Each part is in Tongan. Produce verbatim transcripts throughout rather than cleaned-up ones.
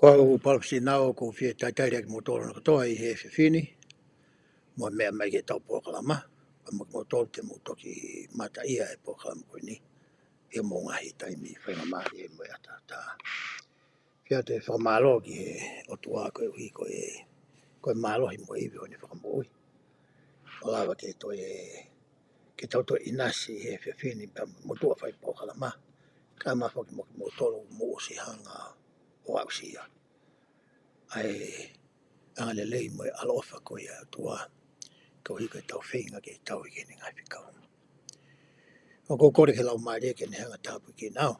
Pau, Pau Sinau, ʻoku ou fie talitali ʻa kimoutolu hono kotoa ʻi he efiafi ni, mo e meʻa mai ki heʻetau polokalama, pea mo kimoutolu te mou toki mamata ʻi he polokalama ko eni, ʻi hoʻomou ngaahi taimi faingamālie mo e ʻataʻatā. Pea te u fakamālō ki he ʻOtua koeʻuhi ko e, ko e mālohi mo e ivi ʻo ʻene fakamoʻui. ʻO lava ke toe, ke tau toe ʻinasi he efiafi ni pea mo e motuʻa fai polokalama. Kae ʻumaʻā foki mo kimoutolu mou ʻosi hanga ʻo aʻusia ʻa e angalelei mo e ʻaloʻofa ko ia ʻa e ʻOtua, koeʻuhi ko ʻetau feinga ke tau ʻi he ngaahi fekau. ʻOku ou kole ki he Laumālie ke ne hanga ʻo tāpuakiʻi kinaua,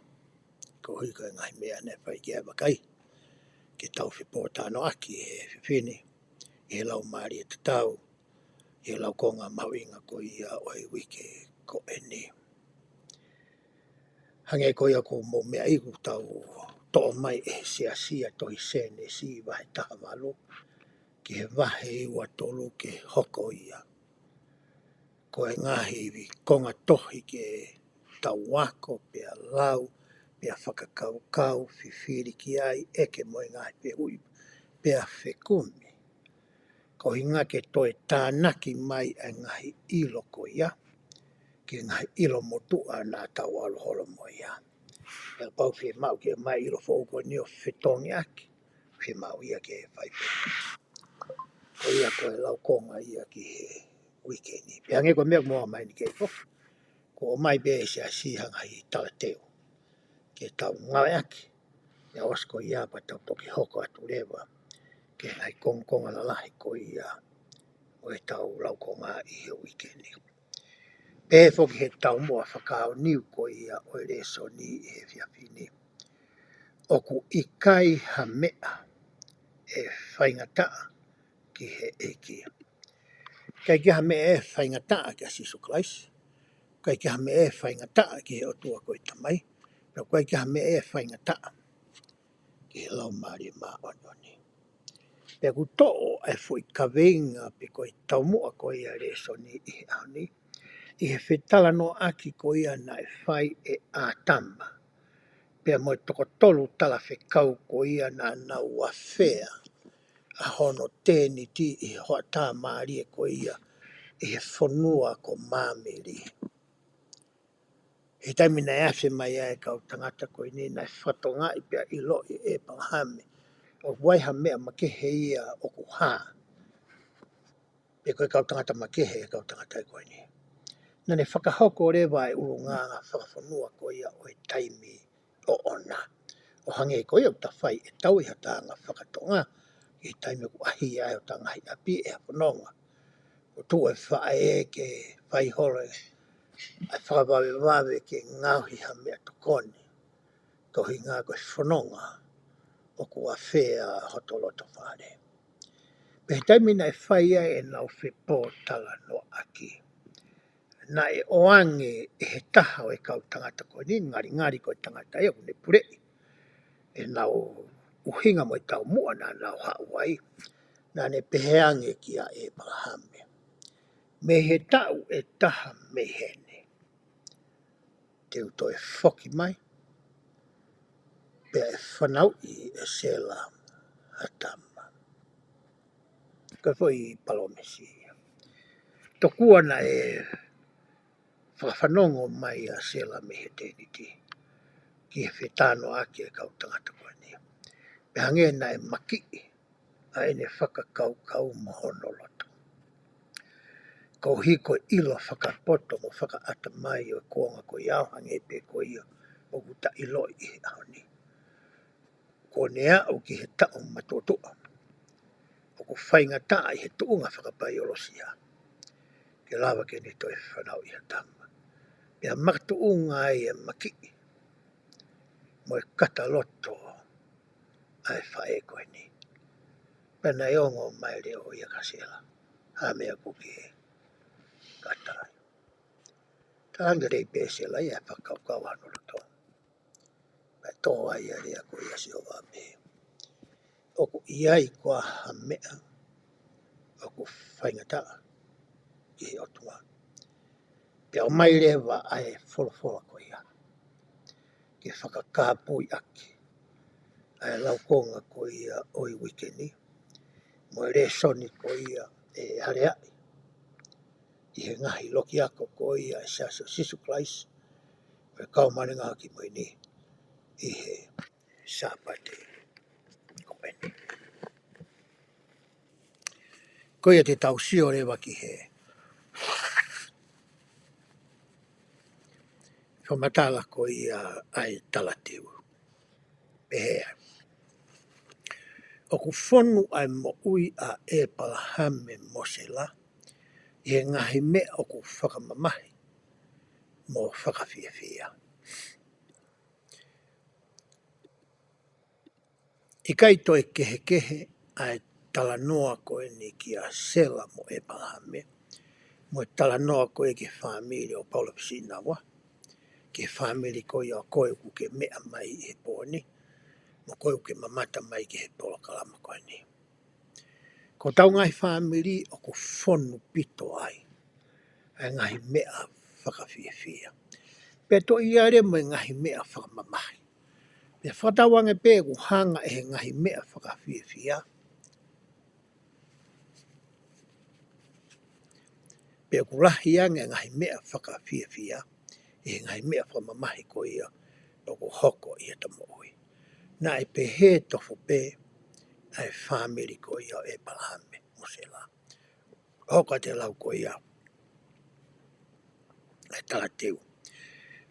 koeʻuhi ko e ngaahi meʻa naʻe fai ki ai ʻa e vakai, ke tau fepōtalanoaʻaki he efiafi ni, ʻi he laumālie tatau, ʻi he laukonga mahuʻinga ko ia ʻo e uike ko eni. Hangē ko ia ʻoku mou meaʻi, ʻoku tau toʻo mai ʻe he Siasi ʻa e tohi Sēnesi vahe taha valu ki he vahe ua tolu ke hoko ia ko e ngaahi konga tohi ke tau ako, pea lau, pea fakakaukau, fifili ki ai, ʻeke mo e ngaahi fehuʻi, pea fekumi. Ko e ʻuhinga ke toe tānaki mai ʻa e ngaahi ʻilo ko ia, ki he ngaahi ʻilo motuʻa naʻa tau ʻalu holo mo ia. Pea kapau ʻe fiemaʻu ke ʻomai ʻilo foʻou ko eni ʻo fetongiʻaki, fiemaʻu ia ke fai pē. Ko ia ko e laukonga ia ki he uike ni. Pea hangē ko e meʻa ʻoku mou ʻomai ni ke ifo, kuo ʻomai pē ʻe he Siasi ha ngaahi talateu ke tau ngāueʻaki. Pea ʻosi ko ia pea tau toki hoko atu leva ki he ngaahi kongokonga lalahi ko ia ʻo ʻetau laukonga ʻi he uike ni. Pehē foki ʻe he taumuʻa fakaʻaho ni ko ia ʻo e lēsoni ʻi he efiafi ni: ʻOku ʻikai ha meʻa ʻe faingataʻa ki he ʻEiki. ʻIkai ke ʻi ai ha meʻa ʻe faingataʻa kia Sīsū Kalaisi. ʻIkai ke ʻi ai ha meʻa ʻe faingataʻa ki he ʻOtua ko e Tamai. Pea ʻikai ke ʻi ai ha meʻa ʻe faingataʻa ki he Laumālie Māʻoniʻoni. Pea ʻoku toʻo ʻa e foʻi kaveinga pe ko e taumuʻa ko ia ʻo e lēsoni ʻi he ʻaho ni, ʻi he fetalanoaʻaki ko ia naʻe fai ʻe ʻĀtama pea mo e toko tolu talafekau ko ia naʻa nau afea ʻa hono tēniti ʻi he hoʻatā mālie ko ia ʻi he fonua ko Māmili. He taimi naʻe afe mai ai e kau tangata ko eni, naʻe fakatokangaʻi pea ʻiloʻi ʻe ʻĒpalahame ʻoku ʻi ai ha meʻa makehe ia ʻoku hā, pe ko e kau tangata makehe e kau tangata ko eni. Naʻa ne fakahoko leva e ʻulungaanga fakafonua ko ia ʻo e taimi ʻoʻona. ʻO hangē ko ia ʻoku ta fai ʻetau ʻi hotau anga faka-Tonga, ʻi he taimi ʻoku ʻaʻahi ai hotau ngaahi ʻapi ʻe he fononga, ʻo tuʻu e faʻē ke fai holo e fakavavevave ke ngaohi ha meʻatokoni, ko e ʻuhinga ko e fononga ʻoku afea hoto loto fale. Pea he taimi naʻe fai ai ʻenau fepōtalanoaʻaki, naʻe ʻoange ʻe he taha ʻo e kau tangata ko eni, ngalingali ko e tangata ia ʻoku ne puleʻi ʻenau ʻuhinga mo e taumuʻa naʻa nau haʻu ai, naʻa ne pehē ange kia ʻĒpalahame: Mei he taʻu ʻe taha mei heni, te u toe foki mai, pea ʻe fanauʻi ʻe Sela ha tama. Ko e foʻi palōmesi ia. Tokua naʻe fakafanongo mai ʻa Sela mei he tēniti ki he fetalanoaʻaki e kau tangata ko eni, pea hangē naʻe makiʻi ʻa ʻene fakakaukau mo hono loto. Koeʻuhi ko e ʻilo fakapoto mo fakaʻatamai ʻo e kuonga ko ia, ʻo hangē pē ko ia ʻoku ta ʻiloʻi ʻi he ʻaho ni, kuo ne aʻu ki he taʻu matuʻotuʻa ʻoku faingataʻa ʻi he tuʻunga fakapaiolosia ke lava ke ne toe fanauʻi ha tama. Pea makatuʻunga ai e makiʻi mo e kata loto ʻa e faʻē ko eni. Pea naʻe ongo mai e leʻo ia kia Sela: Ha meʻa ʻoku ke kata ai? Talaange lelei pē ʻe Sela ia e fakakaukau hono loto. Pea tō ai ʻa e lea ko ia ʻa Sihova, pehē: ʻOku ʻi ai koā ha meʻa ʻoku faingataʻa ki he ʻOtua? Pea ʻomai leva ʻa e folofola ko ia ke fakakāpui ʻaki ʻa e laukonga ko ia ʻo e uike ni, mo e lēsoni ko ia ʻe aleaʻi ʻi he ngaahi lokiako ko ia ʻa e Siasi ʻo Sīsū Kalaisi ʻo e Kau Māʻoniʻoni ʻi he Ngaahi ʻAho Kimui Ni ʻi he Sāpate ko eni. Ko ia te tau sio leva ki he fakamatala ko ia ʻa e talateu. Pehē ai, ʻoku fonu ʻa e moʻui ʻa ʻĒpalahame mo Sela ʻi he ngaahi meʻa ʻoku fakamamahi mo fakafiefia. ʻIkai toe kehekehe ʻa e talanoa ko eni kia Sela mo ʻĒpalahame, mo e talanoa ko ē ki he fāmili ʻo Paula Fisiʻinaua, ki he fāmili ko ia ʻo koe ʻoku ke meʻa mai ʻi he pō ni, mo koe ʻoku ke mamata mai ki he polokalama ko eni. Ko hotau ngaahi fāmili ʻoku fonu pito ai ʻa e ngaahi meʻa fakafiefia, pea toe ʻi ai leva mo e ngaahi meʻa fakamamahi. Pea fakatauange pē ʻoku hanga ʻe he ngaahi meʻa fakafiefia, pea ʻoku lahi ange ʻa e ngaahi meʻa fakafiefia ʻi he ngaahi meʻa fakamamahi ko ia ʻoku hoko ʻi heʻeta moʻui. Naʻe pehē tofu pē ʻa e fāmili ko ia ʻo ʻĒpalahame mo Sela. Hoko atu e lau ko ia ʻa e talateu.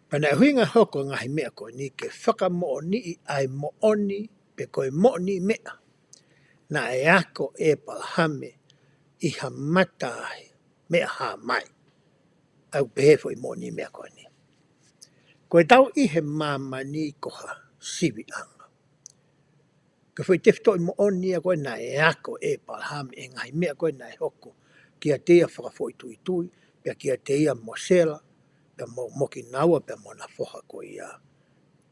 Pea naʻe ʻuhinga hoko e ngaahi meʻa ko eni ke fakamoʻoniʻi ʻa e moʻoni, pe ko e moʻoniʻi meʻa naʻe ako ʻe ʻĒpalahame ʻi ha mata meʻa-hā-mai. ʻA ia ʻoku pehē foʻi moʻoniʻi meʻa ko eni. Ko ʻetau ʻi he māmani ko ha siviʻanga. Ko e foʻi tefitoʻi moʻoni ia ko ē naʻe ako ʻe ʻĒpalahame ʻi he ngaahi meʻa ko ē naʻe hoko kiate ia fakafoʻituitui, pea kiate ia mo Sela, pea mo, mo kinaua, pea mo hona foha ko ia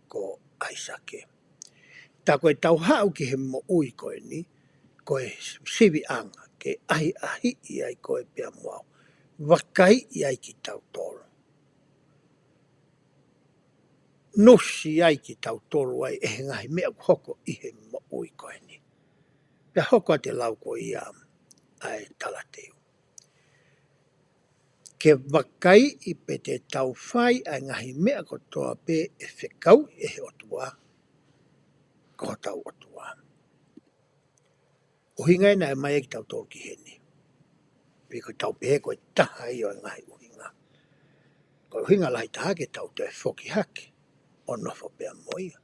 ko ʻAisake. Tā ko ʻetau haʻu ki he moʻui ko eni, ko e siviʻanga, ke ʻahiʻahiʻi ai koe pea mo au. Vakaiʻi ai kitautolu. Nusi ai kitautolu ai ʻe he ngaahi meʻa ʻoku hoko ʻi he moʻui ko eni. Pea hoko atu e lau ko ia ʻa e talateu. Ke vakaiʻi pe te tau fai ʻa e ngaahi meʻa kotoa pē ʻe fekauʻi ʻe he ʻOtua, ko hotau ʻOtua. ʻUhinga ia naʻe ʻomai ai kitautolu ki heni. Pea ko ʻetau pehē ko e taha ia ʻo e ngaahi ʻuhinga. Ko e ʻuhinga lahi taha ke tau toe foki hake ʻo nofo pea mo ia.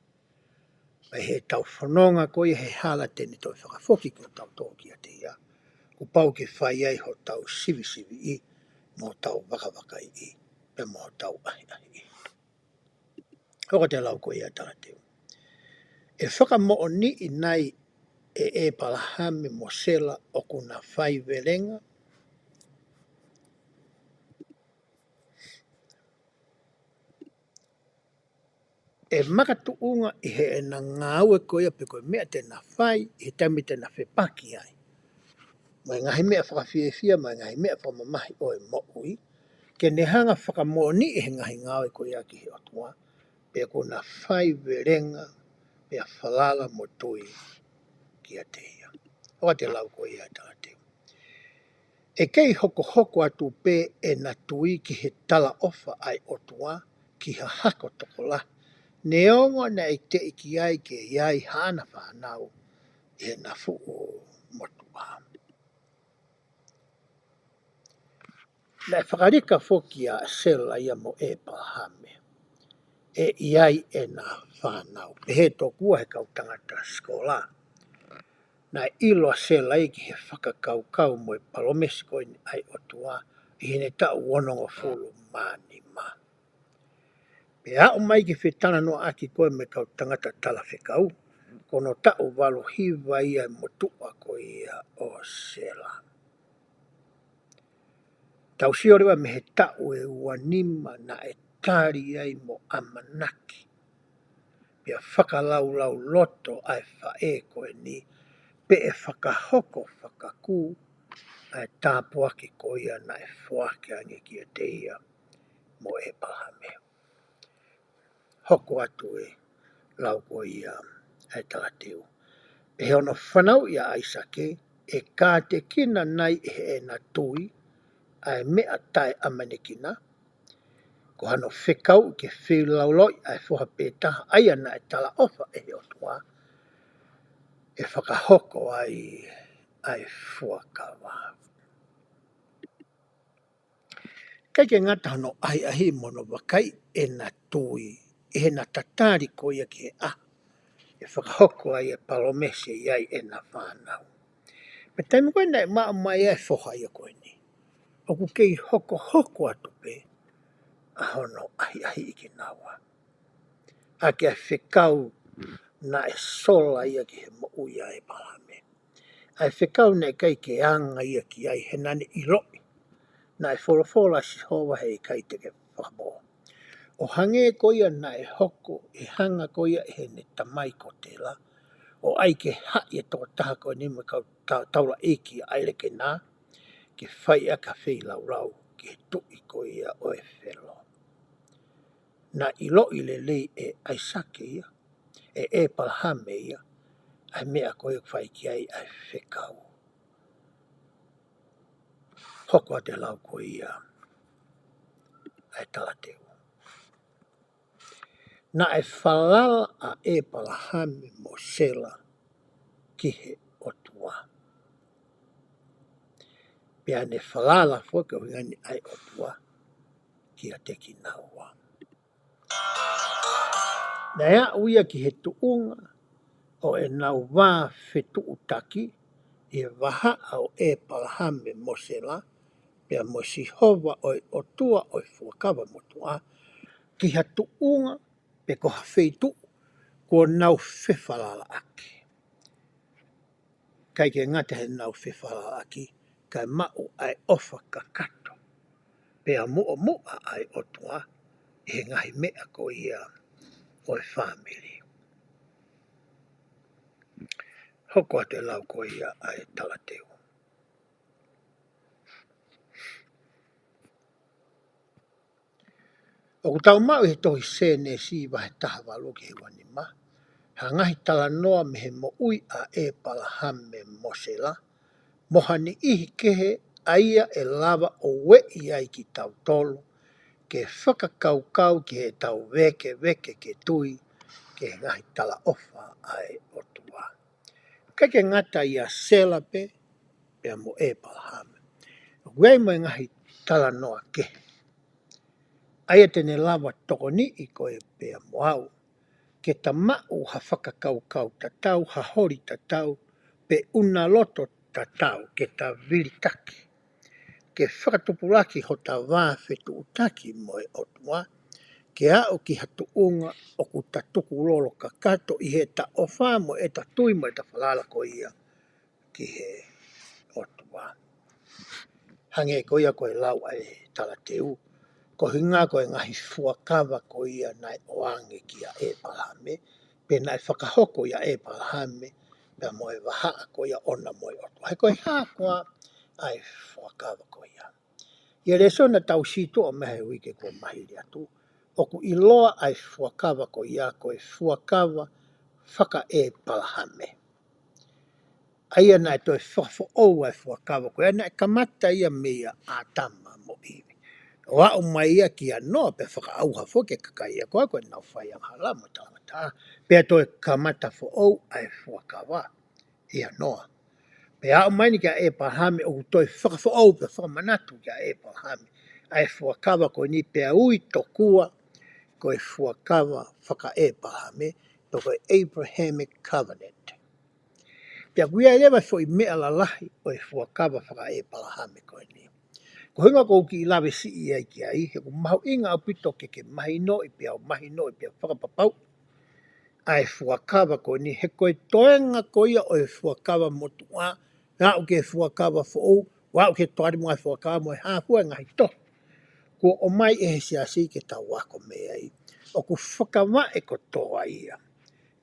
Pea ʻi heʻetau fononga ko ia he hala te ne toe fakafoki kitautolu kiate ia, kuo pau ke fai ai hotau sivisiviʻi, mo hotau vakavakaiʻi, pea mo hotau ʻahiʻahiʻi. Hoko atu e lau ko ia ʻa e talateu. ʻE fakamoʻoniʻi nai ʻe ʻĒpalahame mo Sela ʻoku na faivelenga? ʻE makatuʻunga ʻi heʻena ngāue ko ia pe ko e meʻa te na fai, ʻi he taimi te na fepaki ai mo e ngaahi meʻa fakafiefia, mo e ngaahi meʻa fakamamahi ʻo e moʻui, ke ne hanga fakamoʻoniʻi ʻe he ngaahi ngāue ko ia ki he ʻOtua, pe ʻoku na faivelenga, pea falala mo tui kiate ia. Hoko atu e lau ko ia ʻa e talateu. ʻE kei hokohoko atu pē ʻena tui ki he talaʻofa ʻa e ʻOtua ki ha hako tokolahi, neongo naʻe teʻeki ai ke ʻi ai haʻana fānau ʻi heʻena fuʻu motuʻa. Naʻe fakalika foki ʻa Sela ia mo ʻĒpalahame ʻe ʻi ai ʻena fānau. Pehē tokua ʻe he kau tangata sikola, naʻe ʻilo ʻa Sela ia ki he fakakaukau mo e palōmesi ko eni ʻa e ʻOtua ʻi heʻene taʻu onongofulu mā nima. Pea aʻu mai ki he fetalanoaʻaki ko ē mo e kau tangata talafekau, ko hono taʻu valu hiva ia e motuʻa ko ia ʻo Sela. Tau sio leva mei he taʻu ʻe ua nima naʻe tali ai mo ʻamanaki, pea fakalaulauloto ʻa e faʻē ko eni, pe ʻe fakahoko fakakū ʻa e tāpuaki ko ia naʻe foaki ange kiate ia mo ʻĒpalahame. Hoko atu e lau ko ia ʻa e talateu. ʻE hono fanauʻi ʻa ʻAisake, ʻe kātekina nai ʻe heʻena tui ʻa e meʻa taʻeʻamanekina, ko hano fekauʻi ke feilaulau ʻa e foha pē taha ʻa ia naʻe talaʻofa ʻe he ʻOtua, ʻe fakahoko ai ʻa e fuakava. ʻIkai ke ngata hono ʻahiʻahiʻi mo hono vakaiʻi ʻena tui, ʻi heʻena tatali ko ia ki he ʻaho ʻe fakahoko ai e palōmesi ʻe ʻi ai ʻena fānau. Pea taimi ko ē naʻe maʻu mai ai e foha ia ko eni, ʻoku kei hokohoko atu pē ʻa hono ʻahiʻahiʻi kinaua ʻaki ʻa e fekau naʻe sola ia ki he moʻui ʻa ʻĒpalahame. ʻA e fekau naʻe ʻikai ke anga ia ki ai he naʻa ne ʻiloʻi naʻe folofola ʻa Sihova he ʻikai te ke fakapō. ʻO hangē ko ia naʻe hoko, ʻi he hanga ko ia ʻe heʻene tamai ko Tela ʻo ʻai ke haʻi e tokotaha ko eni mo e kau ta-, taulaʻeiki ʻa ʻAilekena ke fai ʻaki ha feilaulau ki he tuʻi ko ia ʻo e Felo. Naʻe ʻiloʻi lelei ʻe ʻAisake ia, ʻe ʻĒpalahame ia, ʻa e meʻa ko ia ʻoku fai ki ai ʻa e fekau. Hoko atu e lau ko ia ʻa e talateu. Naʻe falala ʻa ʻĒpalahame mo Sela ki he ʻOtua, pea ne falala foki ʻo hangē ni ʻa e ʻOtua kiate kinaua. Naʻe aʻu ia ki he tuʻunga ʻo ʻenau vā fetuʻutaki ʻi he vahaʻa ʻo ʻĒpalahame mo Sela, pea mo Sihova ʻo e ʻOtua ʻo e Fuakava Motuʻa, ki ha tuʻunga pe ko ha feituʻu kuo nau fefalalaʻaki. ʻIkai ke ngata heʻenau fefalalaʻaki, kae maʻu ʻa e ʻofa kakato pea muʻomuʻa ʻa e ʻOtua ʻi he ngaahi meʻa ko ia ʻo e fāmili. Hoko atu e lau ko ia ʻa e talateu. ʻOku tau maʻu ʻi he tohi Sēnesi vahe taha valu ki he ua nima ha ngaahi talanoa mei he moʻui ʻa ʻĒpalahame mo Sela, mo ha niʻihi kehe ʻa ia ʻe lava ʻo ueʻi ai kitautolu ke fakakaukau ki heʻetau vēkeveke ke tui ki he ngaahi talaʻofa ʻa e ʻOtua. ʻIkai ke ngata ʻia Sela pē, pea mo ʻĒpalahame, ʻoku ʻi ai mo e ngaahi talanoa kehe ʻa ia te ne lava tokoniʻi koe pea mo au ke ta maʻu ha fakakaukau tatau, ha holi tatau, pe ʻunaloto tatau ke ta vilitaki ke fakatupulaki hota vā fetuʻutaki mo e ʻOtua, ke aʻu ki ha tuʻunga ʻoku ta tukulolo kakato ʻi heʻeta ʻofa mo ʻeta tui mo ʻeta falala ko ia ki he ʻOtua. Hangē ko ia ko e lau ʻa e talateu, ko e ʻuhinga ko e ngaahi fuakava ko ia naʻe ʻoange kia ʻĒpalahame, pe naʻe fakahoko ʻia ʻĒpalahame, pea mo e vahaʻa ko ia ʻona mo e ʻOtua. He ko e hā koā ʻa e fuakava ko ia? ʻI he lēsoni naʻa tau sītuʻa mei he uike kuo maliu atu, ʻoku ʻiloa ʻa e fuakava ko ia ko e fuakava fakaʻĒpalahame. ʻA ia naʻe toe fakafoʻou ʻa e fuakava ko ia, naʻe kamata ia meia ʻĀtama mo ʻIvi, ʻo aʻu mai ia kia Noa, pea fakaʻauha foki e kakai ia ko ia ko ʻenau fai angahala mo talangataʻa, pea toe kamata foʻou ʻa e fuakava ʻia Noa. Pea aʻu mai eni kia ʻĒpalahame, ʻoku toe fakafoʻou pea fakamanatu kia ʻĒpalahame ʻa e fuakava ko eni, pea ui tokua ko e fuakava fakaʻĒpalahame, pe ko e Abrahamic Covenant. Pea ʻoku ʻi ai leva e foʻi meʻa lalahi ʻo e fuakava fakaʻĒpalahame ko eni. Ko e ʻuhinga ʻoku ou kiʻi lave siʻi ai ki ai, he ʻoku mahuʻinga ʻaupito ke ke mahinoʻi pea u mahinoʻi pea fakapapauʻi ʻa e fuakava ko eni, he ko e toenga ko ia ʻo e Fuakava Motuʻa, aʻu ki he Fuakava Foʻou, aʻu ki he Toʻatasi mo e Ngaahi Fuakava mo e hā fua e ngaahi tohi kuo ʻomai ʻe he Siasi ke tau ako mei ai, ʻoku fakavaʻe kotoa ia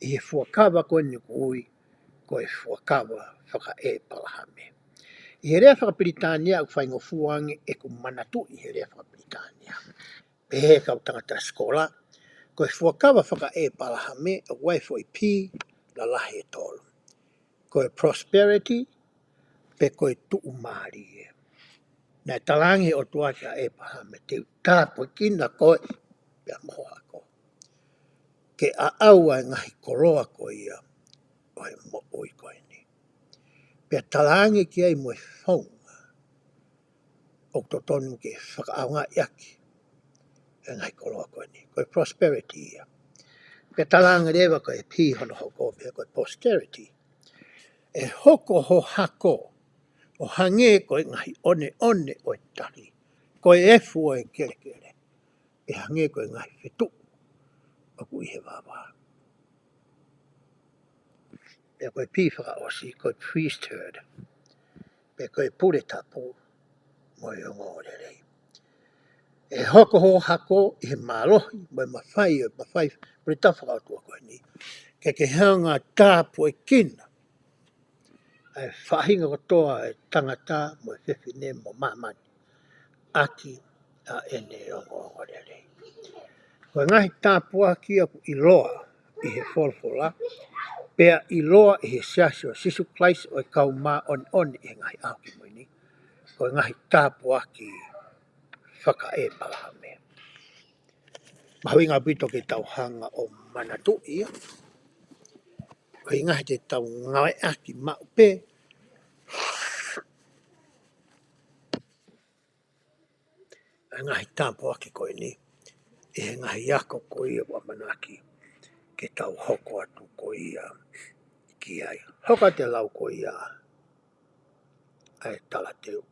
ʻi he fuakava ko eni ʻoku ui ko e fuakava fakaʻĒpalahame. ʻI he lea fakapilitānia ʻoku faingofua ange ʻeku manatuʻi he lea fakapilitānia. Pehē ʻe he kau tangata sikola, ko e fuakava fakaʻĒpalahame ʻoku ʻi ai e foʻi P, lalahi ʻe tolu. Ko e prosperity, pe ko e tuʻumālie. Naʻe talaange ʻe he ʻOtua kia ʻĒpalahame, te u tāpuekina koe, pea mo ho hako. Ke ʻaʻau ʻa e ngaahi koloa ko ia ʻo e moʻui ko eni. Pea talaange ki ai mo e founga ʻoku totonu ke fakaʻaongaʻi ʻaki ʻa e ngaahi koloa ko eni. Ko e prosperity ia. Pea talaange leva ko e P hono hoko pē ko e posterity. ʻE hoko ho hako ʻo hangē ko e ngaahi ʻoneʻone ʻo e tali, ko e efu ʻo e kelekele, ʻe hangē ko e ngaahi fetuʻu ʻoku ʻi he vavā. Pea ko e P fakaʻosi, ko e priesthood, pe ko e pule tapu mo e ongoongolelei. ʻE hoko ho hako ʻi he mālohi mo e mafai ʻo e mafai pule tapu fakaʻotua ko eni, ke ke hanga ʻo tāpuekina ʻa e faʻahinga kotoa ʻo e tangata mo e fefine mo māmani ʻaki ʻa ʻene ongoongolelei. Ko e ngaahi tāpuaki ʻoku ʻiloa ʻi he folofola, pea ʻiloa ʻi he Siasi ʻo Sīsū Kalaisi ʻo e Kau Māʻoniʻoni ʻi he Ngaahi ʻAho Kimui Ni, ko e ngaahi tāpuaki fakaʻĒpalahame. Mahuʻinga ʻaupito ke tau hanga ʻo manatuʻi ia. Ko e ʻuhinga he te tau ngāueʻaki maʻu pē ʻa e ngaahi tāpuaki ko eni ʻi he ngaahi ako ko ia ʻoku ʻamanaki ke tau hoko atu ko ia ki ai. Hoko atu e lau ko ia ʻa e talateu.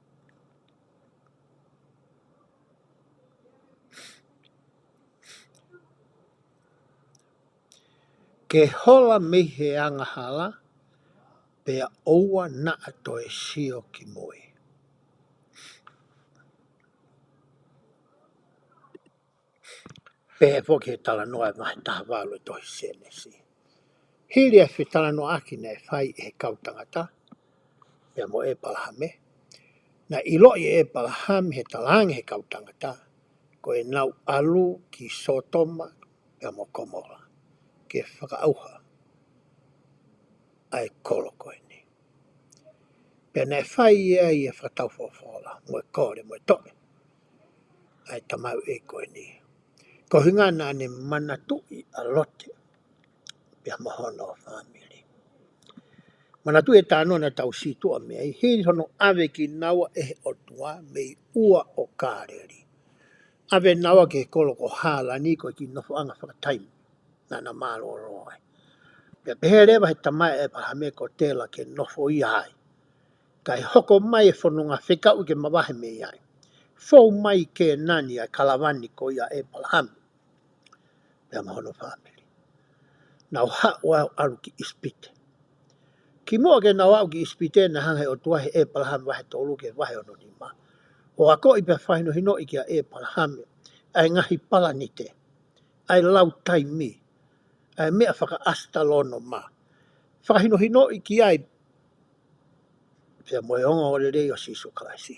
Ke hola mei he angahala, pea ʻoua naʻa toe sio ki mui. Pehē foki he talanoa ʻe vahe taha valu ʻo e tohi Sēnesi. Hili ʻa e fetalanoaʻaki naʻe fai ʻe he kau tangata pea mo ʻĒpalahame, naʻe ʻiloʻi ʻe ʻĒpalahame he talaange ʻe he kau tangata ko ʻenau ʻalu ki Sōtoma pea mo Komola ke fakaʻauha ʻa e kolo ko eni. Pea naʻe fai ia ʻi he fakataufolofola mo e kole mo e toʻe ʻa e tamaioʻeiki ko eni. Ko e ʻuhinga naʻa ne manatuʻi ʻa Lote pea mo hono fāmili. Manatuʻi e talanoa naʻa tau sītuʻa mei ai, hili hono ʻave kinaua ʻe he ʻOtua mei Ua ʻo Kāleli, ʻave naua ki he kolo ko Hālani, ko e kiʻi nofoʻanga fakataimi naʻa na mālōlō ai. Pea pehē leva ʻe he tamai ʻo ʻĒpalahame ko Tela ke nofo ia ai, kae hoko mai e fononga fekauʻi ke mavahe mei ai. Fou mai Kēnani ʻa e kalavani ko ia ʻa ʻĒpalahame pea mo hono fāmili. Nau haʻu ʻo ʻalu ki ʻIsipite. Kimuʻa ke nau aʻu ki ʻIsipite, naʻe hanga ʻe he ʻOtua ʻi he ʻĒpalahame vahe tolu ki he vahe ono nima, ʻo akoʻi pea fakahinohinoʻi kia ʻĒpalahame ʻa e ngaahi palanite, ʻa e lau taimi, ʻa e meʻa fakaʻasitalōnoma. Fakahinohinoʻi ki ai pea mo e ongoongolelei ʻo Sīsū Kalaisi.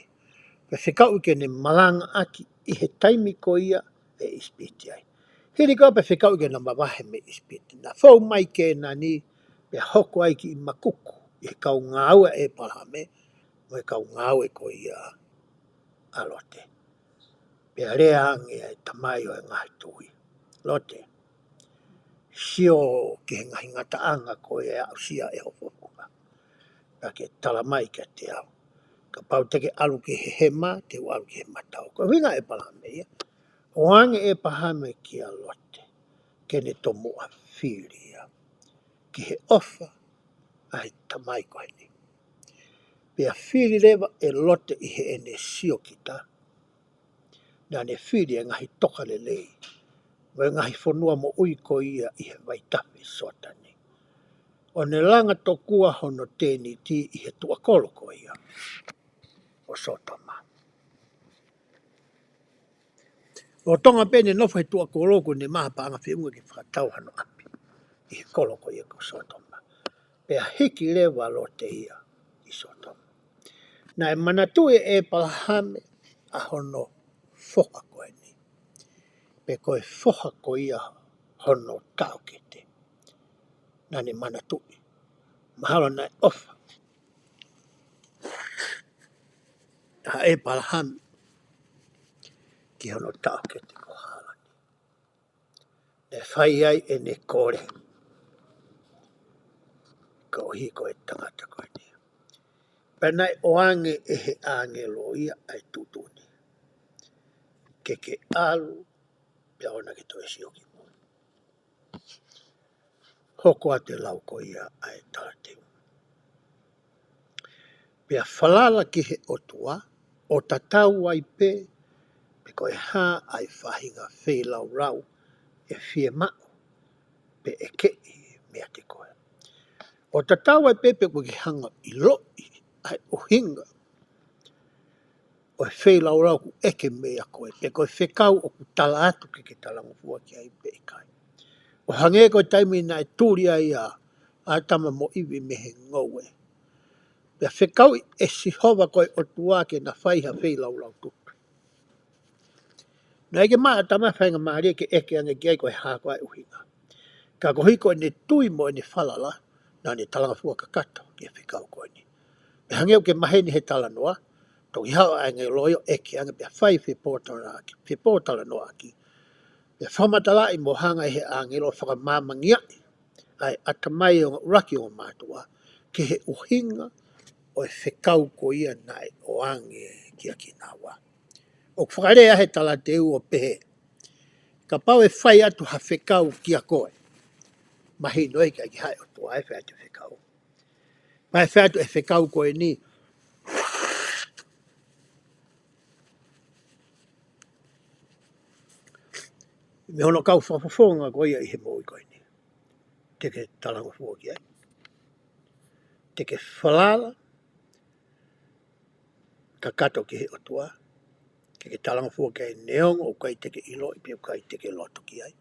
Pea fekauʻi ke ne malangaʻaki ʻi he taimi ko ia ʻe ʻIsipite ai. Hili ko ia pea fekauʻi ke na mavahe mei ʻIsipite, na fou mai Kēnani, pea hoko ai kiʻi makuku ʻi he kau ngāue ʻa ʻĒpalahame mo e kau ngāue ko ia ʻa Lote. Pea lea ange ʻa e tamai ʻo e ngaahi tui, Lote, sio ki he ngaahi ngataʻanga ko ia ʻe aʻusia ʻe ho fofonga, pea ke tala mai kiate au. Kapau te ke ʻalu ki he hema, te u ʻalu ki he matau. Ko e ʻuhinga ʻa ʻĒpalahame ia. ʻOange ʻe ʻĒpalahame kia Lote ke ne tomuʻa fili ia ki he ʻofa ʻa e tamai ko eni. Pea fili leva ʻe Lote ʻi heʻene siokita, naʻa ne fili e ngaahi tokalelei mo e ngaahi fonua moʻui ko ia ʻi he vaitafe Soatani, ʻo ne langa tokua hono tēniti ʻi he tuʻakolo ko ia ʻo Sōtoma. Lolotonga pē ʻene nofo he tuʻakolo, kuo ne maʻu ha paʻanga feʻunga ke fakatau hano ʻapi ʻi he kolo ko ia ko Sōtoma. Pea hiki leva ʻa Lote ia ki Sōtoma. Naʻe manatuʻi ʻe ʻĒpalahame ʻa hono foha ko eni, pe ko e foha ko ia hono taʻokete. Naʻa ne manatuʻi. Mahalo naʻe ʻofa ʻa ʻĒpalahame ki hono taʻokete ko Hālani. Ne fai ai ʻene kole koeʻuhi ko e tangata ko eni. Pea naʻe ʻoange ʻe he ʻāngelo ia ʻa e tuʻutuʻuni ke ke ʻalu pea ʻoua naʻa ke toe sio ki mui. Hoko atu e lau ko ia ʻa e talateu. Pea falala ki he ʻOtua, ʻo tatau ai pē pe ko e hā ʻa e faʻahinga feilaulau ʻe fiemaʻu pe ʻe keʻi meiate koe. ʻO tatau ai pē pe ʻoku ke hanga ʻo ʻiloʻi ʻa e ʻuhinga ʻo e feilaulau ʻoku ʻeke meiate koe, pe ko e fekau ʻoku tala atu ke ke talangofua ki ai pe ʻikai. ʻO hangē ko e taimi naʻe tuli ai ʻa ʻĀtama mo ʻIvi mei he ngoue. Pea fekauʻi ʻe Sihova ko e ʻOtua ke na fai ha feilaulau tutu. Naʻe ʻikai ke maʻu ʻe ʻĀtama ha faingamālie ke ʻeke ange ki ai ko e hā ko ā e ʻuhinga. Ka koeʻuhi ko ʻene tui mo ʻene falala, naʻa ne talangofua kakato ki he fekau ko eni. Pea hangē ʻoku maheni he talanoa, toki haʻu ʻa e ʻāngelo ia ʻo ʻeke ange pea fai fepōtalanoaʻaki, fepōtalanoaʻaki. Pea fakamatalaʻi mo hanga ʻe he ʻāngelo ʻo fakamāmangiaʻi ʻa e ʻatamai ʻo e ʻuluaki ongo mātuʻa ki he ʻuhinga ʻo e fekau ko ia naʻe ʻoange kia kinaua. ʻOku fakalea he talateu ʻo pehē, kapau ʻe fai atu ha fekau kia koe, mahino ʻe ʻikai ke haʻu e ʻOtua ʻo fai atu e fekau. Pea ʻe fai atu e fekau ko eni mei hono kau fakafofonga ko ia ʻi he moʻui ko eni. Te ke talangofua ki ai? Te ke falala kakato ki he ʻOtua ke ke talangofua ki ai neongo ʻoku ʻikai te ke ʻiloʻi pe ʻoku ʻikai te ke loto ki ai?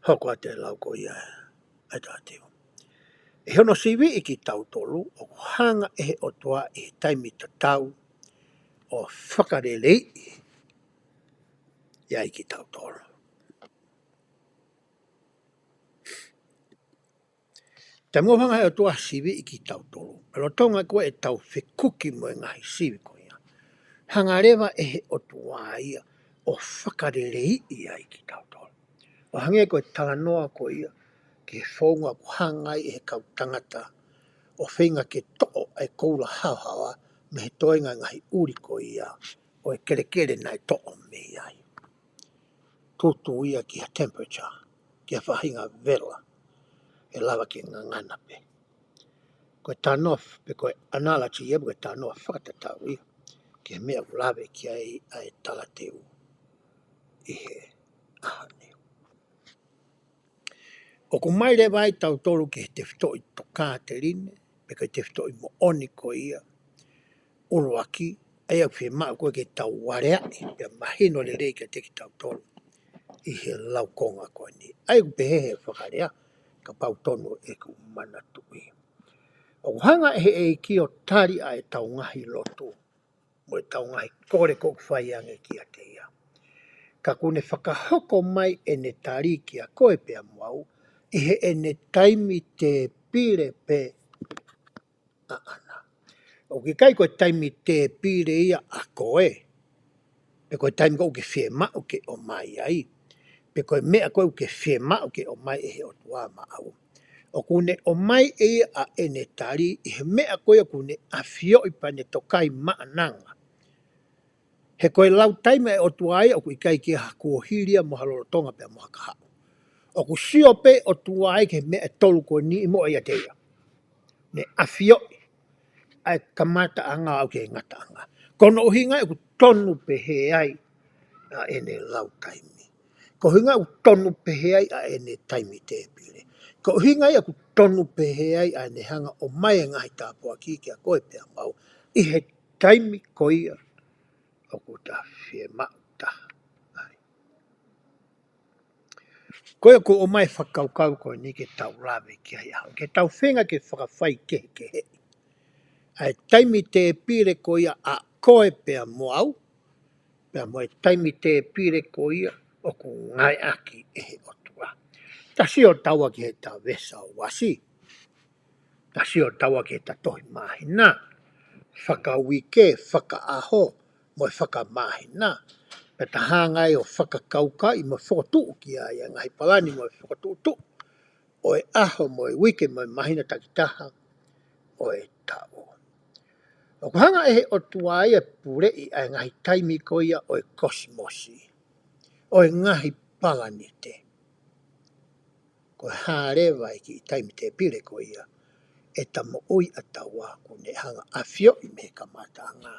Hoko atu e lau ko ia ʻa e talateu. ʻI hono siviʻi kitautolu, ʻoku hanga ʻe he ʻOtua ʻi he taimi tatau ʻo fakaleleiʻi ai kitautolu. Taimi ʻoku hanga ʻe he ʻOtua siviʻi kitautolu, pea lolotonga ko ē ʻetau fekuki mo e ngaahi sivi ko ia, hanga leva ʻe he ʻOtua ia ʻo fakaleleiʻi ai kitautolu. ʻO hangē ko e talanoa ko ia ki he founga ʻoku hanga ai ʻe he kau tangata ʻo feinga ke toʻo ʻa e koula haohaoa mei he toenga e ngaahi ʻuli ko ia ʻo e kelekele naʻe toʻo mei ai. Tutu ia ki ha temperature, ki ha faʻahinga vela, ʻe lava ke ngangana pē. Ko e talanoa f-, pe ko e analogy ia, pe ko e talanoa fakatatau ia ki he meʻa ʻoku lave ki ai ʻa e talateu ʻi he ʻaho ni. ʻOku ʻomai leva ai tautolu ki he tefitoʻi tokāteline, pe ko e tefitoʻi moʻoni ko ia ʻuluaki, ʻa ia ʻoku fiemaʻu ko ē ke tau aleaʻi, pea mahino lelei kiate kitautolu ʻi he laukonga ko eni. ʻA ia ʻoku pehē he fakalea, kapau tonu ʻeku manatuʻi. ʻOku hanga ʻe he ʻEiki ʻo tali ʻa ʻetau ngaahi lotu mo ʻetau ngaahi kole ʻoku fai ange kiate ia. Ka ʻoku ne fakahoko mai ʻene tali kia koe pea mo au, ʻi heʻene taimi tēpile pē ʻaʻana. ʻOku ʻikai ko e taimi tēpile ia ʻa koe, pe ko e taimi ko ē ʻoku ke fiemaʻu ke ʻomai ai, pe ko e meʻa ko ē ʻoku ke fiemaʻu ke ʻomai ʻe he ʻOtua maʻau. ʻOku ne ʻomai ʻe ia ʻa ʻene tali ʻi he meʻa ko ia ʻoku ne ʻafioʻi pea ne tokai maʻananga. He ko e lau taimi ʻa e ʻOtua ia ʻoku ʻikai ke ha kuohili ia mo ha lolotonga pea mo ha kahaʻu. ʻOku sio pē ʻOtua ia ki he meʻa ʻe tolu ko eni ʻi muʻa ʻiate ia. Ne ʻafioʻi ʻa e kamataʻanga ʻo aʻu ki he ngataʻanga. Ko hono ʻuhinga ia ʻoku tonu pehē ai ʻa ʻene lau taimi. Ko e ʻuhinga ia ʻoku tonu pehē ai ʻa ʻene taimi tēpile. Ko e ʻuhinga ia ʻoku tonu pehē ai ʻa ʻene hanga ʻo ʻomai e ngaahi tāpuaki kia koe pea mo au ʻi he taimi ko ia ʻoku ta fiemaʻu taha ai. Ko ia ʻoku ʻomai fakakaukau ko eni ke tau lave ki ai ʻaho, ke tau feinga ke fakafaikehekeheʻi ʻa e taimi tēpile ko ia ʻa koe pea mo au, pea mo e taimi tēpile ko ia ʻoku ngāueʻaki ʻe he ʻOtua. Ta sio taua ki he ta veesi ʻo uasi. Ta sio taua ki he ta tohi māhina, fakauike, fakaʻaho, mo e fakamāhina. Pea ta hanga ai ʻo fakakaukauʻi mo fokotuʻu ki ai ʻa e ngaahi palani mo e fokotuʻutuʻu ʻo e ʻaho mo e uike mo e māhina takitaha ʻo e taʻu. ʻOku hanga ʻe he ʻOtua ia ʻo puleʻi ʻa e ngaahi taimi ko ia ʻo e kosimosi, ʻo e ngaahi palanite. Ko e hā leva e kiʻi taimi tēpile ko ia ʻeta moʻui ʻa taua kuo ne hanga ʻafioʻi mei he kamataʻanga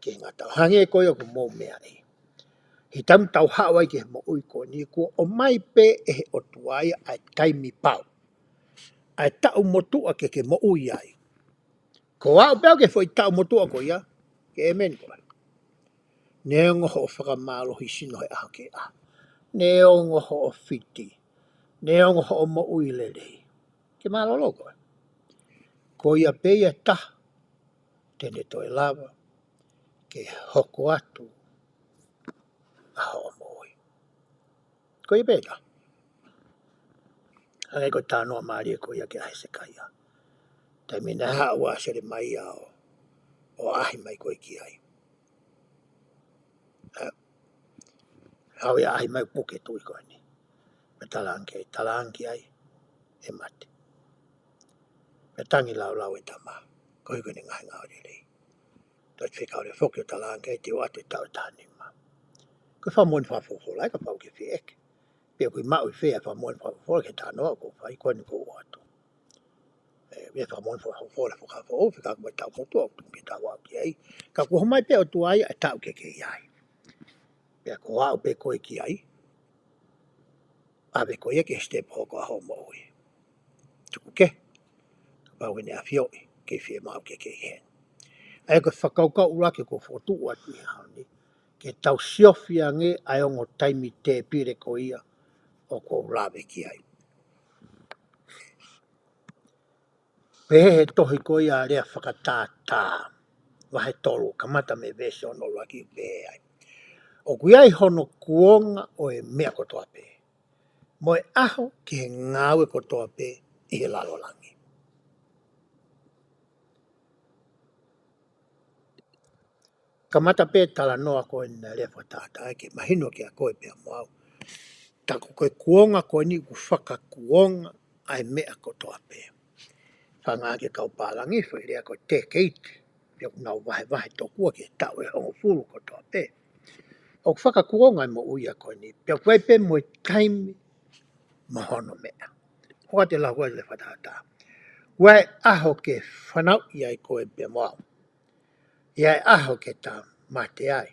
ki he ngataʻanga? Hangē ko ia ʻoku mou meaʻi, he taimi ʻoku tau haʻu ai ki he moʻui ko eni, kuo ʻomai pē ʻe he ʻOtua ia ʻa e taimi pau, ʻa e taʻu motuʻa ke ke moʻui ai. Ko au pē au ki he foʻi taʻu motuʻa ko ia, ke ʻēmeni koe. Neongo hoʻo fakamālohisino he ʻaho ki he ʻaho, neongo hoʻo fiti, neongo hoʻo moʻui lelei, ke mālōlō koe. Ko ia pē ia ʻe taha te ne toe lava ke hoko atu ʻa hoʻo moʻui. Ko ia pē ia. Hangē ko e talanoa mālie ko ia kia Hesekaia. Taimi naʻe haʻu ʻa Selemaia ʻo, ʻo ʻaʻahi mai ko ē ki ai. Ē, haʻu ia ʻaʻahi mai puke tuʻi ko eni. Pea talaange, talaange ai ʻe mate. Pea tangi laulau e tama koeʻuhi ko ʻene ngaahi ngāue lelei. Toe fekau leva foki ʻo talaange ai te u ʻoatu e taʻu ʻe taha nima. Ko e fakamoʻoni fakafolofola ia kapau ʻoku ke fie ʻeke. Pea ʻoku ke maʻu ʻi fē ʻa e fakamoʻoni fakafolofola ki he talanoa ʻoku ou fai ko eni ʻoku ou ʻoatu? ʻE, ʻi he fakamoʻoni fakafolofola fakafoʻou, fekauʻaki mo e taʻu motuʻa ʻoku tuku ke tau aʻu ki ai. Ka kuo ʻomai pē ʻe he ʻOtua ia ʻa e taʻu ke ke ʻi ai. Pea ko e aʻu pē koe ki ai, ʻave koe ia ki he sitepu hoko ʻa hoʻo moʻui. Tuku kehe, kapau ʻoku ne ʻafioʻi ke fiemaʻu ke ke ʻi heni. ʻA ia ko e fakakaukau ʻuluaki ʻoku ou fokotuʻu atu ʻi he ʻaho ni, ke tau siofi ange ʻa e ongo taimi tēpile ko ia ʻoku ou lave ki ai. Pehē he tohi ko ia Lea Fakatātā, vahe tolu, kamata mei he veesi ono ʻuluaki, pehē ai: ʻOku ʻi ai hono kuonga ʻo e meʻa kotoa pē, mo e ʻaho ki he ngāue kotoa pē ʻi he lalo langi. Kamata pē talanoa ko eni Lea Fakatātā ke mahino kiate koe pea mo au. Tā ko e kuonga ko eni ʻoku fakakuonga ʻa e meʻa kotoa pē. Fanga ke kau pālangi, foʻi lea ko e decade, pea ʻoku nau vahevahe tokua ki he taʻu ʻe hongofulu kotoa pē. ʻOku fakakuonga e moʻui ko eni, pea ʻoku ʻi ai pē mo e taimi mo hono meʻa. ʻOku ʻoatu e lau ʻa Lea Fakatātā. ʻOku ʻi ai e ʻaho ke fanauʻi ai koe pea mo au. ʻI ai e ʻaho ke ta mate ai.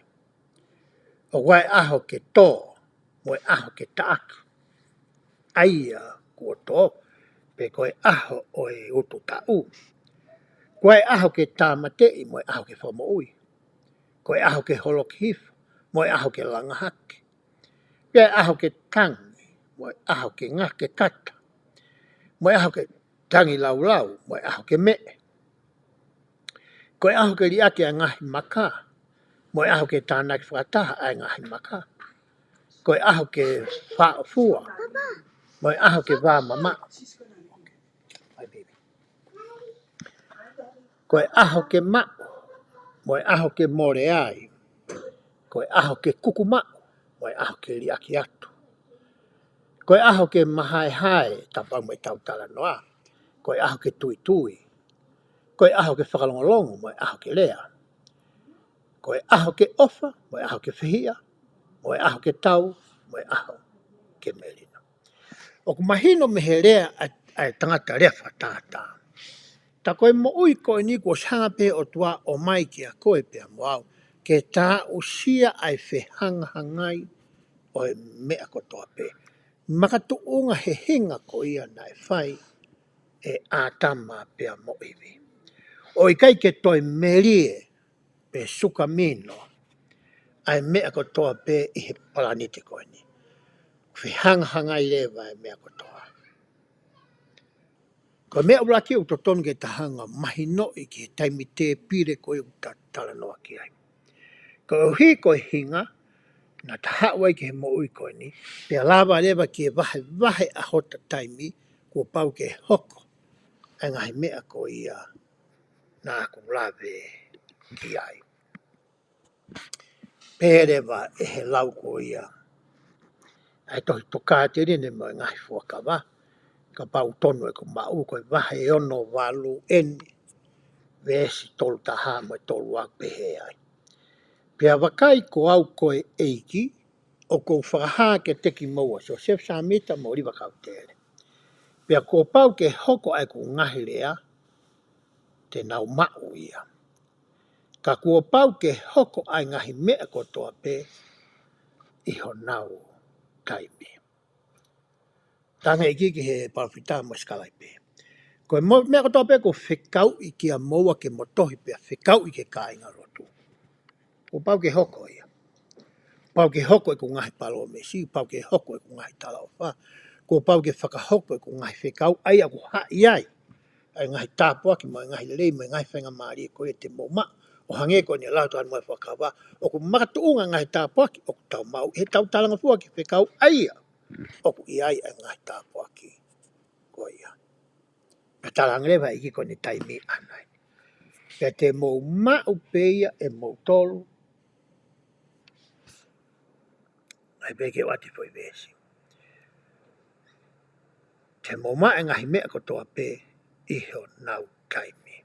ʻOku ʻi ai e ʻaho ke tō, mo e ʻaho ke taʻaki ʻa ia kuo tō, pe ko e ʻaho ʻo e utu taʻu. ʻOku ʻi ai e ʻaho ke tāmateʻi, mo e ʻaho ke fakamoʻui. Ko e ʻaho ke holoki hifo, mo e ʻaho ke langa hake. Pea ʻaho ke tangi, mo e ʻaho ke ngake kata. Mo e ʻaho ke tangi laulau, mo e ʻaho ke meʻe. Ko e ʻaho ke liʻaki ʻa e ngaahi maka, mo e ʻaho ke tānaki fakataha ʻa e ngaahi maka. Ko e ʻaho ke faʻofua, mo e ʻaho ke vāmamaʻo. Ko e ʻaho ke maʻu, mo e ʻaho ke mole ai. Ko e ʻaho ke kuku maʻu, mo e ʻaho ke liʻaki atu. Ko e ʻaho ke mahaehae, tāpau mo ʻetau talanoa. Ko e ʻaho ke tuitui. Ko e ʻaho ke fakalongolongo, mo e ʻaho ke lea. Ko e ʻaho ke ʻofa, mo e ʻaho ke fehiʻa, mo e ʻaho ke tau, mo e ʻaho ke melino. ʻOku mahino mei he lea ʻa, ʻa e tangata Lea Fakatātā. Tā ko e moʻui ko eni kuo ʻosi hanga pē ʻOtua ʻo ʻomai kiate koe pea mo au, ke ta aʻusia ʻa e fehangahangai ʻo e meʻa kotoa pē. Makatuʻunga he hinga ko ia naʻe fai ʻe ʻĀtama pea mo ʻIvi. ʻOku ʻikai ke toe melie pe sukamino ʻa e meʻa kotoa pē ʻi he palanite ko eni. Fehangahangai leva e meʻa kotoa. Ko e meʻa ʻuluaki ʻoku totonu ke ta hanga ʻo mahinoʻi ki he taimi tēpile ko ē ʻoku ta talanoa ki ai. Koeʻuhi ko e hinga, naʻa ta haʻu ai ki he moʻui ko eni, pea lava leva ke vahevahe ʻa hota taimi, kuo pau ke hoko ʻa e ngaahi meʻa ko ia naʻa ku lave ki ai. Pehē leva ʻe he lau ko ia ʻa e tohi Tokāteline mo e Ngaahi Fuakava, kapau tonu ʻeku maʻu, ko e vahe ono valu eni, veesi tolu taha mo e tolu ua, pehē ai: Pea vakai, ko au ko e ʻEiki, ʻoku ou fakahā kiate kimoua, Siosefa Sāmita mo ʻŌliva Kautele. Pea kuo pau ke hoko ʻa ʻeku ngaahi lea, te nau maʻu ia. Ka kuo pau ke hoko ʻa e ngaahi meʻa kotoa pē ʻi honau taimi. Tala ange ʻe he ʻEiki ki he palōfita mo e sikalaipe: Ko e mo-, meʻa kotoa pē kuo fekauʻi kiate kimoua ke mo tohi pea fekauʻi ki he kāingalotu, kuo pau ke hoko ia. Pau ke hoko ʻeku ngaahi palōmesi, pau ke hoko ʻeku ngaahi talaʻofa, kuo pau ke fakahoko ʻeku ngaahi fekau, ʻa ia ʻoku haʻi ai ʻa e ngaahi tāpuaki mo e ngaahi lelei mo e ngaahi faingamālie ko ia te mou maʻu. ʻO hangē ko ʻene lau atu ʻa e ngaahi fuakava, ʻoku makatuʻunga ngaahi tāpuaki ʻoku tau maʻu ʻi heʻetau talangofua ki he fekau, ʻa ia ʻoku ʻi ai ʻa e ngaahi tāpuaki ko ia. Pea tala ange leva ʻe he ʻEiki ko ʻene taimi ʻaʻana eni. Pea te mou maʻu pē ia ʻe moutolu. ʻAi pē ke u ʻoatu e foʻi veesi. Te mou maʻu e ngaahi meʻa kotoa pē ʻi honau taimi.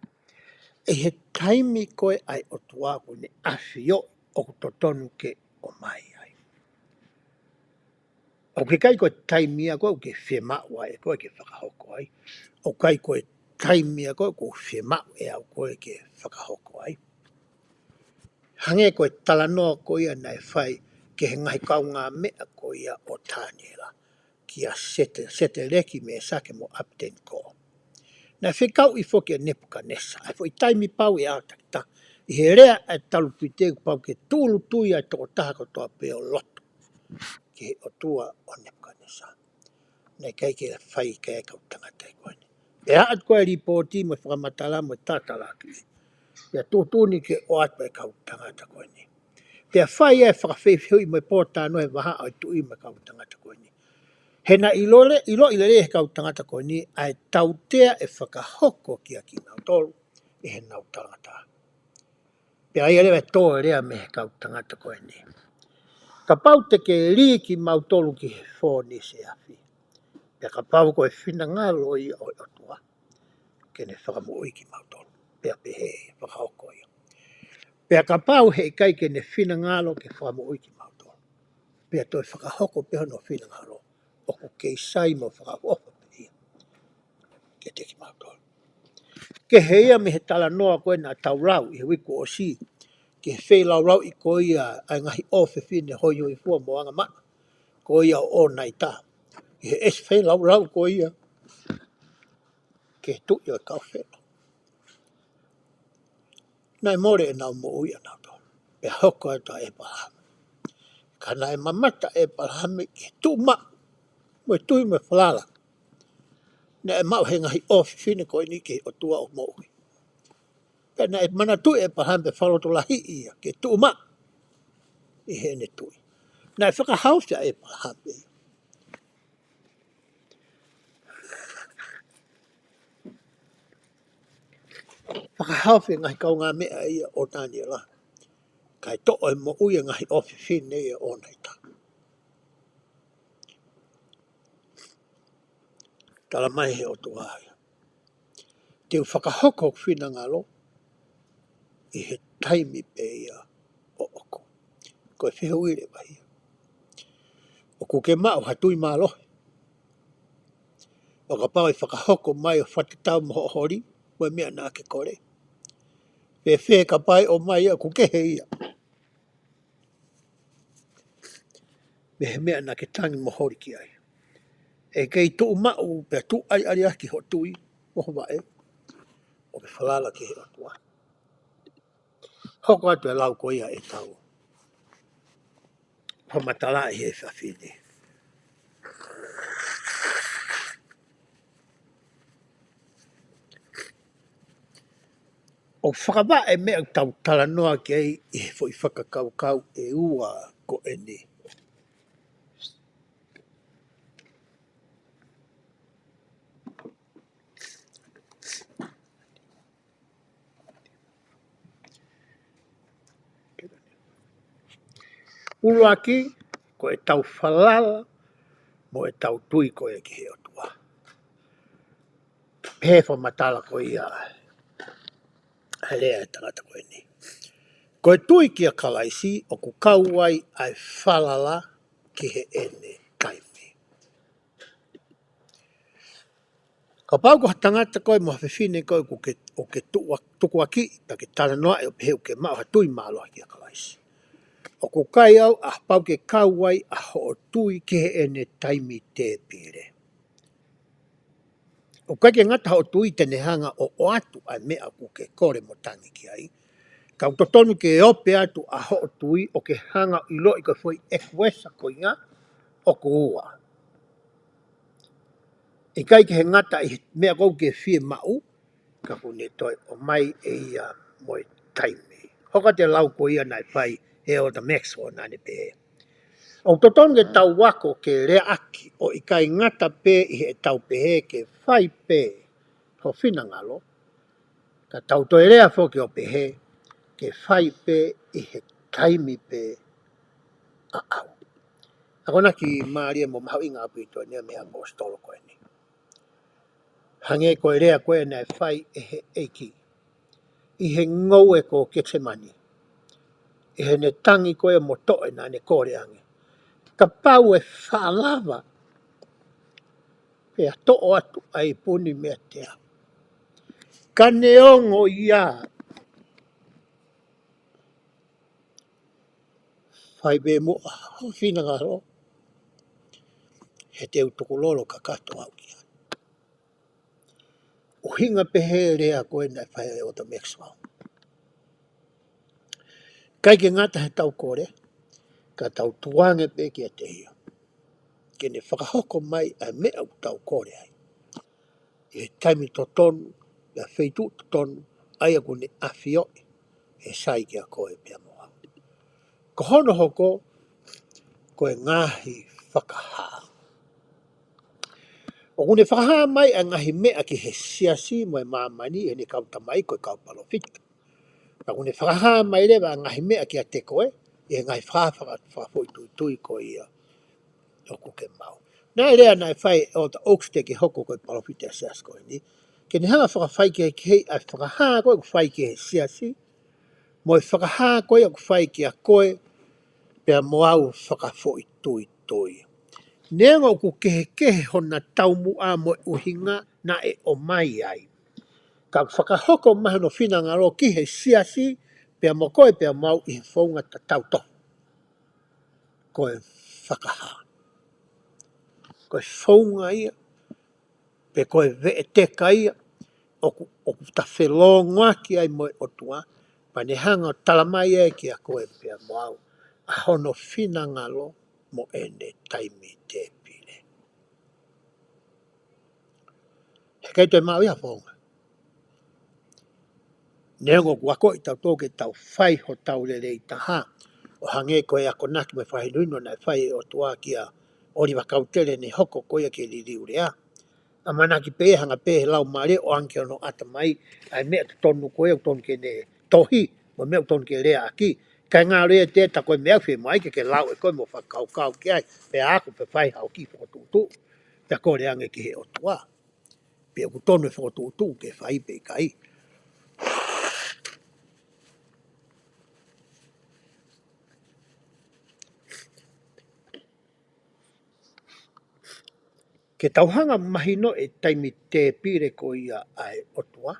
ʻI he taimi ko ē ʻa e ʻOtua ʻoku ne ʻafioʻi ʻoku totonu ke ʻomai ai. ʻOku ʻikai ko e taimi ia ko ē ʻoku ke fiemaʻu ai ʻe koe ke fakahoko ai. ʻOku ʻikai ko e taimi ia ko ē ʻoku fiemaʻu ʻe au koe ke fakahoko ai. Hangē ko e talanoa ko ia naʻe fai ki he ngaahi kaungāmeʻa ko ia ʻo Taniela, kia Sete-, Seteleki, Mēsake mo ʻApiteniko. Naʻe fekauʻi foki ʻa Nepukanesa, ʻa e foʻi taimi pau ʻe ʻaho takitaha, ʻi he lea ʻa e talupite, pau ke tūʻulutui ʻa e tokotaha kotoa pē ʻo lotu ki he ʻotua ʻo Nepukanesa. Naʻe ʻikai ke fai ki ai e kau tangata ko eni. Pea ʻoatu ko ē e lipooti mo e fakamatala mo e tatalaki, pea tuʻutuʻuni ke ʻoatu ʻe he kau tangata ko eni. Pea fai ʻa e fakafehuʻi mo e pōtalanoa he vahaʻa ʻo e tuʻi mo e kau tangata ko eni. He naʻe ʻilo le-, ʻiloʻi lelei ʻe he kau tangata ko eni ʻa e tautea ʻe fakahoko kiate kinautolu ʻe heʻenau talangataʻa. Pea ʻai leva e tō e lea mei he kau tangata ko eni: Kapau te ke lī kimautolu ki he fōnise afi, pea kapau ko e finangalo ia ʻo e ʻOtua ke ne fakamoʻui kimautolu, pea pehē, fakahoko ia. Pea kapau heʻikai ke ne finangalo ke fakamoʻui kimautolu, pea toe fakahoko pē hono finangalo, ʻoku kei sai mo fakaʻofoʻofa pē ia kiate kimautolu. Kehe ia mei he talanoa ko ē naʻa tau lau ʻi he uike kuo ʻosi, ki he feilaulauʻi ko ia ʻa e ngaahi ʻofefine hoihoifua mo angamaʻa ko ia ʻo ʻōnaita, ʻi he ʻesi feilaulau ko ia ki he tuʻi ʻo e kau Felo. Naʻe mole ʻenau moʻui ʻanautolu, pea hoko atu ʻa ʻĒpalahame. Ka naʻe mamata ʻa ʻĒpalahame ki he tuʻumaʻu mo e tui mo e falala naʻe maʻu ʻe he ngaahi ʻofefine ko eni ki he ʻOtua ʻo moʻui. Pea naʻe manatuʻi ʻe ʻĒpalahame pea fakalotolahiʻi ia ke tuʻumaʻu ʻi heʻene tui. Naʻe fakahaofi ʻa ʻĒpalahame ia. Fakahaofi e ngaahi kaungāmeʻa ia ʻo Taniela, kae toʻo e moʻui e ngaahi ʻofefine ia ʻo ʻōnaita. Tala mai he ʻOtua ia: Te u fakahoko hoku finangalo ʻi he taimi pē ia ʻoʻoku. Ko e fehuʻi leva ia: ʻOku ke maʻu ha tui mālohi ʻo kapau ʻe fakahoko mai ʻo fakatatau mo hoʻo holi mo e meʻa naʻa ke kole? Fēfē kapau ʻe ʻomai ia ʻoku kehe ia mei he meʻa naʻa ke tangi mo holi ki ai? ʻE kei tuʻumaʻu pea tuʻu ʻaliʻaliaki hoʻo tui mo ho vaʻe ʻo ke falala ki he ʻOtua? Hoko atu e lau ko ia ʻetau fakamatala ʻi he efiafi ni. ʻOku fakavaʻe e meʻa ʻoku tau talanoa ki ai ʻi he foʻi fakakaukau ʻe ua ko eni. ʻUluaki, ko ʻetau falala mo ʻetau tui ko ē ki he ʻOtua. Pehē fakamatala ko ia he lea ʻa e tangata ko eni. Ko e tui kia Kalaisi ʻoku kau ai ʻa e falala ki heʻene taimi. Kapau ko ha tangata koe mo ha fefine koe ʻoku ke, ʻoku ke tuʻua-, tukuakiʻi, pea ke talanoaʻi ʻo pehē ʻoku ke maʻu ha tui mālohi kia Kalaisi, ʻoku ʻikai au ʻa pau ke kau ai ʻa hoʻo tui ki heʻene taimi tēpile. ʻOku ʻikai ke ngata hoʻo tui te ne hanga ʻo ʻoatu ʻa e meʻa ʻoku ke kole mo tangi ki ai. Ka ʻoku totonu ke ope atu ʻa hoʻo tui ʻo ke hanga ʻo ʻiloʻi ko e foʻi ʻekuesa ko ia ʻoku ua. ʻIkai ke he ngata ʻi he meʻa ʻoku ke fiemaʻu, ka ʻoku ne toe ʻomai ʻe ia mo e taimi. Hoko atu e lau ko ia naʻe fai ʻe ʻEletā Maxwell naʻa ne pehē, ʻoku totonu ke tau ako ke leaʻaki ʻo ʻikai ngata pē ʻi heʻetau pehē ke fai pē ho finangalo, ka tau toe lea foki ʻo pehē ke fai pē ʻi he taimi pē ʻaʻau. Akonaki mālie mo mahuʻinga ʻaupito eni mei he ʻaposetolo ko eni. Hangē ko e lea ko ē naʻe fai ʻe he ʻEiki ʻi he ngoue ko Ketesemani, ʻi heʻene tangi ko ē mo toʻe naʻa ne kole ange, kapau ʻe faʻa lava, pea toʻo atu ʻa e ipu ni meiate au. Ka neongo ia, fai pē muʻa ho finangalo, he te u tukulolo kakato au ki ai. ʻUhinga pē he lea ko ē naʻe fai ʻe ʻEletā Maxwell. ʻIkai ke ngata heʻetau kole, ka tau tukuange pē kiate ia ke ne fakahoko mai ʻa e meʻa ʻoku tau kole ai ʻi he taimi totonu, ʻi he feituʻu totonu, ʻa ia ʻoku ne ʻafioʻi ʻe sai kia koe pea mo au. Ko hono hoko, ko e ngaahi fakahā. ʻOku ne fakahā mai ʻa e ngaahi meʻa ki he siasi mo e māmani ʻi heʻene kau tamai ko e kau palōfita. Pea ʻoku ne fakahā mai leva ʻa e ngaahi meʻa kiate koe ʻi he ngaahi fakahā faka-, fakafoʻituitui ko ia ʻoku ke maʻu. Naʻe lea naʻe fai ʻe ʻEletā Oaks te ke hoko ko e palōfita ʻa e siasi ko eni, ke ne hanga fakafaikehekeheʻi ʻa e fakahā ko ē ʻoku fai ki he siasi, mo e fakahā ko ia ʻoku fai kia koe pea mo au fakafoʻituitui. Neongo ʻoku kehekehe hona taumuʻa mo e ʻuhinga naʻe ʻomai ai, ka ʻoku fakahoko mai hono finangalo ki he siasi pea mo koe pea mo au ʻi he founga tatau tofu. Ko e fakahā. Ko e founga ia, pe ko e veʻeteka ia ʻoku, ʻoku ta felōngoaki ai mo e ʻOtua, pea ne hanga ʻo talamai ai kia koe pea mo au ʻa hono finangalo mo ʻene taimi tēpile. He ʻikai toe maʻu ia founga. Neongo ʻoku akoʻi tautolu ke tau fai hotau lelei taha, ʻo hangē ko e akonaki mo e fakahinohino naʻe fai ʻe he ʻOtua kia ʻŌliva Kautele ʻi heʻene hoko ko ia ke liliu lea. ʻAmanaki pē ia hanga pē he Laumālie ʻo ʻoange ki hono ʻatamai ʻa e meʻa totonu ko ia ʻoku totonu ke ne tohi, mo e meʻa ʻoku totonu ke leaʻaki. Kae ngalo ia te ta ko e meʻa ʻoku fiemaʻu ke ke lau ʻe koe mo fakakaukau ki ai, pea ako pea fai haʻo kiʻi fokotuʻutuʻu, pea kole ange ki he ʻOtua pe ʻoku totonu e fokotuʻutuʻu ke fai pe ʻikai. Ke tau hanga mahino e taimi tēpile ko ia ʻa e ʻOtua,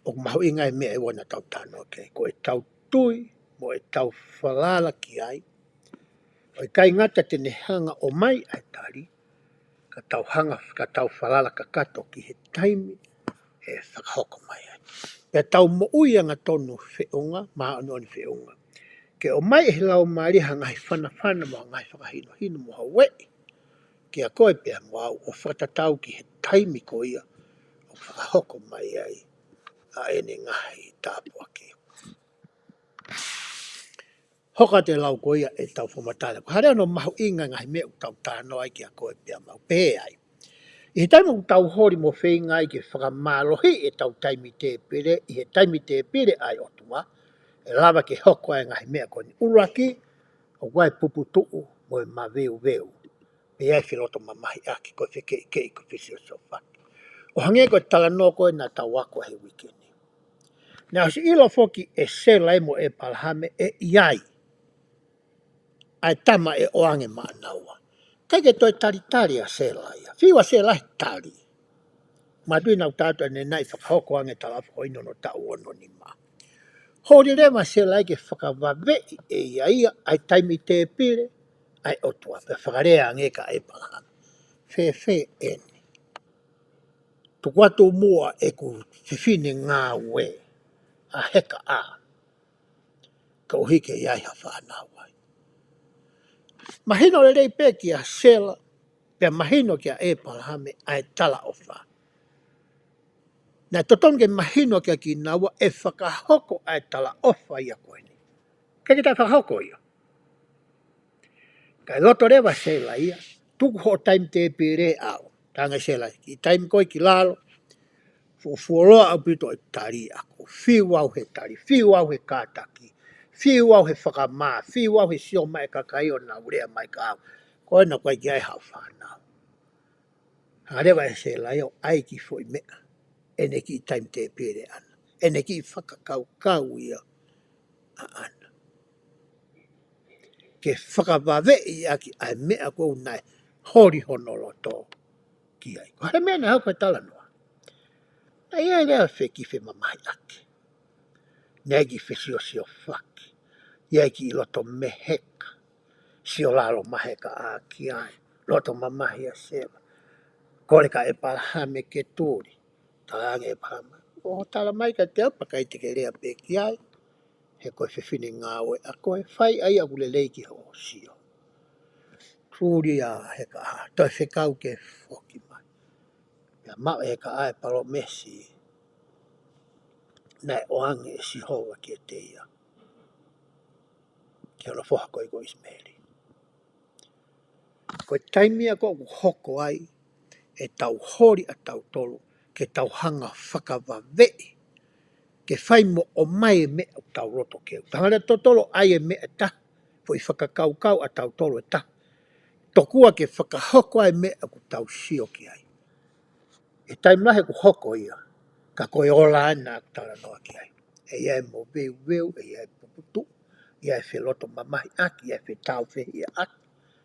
ʻoku mahuʻinga e meʻa ʻe ua naʻa tau talanoa ki ai, ko ʻetau tui mo ʻetau falala ki ai. ʻO ʻikai ngata te ne hanga ʻo ʻomai ʻa e tali, ka tau hanga, ka tau falala kakato ki he taimi ʻe fakahoko mai ai. Pea tau moʻui angatonu feʻunga, māʻoniʻoni feʻunga, ke ʻomai ʻe he Laumālie ha ngaahi fanafana mo ha ngaahi fakahinohino mo ha ueʻi kia koe pea mo au ʻo fakatatau ki he taimi ko ia ʻoku fakahoko mai ai ʻa ʻene ngaahi tāpuaki. Hoko atu e lau ko ia ʻetau fakamatala. Ko e hā leva hono mahuʻinga e ngaahi meʻa ʻoku tau talanoa ai kia koe pea mo au, pehē ai, ʻi he taimi ʻoku tau holi mo feinga ai ke fakamālohiʻi ʻetau taimi tēpile ʻi he taimi tēpile ʻa e ʻOtua, ʻe lava ke hoko ai e ngaahi meʻa ko eni. ʻUluaki, ʻoku ʻi ai e puputuʻu mo e maveuveu, pea ʻi ai e felotomamahiʻaki, ko e fekeʻikeʻi, ko e fesiosiofaki. ʻO hangē ko e talanoa ko ē naʻa tau ako he uike ni. Naʻe ʻosi ʻilo foki ʻe Sela mo ʻĒpalahame ʻe ʻi ai ʻa e tama ʻe ʻoange maʻanaua. ʻIkai ke toe talitali ʻa Sela ia. Fiu ʻa Sela he tali. Mātuʻaki naʻa ku tala atu ʻanenai fakahoko ange talaʻofa ko eni hono taʻu ono nima. Holi leva ʻa Sela ia ke fakavaveʻi ʻe ia ia ʻa e taimi tēpile ʻa e ʻOtua, pea fakalea ange kia ʻĒpalahame: Fēfē eni? Tuku atu muʻa ʻeku fefine ngāue, ʻa Hekaʻā, koeʻuhi ke ʻi ai ha fānau ai. Mahino lelei pē kia Sela, pea mahino kia ʻĒpalahame ʻa e talaʻofa. Naʻe totonu ke mahino kia kinaua ʻe fakahoko ʻa e talaʻofa ia ko eni. ʻIkai ke toe fakahoko ia. Kae loto leva ʻa Sela ia, tuku hoʻo taimi tēpile ʻe au. Talaange ʻe Sela, kiʻi taimi ko ē ki lalo, fuofuoloa ʻaupito e tali ʻaʻaku. Fiu au he tali, fiu au he kātaki, fiu au he fakamā, fiu au he sio mai e kakai ʻo nau lea mai kia au, ko ena ʻoku ʻikai ke ʻi ai haʻo fānau. Hanga leva ʻe Sela ia ʻo ʻai e kiʻi foʻi meʻa ʻene kiʻi taimi tēpile ʻaʻana, ʻene kiʻi fakakaukau ia ʻaʻana, ke fakavaveʻi ʻaki ʻa e meʻa ko ē naʻe holi hono loto ki ai. Ko e hā e meʻa naʻe hoko he talanoa? Naʻe ʻi ai leva e kiʻi femamahiʻaki, naʻe ʻi ai e kiʻi fesiosiofaki, ʻi ai e kiʻi loto meheka, sio lalo mai ʻa Hekaʻā ki ai, loto mamahi ʻa Sela. Kole kia ʻĒpalahame ke tuli. Talaange ʻe ʻĒpalahame, ʻoku tala mai kiate au pea ʻikai te ke lea pē ki ai, he ko e fefine ngāue ʻa koe, fai ʻa ia ʻoku lelei ki hoʻo sio. Tuli ʻa Hekaʻā, toe fekau ke foki mai. Pea maʻu ʻe Hekaʻā e palōmesi naʻe ʻoange ʻe Sihova kiate ia ki hono foha ko ē ko ʻIsimeli. Ko e taimi ia ko ē ʻoku hoko ai ʻetau holi ʻatautolu ke tau hanga ʻo fakavaveʻi, ke fai mo ʻomai e meʻa ʻoku tau loto ke ʻoatu. Hanga leva ʻe tautolu ʻo ʻai e meʻa ʻe taha, foʻi fakakaukau ʻatautolu ʻe taha, tokua ke fakahoko ai e meʻa ʻoku tau sio ki ai. ʻI he taimi lahi ʻoku hoko ia, ka ko e ola ena ʻoku talanoa ki ai. ʻE ʻi ai e moveuveu, ʻe ʻi ai e puputuʻu, ʻe ʻi ai e felotomamahiʻaki, ʻe ʻi ai e fetāufehiʻaki,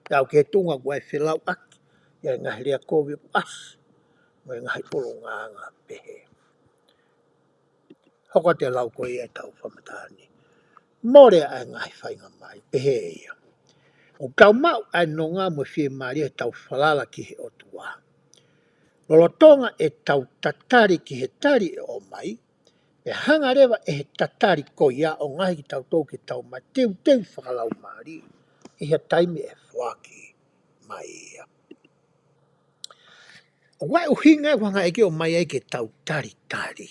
ʻe aʻu ki he tuʻunga ʻoku ʻi ai e felauʻaki, ʻe ʻi ai e ngaahi lea kovi ʻoku ʻasi, mo e ngaahi ʻulungaanga pehē. Hoko atu e lau ko ia ʻetau fakamatala ni. Mole ʻa e ngaahi faingamālie, pehē ʻe ia. ʻOku tau maʻu ʻa e nonga mo e fiemālie ʻi heʻetau falala ki he ʻOtua. Lolotonga ʻetau tatali ki he tali ʻe ʻomai, pea hanga leva ʻe he tatali ko ia ʻo ngaohi kitautolu ke tau mateuteu fakalaumālie ʻi he taimi ʻe foaki mai ia. ʻOku ʻi ai e ʻuhinga ʻoku hanga ʻe he ʻEiki ʻo ʻomai ai ke tau talitali.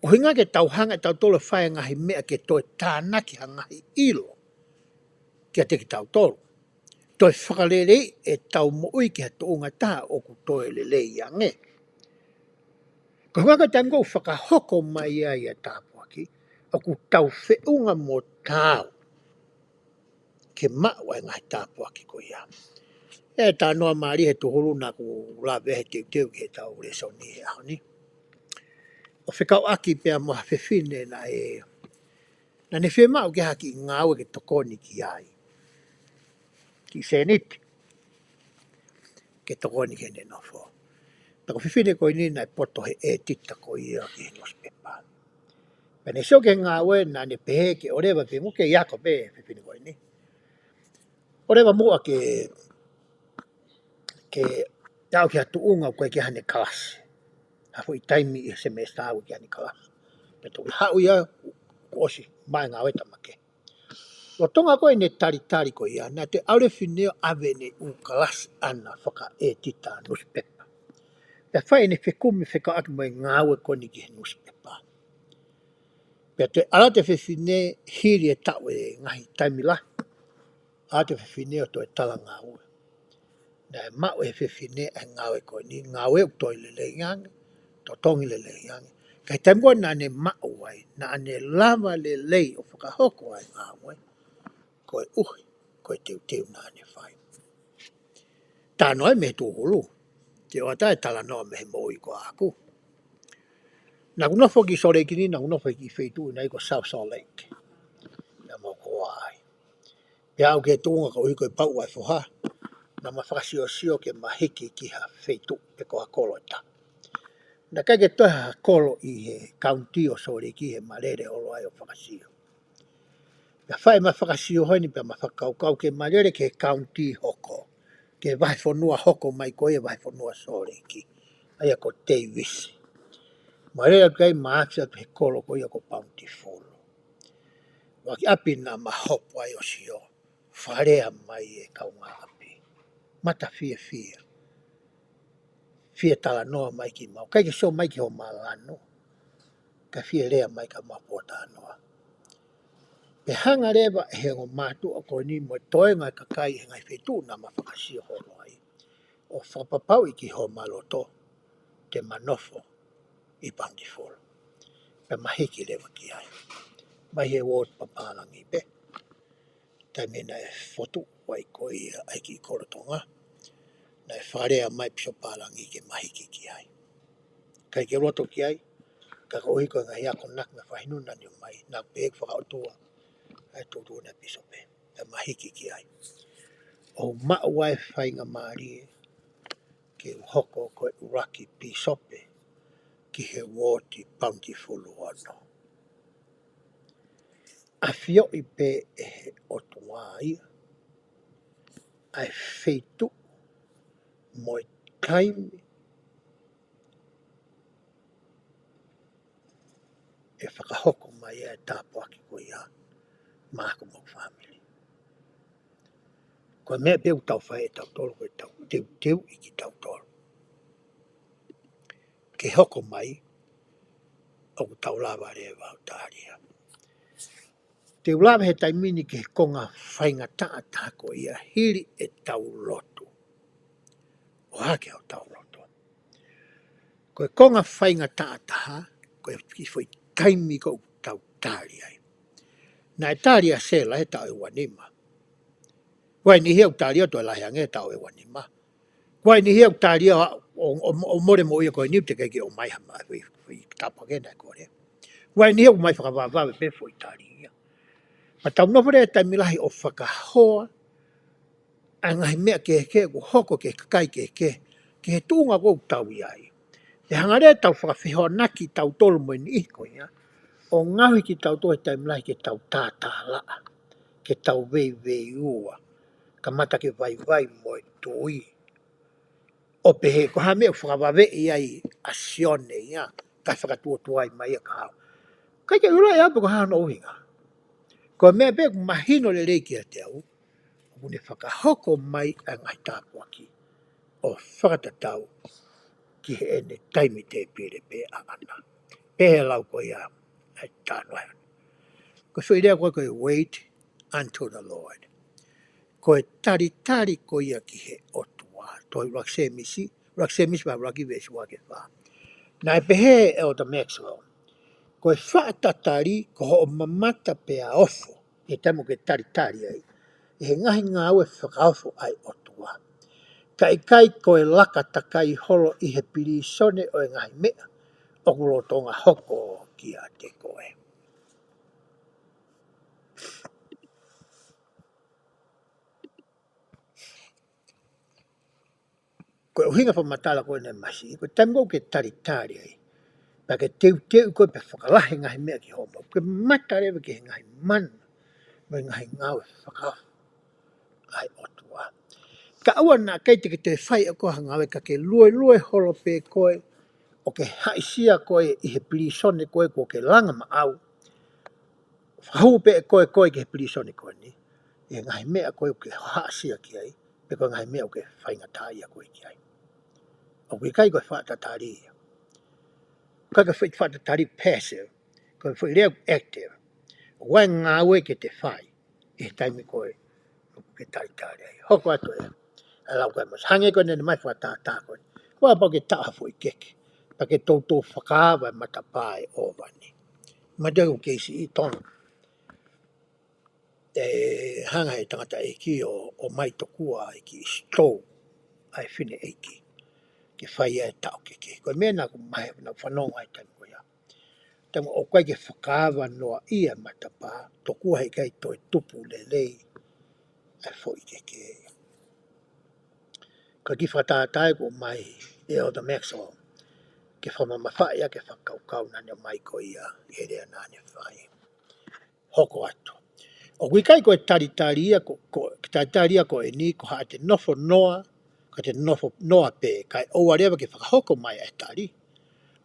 ʻUhinga ke tau hanga ʻe tautolu ʻo fai e ngaahi meʻa ke toe tānaki ha ngaahi ʻilo kiate kitautolu. Toe fakaleleiʻi ʻetau moʻui ki ha tuʻunga ʻe taha ʻoku toe lelei ange. Ko e ʻuhinga ko e taimi ko ē ʻoku fakahoko mai ai ʻa e tāpuaki, ʻoku tau feʻunga mo taau ke maʻu ʻa e ngaahi tāpuaki ko ia. ʻE talanoa mālie he tūhulu naʻa ku lave he teuteu ki heʻetau lēsoni he ʻaho ni, ʻo fekauʻaki pea mo ha fefine naʻe, naʻa ne fiemaʻu ke ʻi ai ha kiʻi ngāue ke tokoni ki ai, kiʻi sēniti ke tokoni ki heʻene nofo. Pea ko e fefine ko eni naʻe poto he ʻētita ko ia ki he nusipepa. Pea ne sio ki he ngāue, naʻa ne pehē ke ʻoleva pē muʻa ke ʻi ai ko e fefine ko eni, ʻoleva muʻa ke, ke aʻu ki ha tuʻunga ʻoku ʻikai ke ʻi ai haʻane kalasi. Ha foʻi taimi ʻi he semesitā ʻoku ʻikai ke ʻi ai haʻane kalasi. Pea toki haʻu ia kuo ʻosi maʻu e ngāue, tala mai ke. Lolotonga ko ē ʻene talitali ko ia, naʻe toe ʻalu e fefine ʻo ʻave ʻene ʻū kalasi ʻaʻana fakaʻētita nusipepa. Pea fai ʻene fekumi fekauʻaki mo e ngāue ko eni ki he nusipepa. Pea toe ʻalu atu e fefine hili e taʻu ʻe ngaahi taimi lahi. ʻAlu atu e fefine ʻo toe tala ngāue. Naʻe maʻu ʻe he fefine ʻa e ngāue ko eni, ngāue ʻoku toe lelei ange, totongi lelei ange. Ka ʻi he taimi ko ē naʻa ne maʻu ai, naʻa ne lava lelei ʻo fakahoko ʻa e ngāue. koeʻuhi ko e teuteu naʻa ne fai. Talanoa ia mei he tūhulu, te u ʻoatu e talanoa mei he moʻui ko ʻaku. Naʻa ku nofo ki Salt Lake ni, naʻa ku nofo ki he feituʻu naʻe ʻikai ko South Salt Lake. Naʻa mau ō ai. Pea aʻu ki he tuʻunga koeʻuhi ko e pauʻu ʻa e foha, naʻa ma fakasiosio ke ma hiki ki ha feituʻu pe ko ha kolo ʻe taha. Naʻe ʻikai ke toe ha kolo ʻi he kauniti ʻo Salt Lake he ma lele holo ai ʻo fakasio. Pea fai ʻema fakasio heni pea ma fakakaukau ke ma lele ki he kauniti hoko, ki he vahefonua hoko mai ko ia vahefonua Salt Lake, ʻa ia ko Davis. Ma lele atu ai ma afe atu he kolo ko ia ko Bountiful. Ua ki ʻapi naʻa ma hopo ai ʻo sio, fakalea mai e kaungāʻapi. Mata fiefia. Fie talanoa mai kimaua. ʻIkai ke sio mai ki homa lanu, ka fie lea mai ka ma pōtalanoa. Pea hanga leva ʻe he ongo mātuʻa ko eni mo e toenga e kakai he ngaahi feituʻu naʻa ma fakasio holo ai, ʻo fakapapauʻi ki homa loto te ma nofo ʻi Bountiful. Pea ma hiki leva ki ai. Mai he ward papālangi pē. Taimi naʻe fotu ai ko ia ʻa e kiʻi kolo Tonga, naʻe fakalea mai Pīsope Pālangi ke ma hiki ki ai. ʻIkai ke u loto ki ai, ka koeʻuhi ko e ngaahi akonaki naʻe fai ʻi he ʻaho ni mai, naʻa ku pehē ʻoku fakaʻotua ʻa e tuʻutuʻuni ʻa e pīsope, pea ma hiki ki ai. ʻO maʻu ai e faingamālie ke u hoko ko e ʻuluaki pīsope ki he ward ʻi Bountiful ono. ʻAfioʻi pē ʻe he ʻOtua ia ʻa e feituʻu mo e taimi ʻe fakahoko mai ai e tāpuaki ko ia maʻaku mo hoku fāmili. Ko e meʻa pē ʻoku tau fai ʻe tautolu, ko e tau teuteuʻi kitautolu ke hoko mai ʻoku tau lava leva ʻo tālia. Te u lave he taimi ni ki he konga faingataʻa taha ko ia hili ʻetau lotu. ʻO hake ʻo tau lotu. Ko e konga faingataʻa taha, ko e kiʻi foʻi taimi ko ē ʻoku tau tali ai. Naʻe tali ʻa Sela he taʻu ʻe uanima. Ko e niʻihi ia ʻoku tali ʻo toe lahi ange he taʻu ʻe uanima. Ko e niʻihi ia ʻoku tali ʻo, ʻo, ʻo, ʻo mole moʻui ia ko eni ʻoku teʻeki ke ʻomai ha ma, foʻi, foʻi tāpuaki naʻe kole. Ko e niʻihi ia ʻoku ʻomai fakavavevave pē foʻi tali ia. Pea tau nofo leva he taimi lahi ʻo fakahoa ʻa e ngaahi meʻa kehekehe ʻoku hoko ki he kakai kehekehe, ki he tuʻunga ʻoku tau ʻi ai. Pea hanga leva ʻetau fakafehoanaki tautolu mo e niʻihi ko ia, ʻo ngaohi kitautolu he taimi lahi ke tau tātālaʻa, ke tau veiveiua, kamata ke vaivai mo e tui. ʻO pehē, ko e hā e meʻa ʻoku fakavaveʻi ai ʻa Sione ia, kae fakatuotuai mai ia kia au. ʻIkai ke u ʻilo ʻe au pe ko e hā hono ʻuhinga. Ko e meʻa pē ʻoku mahino lelei kiate au, ʻoku ne fakahoko mai ʻa e ngaahi tāpuaki ʻo fakatatau ki heʻene taimi tēpile pē ʻaʻana. Pehē ʻe he lau ko ia ʻa e talanoa. Ko e foʻi lea ko ē ko e wait unto the Lord. Ko e talitali ko ia ki he ʻOtua. Tohi ʻuluaki Sēmisi, ʻuluaki Sēmisi vahe ʻuluaki veesi ua ki he fā. Naʻe pehē ʻe ʻEletā Maxwell, ko e faʻa tatali ko hoʻo mamata pea ofo, ʻi he taimi ʻoku ke talitali ai ʻi he ngaahi ngāue fakaofo ʻa e ʻOtua. Ka ʻikai ko e laka takai holo ʻi he pilīsone ʻo e ngaahi meʻa ʻoku lolotonga hoko kiate koe. Ko e ʻuhinga fakamatala ko ē naʻe masiʻi, ko e taimi ko ē ʻoku ke talitali ai, pea ke teuteu ko ē pea fakalahi e ngaahi meʻa ki hoʻo maʻu, ke mamata leva ki he ngaahi mana mo e ngaahi ngāue fakaofo ʻa e ʻOtua. Kae ʻoua naʻa ʻikai te ke toe fai ʻe koe ha ngāue ka ke luelue holo pē koe, ʻo ke haʻisia koe ʻi he pilīsone ko ē kuo ke langa maʻau. Fakahū pē ʻe koe koe ki he pilīsone ko eni ʻi he ngaahi meʻa ko ē ʻoku ke haʻisia ki ai, pe ko e ngaahi meʻa ʻoku ke faingataʻaʻia koe ki ai. ʻOku ʻikai ko e faʻa tatali ia. ʻIkai ko e foʻi faʻa tatali passive, ko e foʻi lea active. ʻOku ʻi ai e ngāue ke te fai ʻi he taimi ko ē ʻoku ke talitali ai. Hoko atu ē ʻa e lau ko ē masiʻi. Hangē ko ē naʻe ʻomai fakatātā ko ē. Kuo pau ke taʻo ha foʻi keke, pea ke toutou fakaava e matapā ʻo e ʻōvani. Mate ʻoku kei siʻi tonu. ʻe hanga he tangataʻeiki ʻo, ʻo ʻomai tokua ʻa e kiʻi sitou ʻa e fineʻeiki ke fai ʻa e taʻokeke. Ko e meʻa naʻá ku mahe, naʻá ku fanongo ai he taimi ko ia. Taimi ʻoku ʻikai ke fakaava noa ia matapā, tokua heʻikai toe tupu lelei ʻa e foʻi keke. Ko e kiʻi fakatātā ʻoku ʻomai ʻe ʻEletā Maxwell ke fakamamafaʻi ʻa e fakakaukau naʻá ne ʻomai ko ia he lea naʻá ne fai. Hoko atu. ʻOku ʻikai ko e talitali ia ko, ko, talitali ia ko eni ko haʻate nofo noa, ka te nofo noa pē, kae ʻoua leva ke fakahoko mai ʻa e tali.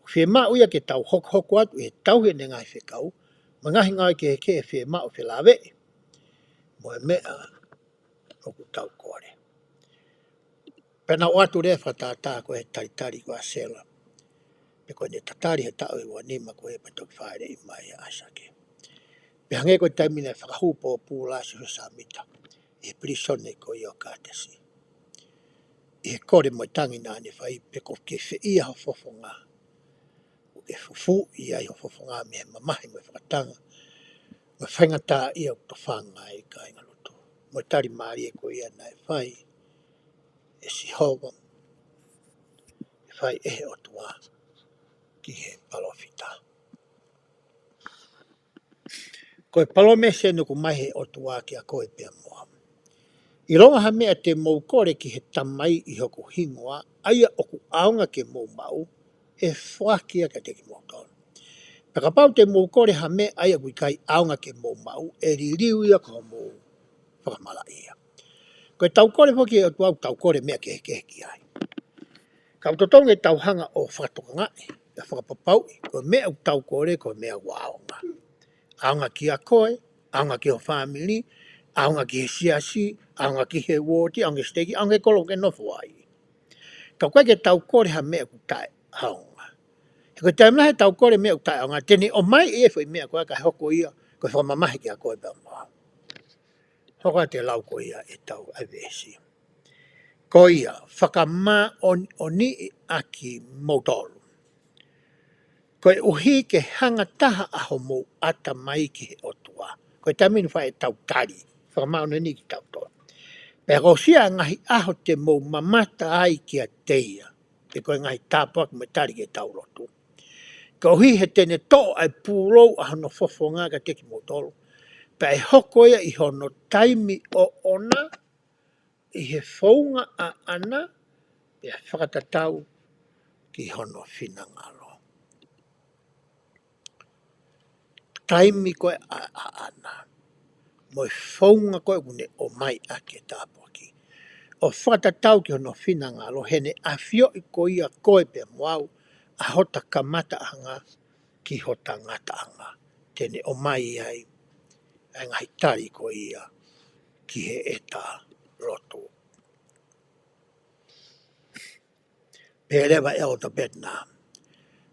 ʻOku fiemaʻu ia ke tau hokohoko atu ʻi he tauhi ʻene ngaahi fekau, mo e ngaahi ngāue kehekehe ʻe fiemaʻu felāveʻi mo e meʻa ʻoku tau kole. Pea naʻe ʻoatu leva e fakatātā ko e talitali ko ʻAsela. Pea ko ʻene tatali he taʻu ʻe ua nima ko ē pea toki fāʻeleʻi mai ʻa ʻAisake. Pea hangē ko e taimi naʻe fakahū pōpula ai ʻa Siosefa Sāmita ʻi he pilīsone ko ia ʻo Kātesi. ʻI he kole mo e tangi naʻá ne fai pe ʻoku ke fie ʻi ai ho fofonga. ʻOku ke fufuuʻi ai ho fofonga mei he mamahi mo e fakatanga mo e faingataʻaʻia ʻoku tofanga ai e kāingalotu. Mo e tali mālie ko ia naʻe fai ʻe Sihova, ʻe fai ʻe he ʻOtua ki he palōfita. Ko e palōmesi eni ʻoku ʻomai he ʻOtua kiate koe pea mo au. ʻIlonga ha meʻa te mou kole ki he Tamai ʻi hoku hingoa, ʻa ia ʻoku ʻaonga ke mou maʻu, ʻe foaki ia kiate kimoutolu. Pea kapau te mou kole ha meʻa ʻa ia ʻoku ʻikai ʻaonga ke mou maʻu, ʻe liliu ia ko hoʻomou fakamalaʻia. Ko e tau kole foki ki he ʻOtua ʻoku tau kole meʻa kehekehe ki ai. Ka ʻoku totonu ke tau hanga ʻo fakatokangaʻi, ʻo fakapapauʻi, ko e meʻa ʻoku tau kole, ko e meʻa ʻoku ʻaonga. ʻAonga kiate koe, ʻaonga ki ho fāmili, ʻaonga ki he siasi, ʻaonga ki he uooti, ʻaonga ki he siteiki, ʻaonga ki he kolo ʻoku ke nofo ai. Ka ʻoku ʻikai ke tau kole ha meʻa ʻoku taʻeʻaonga. He ko e taimi lahi ʻe tau kole meʻa ʻoku taʻeʻaonga, te ne ʻomai ʻe ia e foʻi meʻa ko ia kae hoko ia ko e fakamamahi kiate koe pea mo au. Hoko atu e lau ko ia ʻetau ʻai veesi. Ko ia, fakamāʻoniʻoniʻi ʻakimoutolu. Koeʻuhi ke hanga taha ʻa homou ʻatamai ki he ʻOtua. Ko e taimi ni ʻoku fai ai ʻetau tali, fakamāʻoniʻoniʻi kitautolu. Pea ko e siʻi ngaahi ʻaho te mou mamata ai kiate ia. Pe ko e ngaahi tāpuaki mo e tali ki heʻetau lotu. Koeʻuhi he te ne toʻo ʻa e pūlou ʻa hono fofonga kiate kimoutolu. Pea ʻe hoko ia ʻi hono taimi ʻoʻona, ʻi he founga ʻaʻana, pea fakatatau ki hono finangalo. Taimi ko ē ʻa, ʻaʻana, mo e founga ko ē ʻoku ne ʻomai ʻaki e tāpuaki. ʻO fakatatau ki hono finangalo, heʻene ʻafioʻi ko ia koe pea mo au, ʻa hota kamataʻanga ki hota ngataʻanga. Te ne ʻomai ai, ʻa e ngaahi tali ko ia ki heʻeta lotu. Pehē leva ʻe ʻEletā Petinā.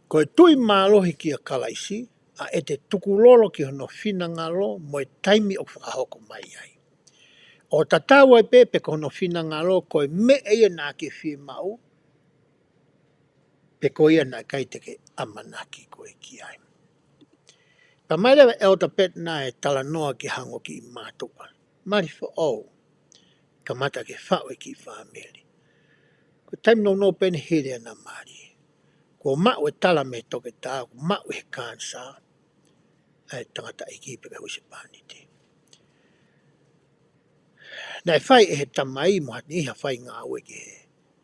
Ko e tui mālohi kia Kalaisi, ʻa ʻete tukulolo ki hono finangalo mo e taimi ʻoku fakahoko mai ai. ʻO tatau ai pē pe ko hono finangalo ko e meʻa ia naʻá ke fiemaʻu, pe ko ia naʻe ʻikai te ke ʻamanaki koe ki ai. Pea ʻomai leva ʻe ʻEletā Petinā e talanoa ki ha ongo kiʻi mātuʻa. Mali foʻou, kamata ke faʻu e kiʻi fāmili. Ko e taimi nounou pē ʻene hili ʻena mali. Kuo maʻu e tala mei he toketā, kuo maʻu he kanisā ʻa e tangataʻeiki pe ko e husepāniti. Naʻe fai ʻe he tamai mo ha niʻihi ha faingāue ki he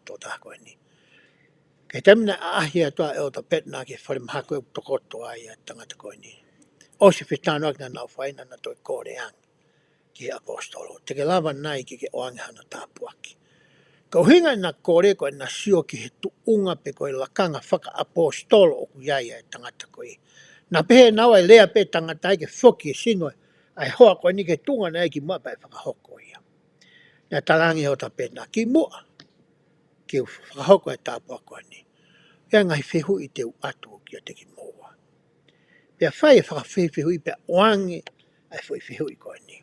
tokotaha ko eni. Ka ko e taimi naʻe ʻaʻahi atu ai ʻa ʻEletā Petinā ki he falemahaki ko ē ʻoku tokoto ai ʻa e tangata ko eni. ʻOsi e fetalanoaʻaki naʻa nau fai, naʻa na toe kole ange ki he ʻaposetolo. Te ke lava nai ke ke ʻoange hano tāpuaki. Ko e ʻuhinga ʻena kole ko ʻena sio ki he tuʻunga pe ko e lakanga fakaʻaposetolo ʻoku ʻi ai ʻa e tangata ko ē. Naʻa pehē naua ʻe lea pē tangata ia ke foki e sino ʻa e hoa ko eni ki he tuʻunga naʻe ʻi ai kimuʻa pea ʻe fakahoko ia. Naʻe talaange ʻe ʻEletā Petinā kimuʻa ke u fakahoko e tāpuaki ko eni. ʻI ai e ngaahi fehuʻi te u ʻatu kiate kimoua. Pea fai e fakafehifehuʻi pea ʻoange ʻa e foʻi fehuʻi ko eni.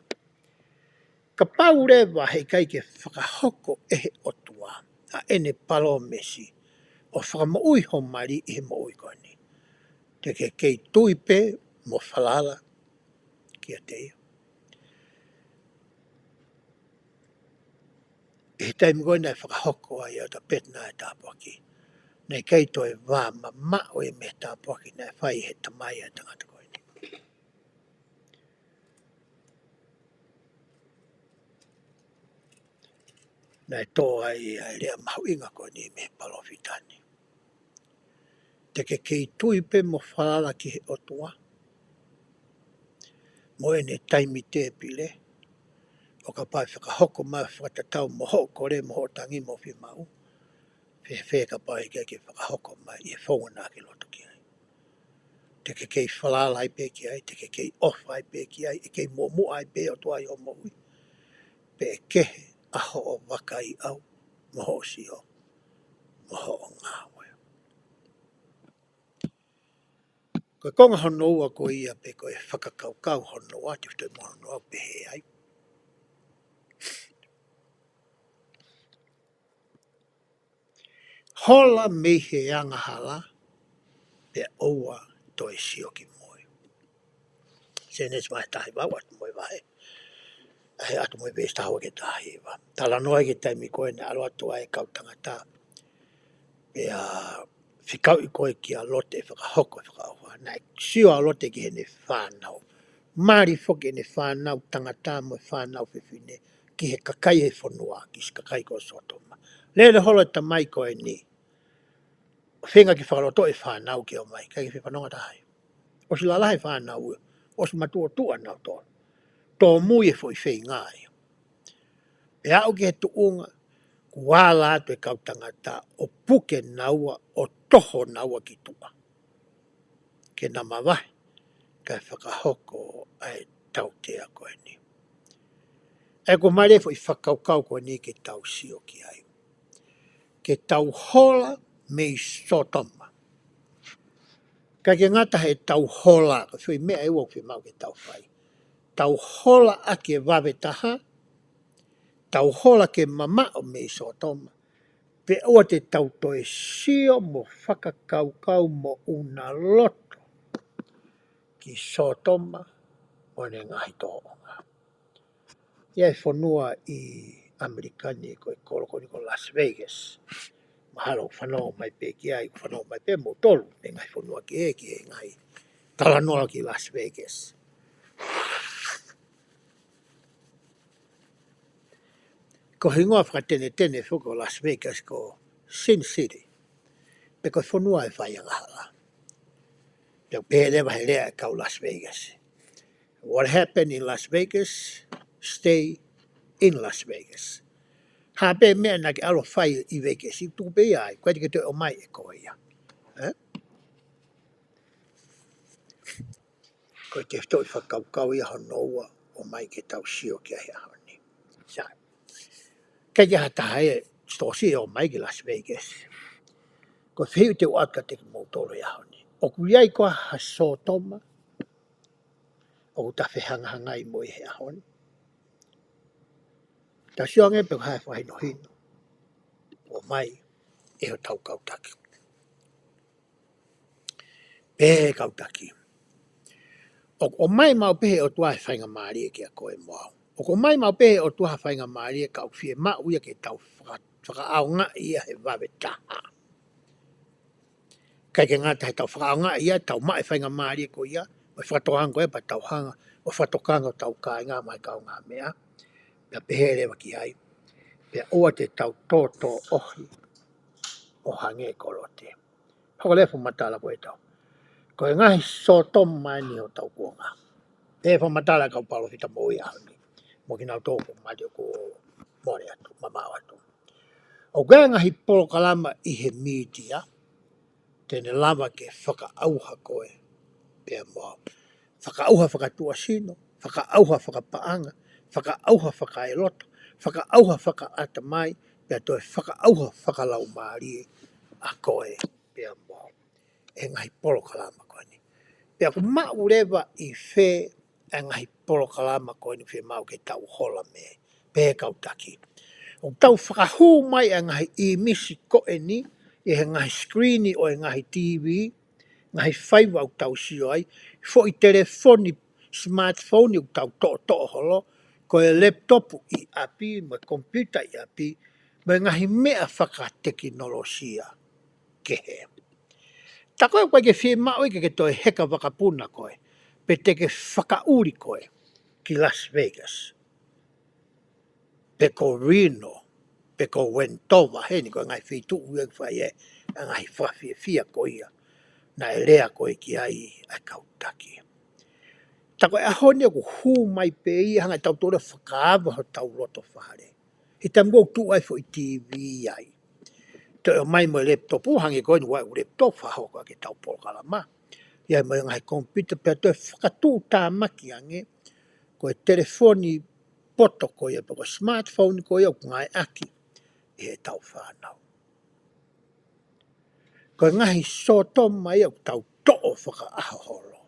Kapau leva heʻikai ke fakahoko ʻe he ʻOtua ʻa ʻene palōmesi ʻo fakamoʻui ho mali ʻi he moʻui ko eni, te ke kei tui pē mo falala kiate ia? ʻI he taimi ko ē naʻe fakahoko ai ʻe ʻOtua Petinā e tāpuaki, naʻe ʻikai toe vā mamaʻo ia mei he tāpuaki naʻe fai ʻe he tamai ʻa e tangata ko eni. Naʻe tō ai ʻa e lea mahuʻinga ko eni mei he palōfita ni. Te ke kei tui pē mo falala ki he ʻOtua mo ʻene taimi tēpile, ʻo kapau ʻe fakahoko mai ʻo fakatatau mo hoʻo kole, mo hoʻo tangi, mo hoʻo fiemaʻu, fēfē kapau ʻe ʻikai ke fakahoko mai ʻi he founga naʻa ke loto ki ai? Te ke kei falala ai pē ki ai, te ke kei ʻofa ai pē ki ai, ʻe kei muʻomuʻa ai pē ʻOtua ʻi hoʻo moʻui, pe ʻe kehe ʻa hoʻo vakaiʻau mo hoʻo sio mo hoʻo ngāue. Ko e konga hono ua ko ia, pe ko e fakakaukau hono ua, te u toe mo hono ua pehē ai. Hola mei he angahala, pea ʻoua toe sio ki mui. Sēnesi vahe taha hiva ʻo aʻu atu mo e vahe, ʻa e ʻatu mo e veesi taha ua ki he taha hiva. Talanoa ki he taimi ko ē naʻe ʻalu atu ai e kau tangata, pea fekauʻi ko ē kia Lote ʻe fakahoko e fakaʻauha. Naʻe sio ʻa Lote ki heʻene fānau. Mali foki ʻene fānau tangata mo e fānau fefine ki he kakai ʻo e fonua, ki siʻi kakai ko Sōtoma. Lele holo e tamai ko eni ʻo feinga ke fakalotoʻi e fānau ke ō mai, ʻikai ke fie fanongo ha taha ia. ʻOsi lalahi e fānau ia, ʻosi matuʻotuʻa nautolu. Tōmui e foʻi feinga ia. Pea aʻu ki he tuʻunga kuo ala atu e kau tangata ʻo puke naua, ʻo toho naua ki tuʻa ke na mavahe, kae fakahoko ʻa e tautea ko eni. ʻA ia ko e meʻa leva e foʻi fakakaukau ko eni ke tau sio ki ai. Ke tau hola mei Sōtoma. ʻIkai ke ngata heʻetau hola, ko e foʻi meʻa ʻe ua ʻoku fiemaʻu ke tau fai. Tau hola ʻaki e vave taha, tau hola ke mamaʻo mei Sōtoma, pea ʻoua te tau toe sio mo fakakaukau mo ʻuna loto ki Sōtoma mo ʻene ngaahi tōʻonga. ʻI ai e fonua ʻi ʻAmelika ni ko e kolo ko eni ko Las Vegas. Mahalo ʻoku fanongo mai pē ki ai, ʻoku fanongo mai pē moutolu mei he ngaahi fonua kehe ki he ngaahi talanoa ki Las Vegas. Ko e hingoa fakatenetene foki ʻo Las Vegas ko Sin City, pe ko e fonua ʻo e faiangahala. Pea ʻoku pehē leva he lea ʻa e kau Las Vegas: What happened in Las Vegas, stay in Las Vegas. Ha pē meʻa naʻa ke ʻalu ʻo fai ʻi Vegas, ʻe tuku pē ia ai, ʻikai te ke toe ō mai ʻe koe ia. Eh? Ko e tefitoʻi fakakaukau ia hono ua ʻoku ʻomai ke tau sio ki ai he ʻaho ni. Sai. ʻIkai ke ʻi ai ha taha ia ʻe tō sio mai ki Las Vegas. Ko e fehuʻi te u ʻoatu kiate kimoutolu he ʻaho ni: ʻOku ʻi ai koā ha Sōtoma ʻoku ta fehangahangai mo ia he ʻaho ni? Tau sio ange pe ko e hā e fakahinohino ʻoku ʻomai ʻe hotau kau taki. Pehē ʻe he kau taki: ʻOku ʻomai maʻu pē he ʻOtua ha faingamālie kiate koe mo au. ʻOku ʻomai maʻu pē he ʻOtua ha faingamālie, ka ʻoku fiemaʻu ia ke tau faka-, fakaʻaongaʻi ia he vave taha. ʻIkai ke ngata heʻetau fakaʻaongaʻi ia, tau maʻu e faingamālie ko ia, mo e fakatokanga ko ia, pea tau hanga ʻo fakatokanga hotau kāinga mo e kaungāmeʻa. Pea pehē leva ki ai: Pea ʻoua te tau tōtōʻohi ʻo hangē ko Lote. Hoko leva e fakamatala ko ē ʻetau, ko e ngaahi Sōtoma eni hotau kuonga. Pehē e fakamatala ʻa e kau palōfita moʻui he ʻaho ni, mo kinautolu ʻoku mali ʻoku mole atu, mamaʻo atu. ʻOku ʻi ai e ngaahi polokalama ʻi he mītia te ne lava ke fakaʻauha koe pea mo au. Fakaʻauha fakatuʻasino, fakaʻauha fakapaʻanga, fakaʻauha fakaeloto, fakaʻauha fakaʻatamai, pea toe fakaʻauha fakalaumālie ʻa koe pea mo au. ʻE ngaahi polokalama ko eni. Pea ʻoku maʻu leva ʻi fē ʻa e ngaahi polokalama ko eni ʻoku fiemaʻu ke tau hola mei ai? Pehē e kau taki: ʻOku tau fakahū mai ʻa e ngaahi ʻīmisi ko eni ʻi he ngaahi screen ʻo e ngaahi T V, ngaahi faiva ʻoku tau sio ai, foʻi telefoni, smartphone ʻoku tau toʻotoʻo holo, ko e laptop ʻi ʻapi, mo e computer ʻi ʻapi, mo e ngaahi meʻa fakatekinolosia kehe. Tā ko ē ʻoku ʻikai ke fiemaʻu ia ke ke toe heka vakapuna koe, pe te ke fakaʻuli koe ki Las Vegas, pe ko Reno, pe ko Wendover, heni ko e ngaahi feituʻu ia ʻoku fai ai ʻa e ngaahi fakafiefia ko ia naʻe lea ko ē ki ai ʻa e kau taki. Tā ko e ʻaho ni ʻoku hū mai pē ia, hanga ʻe tautolu ʻo fakaava hotau loto fale. He taimi ko ē ʻoku tuʻu ai foʻi T V ai, toe ʻomai mo e laptop, hangē ko eni ʻoku ʻi ai ʻeku laptop, fakahoko ʻaki ʻetau polokalama. ʻI ai mo e ngaahi computer, pea toe fakatuʻutāmaki ange ko e telefoni poto ko ia, pe ko e smartphone ko ia ʻoku ngāueʻaki ʻe heʻetau fānau. Ko e ngaahi sōtoma ia ʻoku tau toʻo fakaʻaho holo.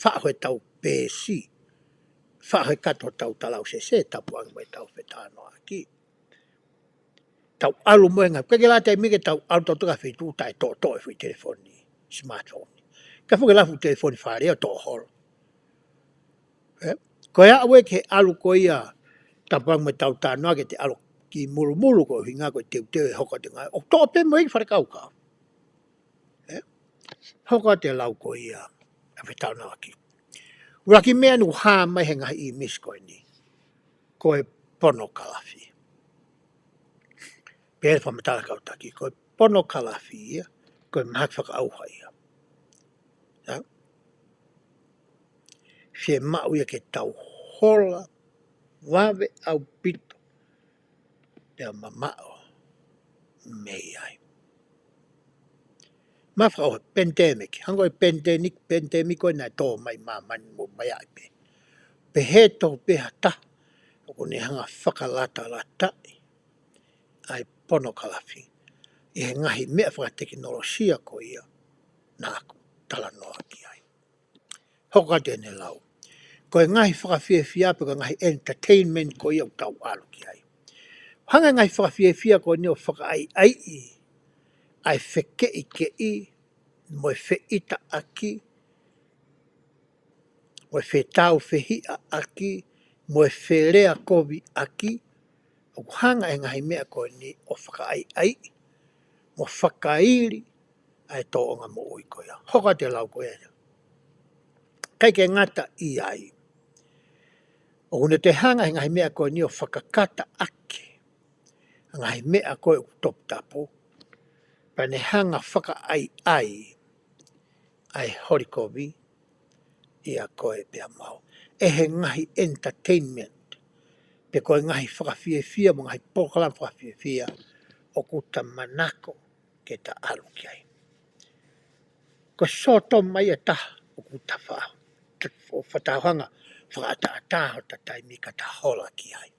Faʻo heʻetau peesi, faʻo he kato hotau talausese, tapu ange mo ʻetau fetalanoaʻaki. Tau ʻalu mo e ngaahi, ʻikai ke lava taimi ke tau ʻalu tautolu ki ha feituʻu taʻetoʻotoʻo e foʻi telefoni, smartphone. Ka foki lava e foʻi telefoni fale ʻo toʻo holo. Ē? Ko e aʻu ē ki he ʻalu ko ia, tapu ange mo ʻetau talanoa ke te ʻalu ki Mulumulu, ko e ʻuhinga ko e teuteu e hoko atu e ngāue, ʻo toʻo pē mo e ʻi falekaukau. Ē? Hoko atu e lau ko ia ʻa e fetalanoaʻaki. ʻUluaki meʻa ʻoku hā mai he ngaahi ʻīmisi ko eni, ko e ponokalafi. Pea fakamatala kau taki, ko e ponokalafi ia, ko e mahaki fakaʻauha ia. Ē? Fiemaʻu ia ke tau hola vave ʻaupito pea mamaʻo mei ai. Mafakaʻauha e pandemic, hangē ko e pandemic, pandemic ko ē naʻe tō mai ʻi māmani mo mai ai pē. Pehē tofu pē ha taha ʻoku ne hanga fakalatalataʻi ʻa e ponokalafi ʻi he ngaahi meʻa fakatekinolosia ko ia naʻa ku talanoa ki ai. Hoko atu ʻene lau. Ko e ngaahi fakafiefia pe ko e ngaahi entertainment ko ia ʻoku tau ʻalu ki ai. Hanga ʻe he ngaahi fakafiefia ko eni ʻo fakaʻaiʻaiʻi ʻa e fekeʻikeʻi mo e feʻitaʻaki, mo e fetāufehiʻaʻaki, mo e feleakoviʻaki, ʻoku hanga ʻe he ngaahi meʻa ko eni ʻo fakaʻaiʻaiʻi mo fakaili ʻa e tōʻonga moʻui ko ia. Hoko atu e lau ko ia. ʻIkai ke ngata ʻi ai, ʻoku ne toe hanga ʻe he ngaahi meʻa ko eni ʻo fakakataʻaki ʻa e ngaahi meʻa ko ē ʻoku toputapu, pea ne hanga fakaʻaiʻai ʻa e holi kovi ʻia koe pea mo au ʻe he ngaahi entertainment, pe ko e ngaahi fakafiefia mo e ngaahi polokalama fakafiefia ʻoku ta manako ke ta ʻalu ki ai. Ko e sōtoma ia ʻe taha ʻoku ta fa-, ta fa-, ʻoku tau hanga fakaʻataʻatā hota taimi ka ta hola ki ai.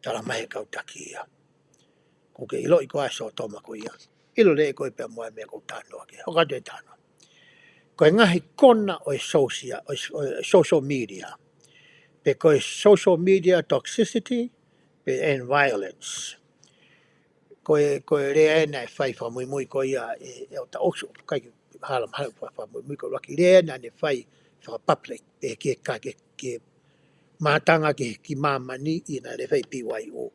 Tala mai ʻe he kau taki ia, ʻoku ke ʻiloʻi koā e sōtoma ko ia? ʻIlo lelei koe pea mo au e meʻa ʻoku ou talanoa ki ai. Hoko atu e talanoa. Ko e ngaahi kona ʻo e sosia-, ʻo e, ʻo e social media, pe ko e social media toxicity, pe and violence. Ko e, ko e lea ē naʻe fai fakamuimui ko ia ʻe, ʻe ʻOtua ʻOsu, ʻikai ke hala mahalo fa-, fakamuimui, ko e ʻuluaki lea ē naʻa ne fai fakapublic, ʻe ki he ka-, ki he, ki he mātanga ki, ki māmani ʻi he naʻe fai ʻe he B Y U.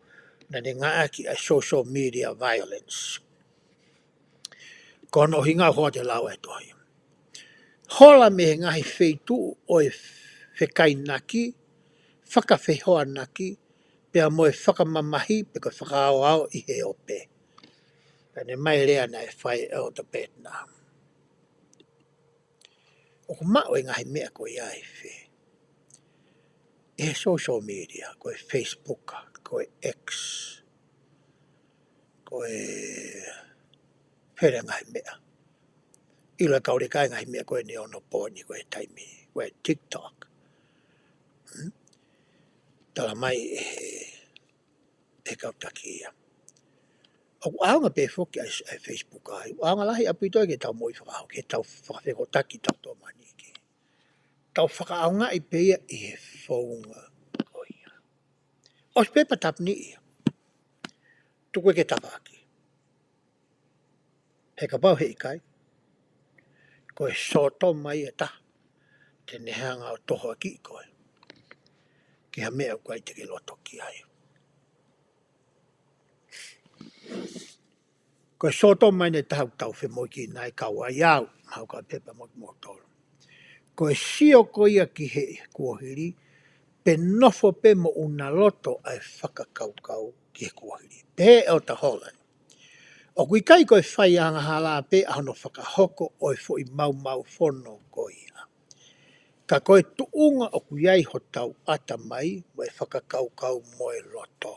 Naʻa ne ngāueʻaki ʻa e social media violence. Ko hono ʻuhinga ʻoku hoko atu e lau ʻa e tohi. Hola mei he ngaahi feituʻu ʻo e fekainaki, fakafehoanaki, pea mo e fakamamahi, pe ko e fakaaoao ʻi he ope. Pea ne ʻomai e lea naʻe fai ʻe ʻEletā Bednar. ʻOku maʻu e ngaahi meʻa ko ia ʻi fē? ʻI he social media, ko e Facebook, ko e X, ko e fele ngaahi meʻa. ʻIlo e kau leka e ngaahi meʻa ko eni ʻo onopooni ko e taimi, ko e TikTok. Hmm? Tala mai ʻe he, ʻe he kau taki ia, ʻoku ʻaonga pē foki ʻa e, ʻa e Facebook ai. ʻAonga lahi ʻaupito ke tau moʻui fakaʻaho, ke tau fakafekotaki tau tō mani ke tau fakaʻaongaʻi pē ia ʻi he founga ko ia. ʻOsi pē pea tāpuni ia. Tuku ke tafaʻaki. He kapau heʻikai, ko e sōtoma ia ʻe taha te ne hanga ʻo tohoakiʻi koe ki ha meʻa ʻoku ʻikai te ke loto ki ai. Ko e sōtoma ʻeni ʻe taha ʻoku tau femoʻuekina ai, kau ai au, hau ka pepa mo kimoutolu. Ko e sio ko ia ki he kuohili, pe nofo pē mo ʻuna loto ʻa e fakakaukau ki he kuohili. Pehē ʻe ʻEletā Holland, ʻoku ʻikai ko e fai angahala pē ʻa hono fakahoko ʻo e foʻi maumau fono ko ia. Ka ko e tuʻunga ʻoku ʻi ai hotau ʻatamai, mo e fakakaukau mo e loto.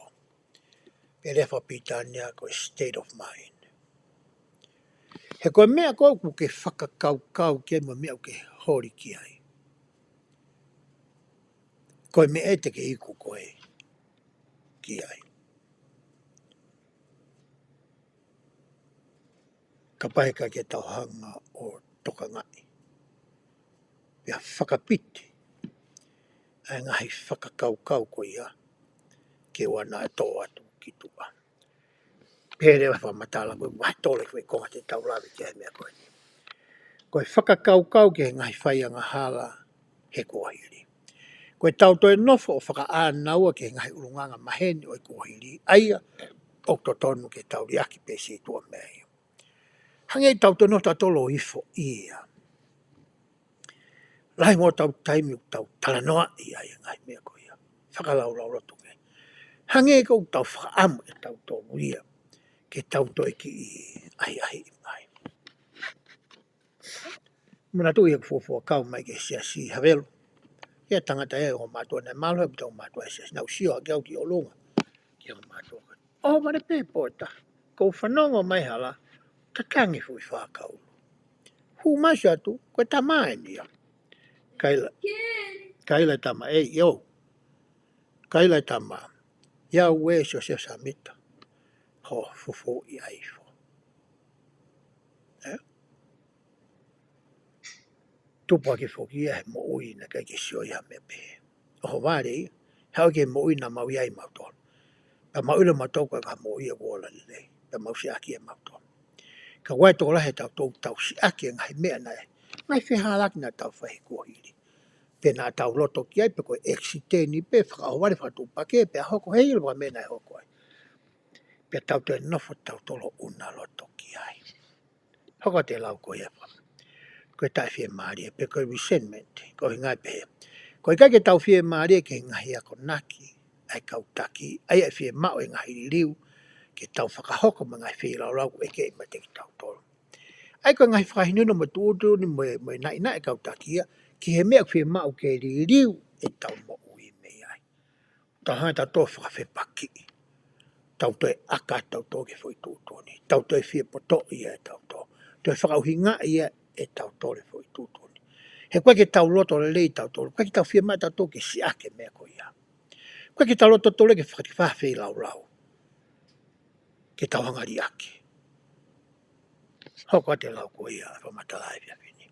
Pehē leva ʻe he Pilitānia ko e state of mind. He ko e meʻa ko ē ʻoku ke fakakaukau ki ai mo e meʻa ʻoku ke holi ki ai, ko e meʻa ia te ke iku koe ki ai. Kapau he ʻikai ke tau hanga ʻo tokangaʻi pea fakapiti ʻa e ngaahi fakakaukau ko ia ke ʻoua naʻa tō atu ki tuʻa. Pehē leva ʻe he fakamatala ko e vahe tolu ʻo e konga te tau lave ki ai he meʻa ko eni. Ko e fakakaukau ki he ngaahi fai angahala he kuohili. Ko e tau toe nofo ʻo fakaʻānaua ki he ngaahi ʻulungaanga maheni ʻo e kuohili, ʻa ia ʻoku totonu ke tau liʻaki pē siʻi tuʻa mei ai. Hangē ʻetau toe nofo tautolu ʻo ifo ia. Lahi mo ʻetau taimi ʻoku tau talanoaʻi ai e ngaahi meʻa ko ia. Fakalaulauloto ki ai. Hangē ʻoku tau fakaʻamu ʻe tautolu ia ke tau toe kiʻi ʻahiʻahiʻi mai. Manatuʻi ʻeku fuofua kau mai ki he siasi Havelu. Ko e tangata ia ʻo mātuʻa naʻe mālohi ʻaupito ʻo mātuʻa he siasi. Naʻa ku sio hake au ki ʻolunga ki he mātuʻa. ʻOhovale pē pō ʻe taha, ʻoku ou fanongo mai hala, tatangi fuʻu fakaulu. Hū mai atu, ko e tama eni ia. Kaila, kaila e tama, ʻei, ʻio. Kaila e tama, ia ue Siosefa Sāmita, hoʻo fufū ʻi ai ifo. Ē? Tupu hake foki ia he moʻui naʻe ʻikai ke sio ia ha meʻa pehē. ʻOhovale ia, haʻu ki he moʻui naʻa mau ʻi ai mautolu. Pea mau ʻilo mautolu ko e ka moʻui ʻoku ola lelei. Pea mau siʻaki ʻe mautolu. Ka ʻoku ʻi ai e tokolahi ʻiate kitautolu ʻoku tau siʻaki e ngaahi meʻa naʻe, ngaahi fehālaaki naʻa tau fai he kuohili. Pe naʻa tau loto ki ai, pe ko e ʻekisiteni, pe fakaʻohovale, fakatuʻupakē, pea hoko he ʻilo pē meʻa naʻe hoko ai. Pea tau toe nofo tautolu ʻo ʻuna loto ki ai. Hoko atu e lau ko ia. Ko e taʻefiemālie, pe ko e resentment, ko e ʻuhinga ia pehē. Ko e ʻikai ke tau fiemālie ki he ngaahi akonaki ʻa e kau taki, ʻa ia ʻe fiemaʻu e ngaahi liliu ke tau fakahoko mo e ngaahi feilaulau ʻoku ʻekeʻi meiate kitautolu. ʻA ia ko e ngaahi fakahinohino mo e tuʻutuʻuni mo e, mo e naʻinaʻi e kau taki ia, ki he meʻa ʻoku fiemaʻu ke liliu ʻetau moʻui mei ai. Tau hanga tautolu ʻo fakafepakiʻi. Tau toe ʻaka tautolu ki he foʻi tuʻutuʻuni. Tau toe fiepotoʻi ia ʻe tautolu. Toe fakaʻuhingaʻi ia ʻe tautolu e foʻi tuʻutuʻuni. He ʻoku ʻikai ke tau loto lelei tautolu. ʻOku ʻikai ke tau fiemaʻu tautolu ke siʻaki e meʻa ko ia. ʻOku ʻikai ke tau loto tautolu ke fakafeilaulau. Ke tau hanga liʻaki. Hoko atu e lau ko ia, fakamatala he efiafi ni.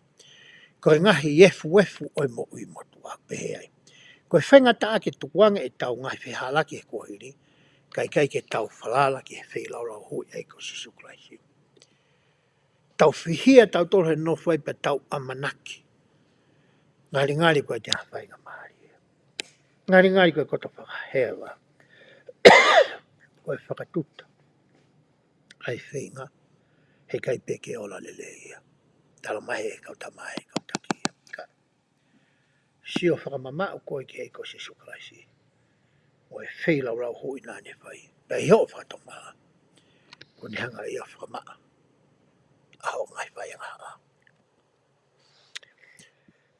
Ko e ngaahi efuefu ʻo e moʻui motuʻa, pehē ai. Ko e faingataʻa ke tukuange ʻetau ngaahi fehālaaki he kuohili, ka ʻikai ke tau falala ki he feilaulau huhuʻi ʻa e ʻEiki ko Sīsū Kalaisi. Tau fihia tautolu he nofo ai pea tau ʻamanaki. Ngalingali ko e te ha faingamālie. Ngalingali ko e koto fakahela. Ko e fakatuta ʻa e feinga, he ʻikai pē ke ola lelei ia. Tala mai he kau tama, he kau taki ia. Ka sio fakamamaʻu koe ki he ʻEiki ko Sīsū Kalaisi. Mo e feilaulau huhuʻi naʻa ne fai. Pea ʻi hoʻo fakatomala, kuo ne hanga ia ʻo fakamaʻa ʻa hoʻo ngaahi fai angahala.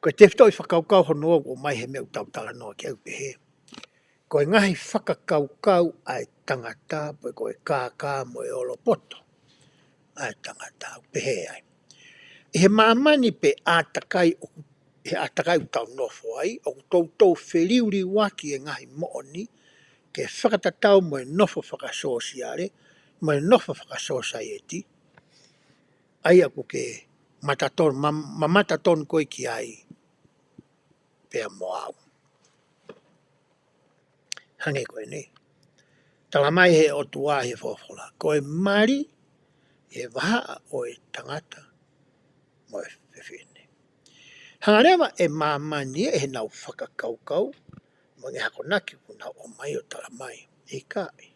Ko e tefitoʻi fakakaukau hono ua ʻoku ʻomai he meʻa ʻoku tau talanoa ki ai ʻoku pehē. Ko e ngaahi fakakaukau ʻa e tangata, pe ko e kākā mo e olopoto ʻa e tangata ʻoku pehē ai. ʻI he māmani pe ʻātakai ʻoku, he ʻātakai ʻoku tau nofo ai, ʻoku toutou feliuliuaki e ngaahi moʻoni, ke fakatatau mo e nofo fakasōsiale, mo e nofo fakasōsaieti, ʻa ia ʻoku ke matatonu, ma-, mamata tonu koe ki ai, pea mo au. Hangē ko eni. Tala mai he ʻOtua he folofola. Ko e mali, he vahaʻa ʻo e tangata, mo e fefine. Hanga leva ʻe māmani ʻe heʻenau fakakaukau, mo e ngaahi akonaki ʻoku nau ʻomai ʻo tala mai. ʻIkai.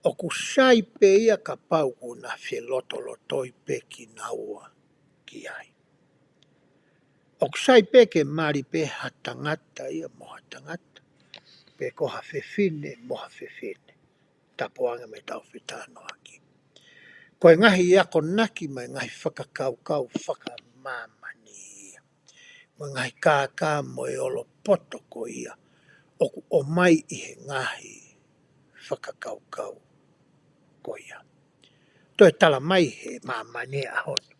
ʻOku sai pē ia kapau ʻoku na felotolotoi pē kinaua ki ai. ʻOku sai pē ke mali pē ha tangata ia mo ha tangata, pe ko ha fefine mo ha fefine. Tapu ange mo ʻetau fetalanoaʻaki. Ko e ngaahi akonaki mo e ngaahi fakakaukau fakamāmani ia, mo e ngaahi kākā mo e olopoto ko ia ʻoku ʻomai ʻi he ngaahi fakakaukau ko ia. Toe tala mai he māmani ʻaho ni.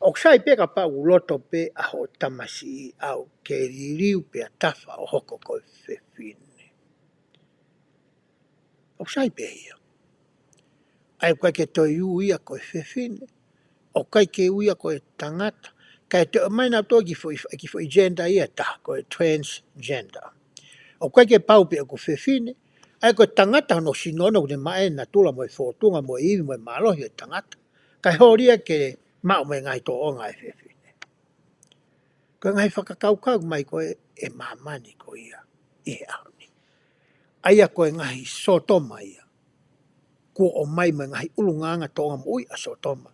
ʻOku sai pē kapau ʻoku loto pē ʻa hoʻo tamasiʻi ʻau ke liliu pea tafa ʻo hoko ko e fefine. ʻOku sai pē ia. ʻA ia ʻoku ʻikai ke toe ui ia ko e fefine. ʻOku ʻikai ke ui ia ko e tangata. Kae toe ʻomai nautolu ki he foʻi, ki he foʻi gender ia ʻe taha, ko e transgender. ʻOku ʻikai ke pau pē ʻoku fefine. ʻA ia ko e tangata hono sino ʻoku ne maʻu e natula mo e fōtunga mo e ivi mo e mālohi ʻo e tangata. Kae holi ia ke maʻu mo e ngaahi tōʻonga ʻo e fefine. Ko e ngaahi fakakaukau mai ko ē ʻa e māmani ko ia ʻi he ʻaho ni. ʻA ia ko e ngaahi sōtoma ia. Kuo ʻomai mo e ngaahi ʻulungaanga tōʻonga moʻui ʻa sōtoma.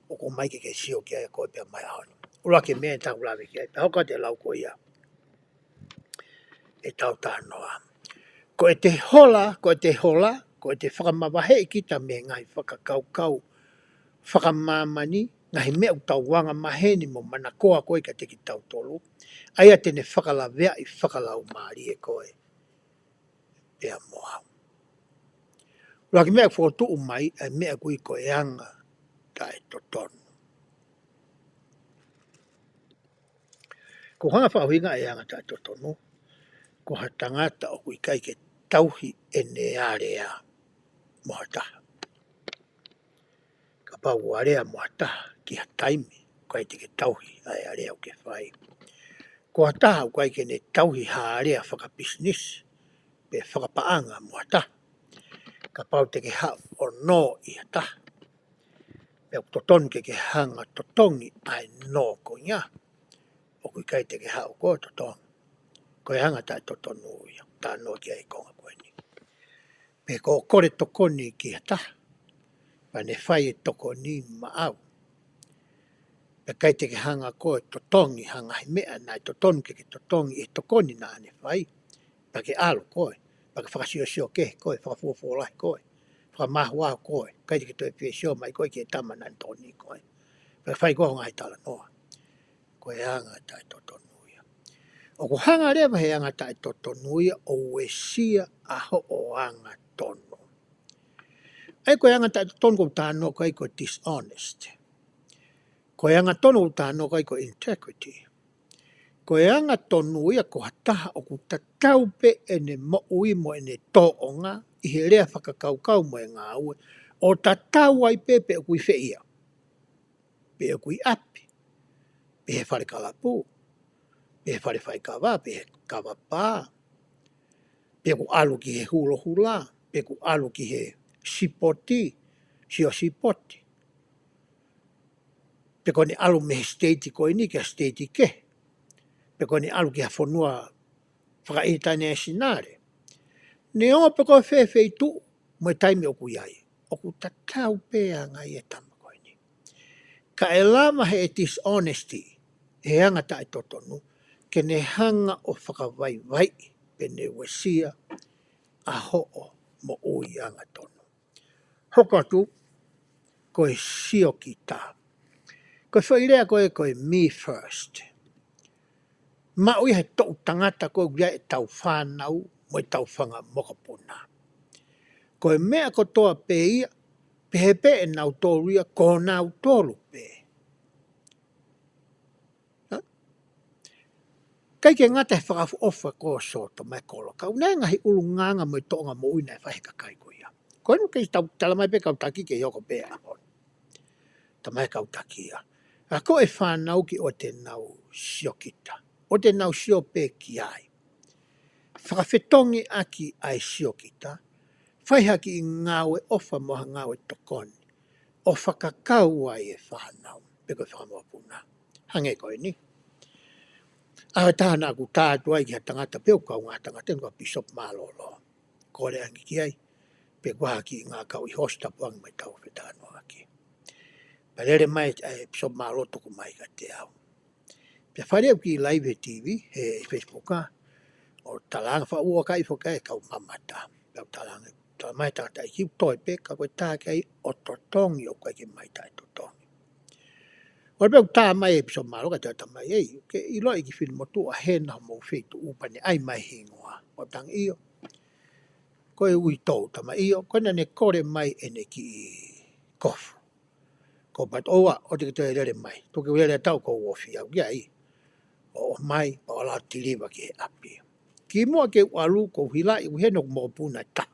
ʻOku ʻomai ke ke sio ki ai ko ē pea mei he ʻaho ni. ʻUluaki meʻa ʻe tau lave ki ai. Pea hoko atu e lau ko ia ʻetau talanoa. Ko ʻete hola, ko ʻete hola, ko ʻete fakamavaheʻi kita mei he ngaahi fakakaukau fakamāmani, ngaahi meʻa ʻoku tau anga maheni mo manakoa ko ē kiate kitautolu. ʻA ia te ne fakalaveaʻi fakalaumālie koe pea mo au. ʻUluaki meʻa ʻoku fokotuʻu mai, ʻa e meʻa ʻoku ui ko e anga taʻetotonu. Ko e anga fakaʻuhinga e anga taʻetotonu, ko ha tangata ʻoku ʻikai ke tauhi ʻene alea mo ha taha. Kapau ʻoku alea mo ha taha ki ha taimi, ʻoku ʻikai te ke tauhi ʻa e alea ʻoku ke fai. Ko ha taha ʻoku ʻikai ke ne tauhi ha alea fakapisinisi, pe fakapaʻanga mo ha taha. Kapau te ke haʻu ʻo nō ʻi ha taha, pea ʻoku totonu ke ke hanga totongi ʻa e nō ko ia, ʻoku ʻikai te ke haʻu koe ʻo totongi. Ko e anga taʻetotonu ia, talanoa ki ai e konga ko eni. Pe ko e kole tokoni ki ha taha, pea ne fai e tokoni maʻau. Pea ʻikai te ke hanga koe ʻo totongi ha ngaahi meʻa naʻe totonu ke ke totongi ʻi he tokoni naʻa ne fai. Pea ke ʻalu koe, pea ke fakasiosio kehe koe, fakafuofuolahi koe, fakamahuahu koe, ʻikai te ke toe fie sio mai koe ki he tama naʻa ne tokoni koe. Pea ke fai koe ho ngaahi talanoa. Ko e anga taʻetotonu ia. ʻOku hanga leva he anga taʻetotonu ia ʻo uesia ʻa hoʻo angatonu. ʻA ia ko e anga taʻetotonu ʻoku ou talanoa ki ai ko e dishonest. Ko e angatonu ʻoku ou talanoa ki ai ko e integrity. Ko e angatonu ia ko ha taha ʻoku tatau pē ʻene moʻui mo ʻene tōʻonga ʻi he lea, fakakaukau mo e ngāue, ʻo tatau ai pē pe ʻoku ʻi fē ia. Pe ʻoku ʻi ʻapi, pe he fale kalapu, pe he fale faikava, pe he kava pā, pe ʻoku ʻalu ki he hulohula, pe ʻoku ʻalu ki he sipoti, sio sipoti. Pe ko ʻene ʻalu mei he siteiti ko eni ki he siteiti kehe. Pe ko ʻene ʻalu ki ha fonua fakaʻinitanesinale. Neongo pe ko e fē feituʻu mo e taimi ʻoku ʻi ai, ʻoku tatau pē anga ia e tama ko eni. Ka ʻe lava he dishonesty, he anga taʻetotonu, ke ne hanga ʻo fakavaivaiʻi pe ne uesia ʻa hoʻo moʻui angatonu. Hoko atu, ko e siokita. Ko e foʻi lea ko ē ko e me first. Maʻu ia he toʻu tangata ko ē ʻoku ʻi ai ʻetau fānau mo ʻetau fanga mokopuna. Ko e meʻa kotoa pē ia, pehē pē ʻe nautolu ia, ko nautolu pē. ʻIkai ke ngata he fakaʻofoʻofa ko ē ʻo Sōtoma mo Kōloa, ka ʻoku ʻi ai e ngaahi ʻulungaanga mo e tōʻonga moʻui naʻe fai he kakai ko ia. Ko eni ʻoku kei tau tala mai pē kau taki ke hoko pē ʻaho ni. Tala mai kau taki ia. ʻA ko e fānau ki ʻoua te nau siokita. ʻOua te nau sio pē ki ai. Fakafetongi ʻaki ʻa e siokita. Fai ha kiʻi ngāue ʻofa mo ha ngāue tokoni. ʻO fakakau ai e fānau. Pe ko e fanga mokopuna. Hangē ko eni. ʻA e taha naʻa ku tā atu ai ki ha tangata pe ʻoku kaungā tangata eni ko e pīsope mālōlō. Kole ange ki ai. pe ko ha kiʻi ngaahi kau ʻi hosi tapu ange mai tau fetalanoaʻaki. Pea lele mai ʻa e Pisopi Mālō tuku mai kiate au. Pea fai ʻeku kiʻi live he T V, he Facebook ā, ʻo talaange fakaʻuakai foki ʻa e kau mamata. Pea u talaange, tala mai tangataʻeiki ʻoku toe pē, ka ko e tā ki ai ʻo totongi ʻoku ʻikai ke mai taʻetotongi. ʻO pea u tā mai ʻe Pisopi Mālō kiate au, tala mai, ei, ke ʻiloʻi ki fili motuʻa hena homou feituʻu pea ne ʻai mai hingoa. ʻO tangi ʻio. Ko e uitou, tala mai ʻio, ko ena ne kole mai ʻene kiʻi kofu. Ko patu ʻoua, ʻoua te ke toe lele mai. Tuku ke u lele atu au, ʻoku ou ofi au ki ai. ʻO ʻomai, pea u ʻalu ʻo tiliva ki he ʻapi. Kimuʻa ke u ʻalu, ʻoku ou hilaʻi, ʻoku ʻi heni hoku mokopuna ʻe taha.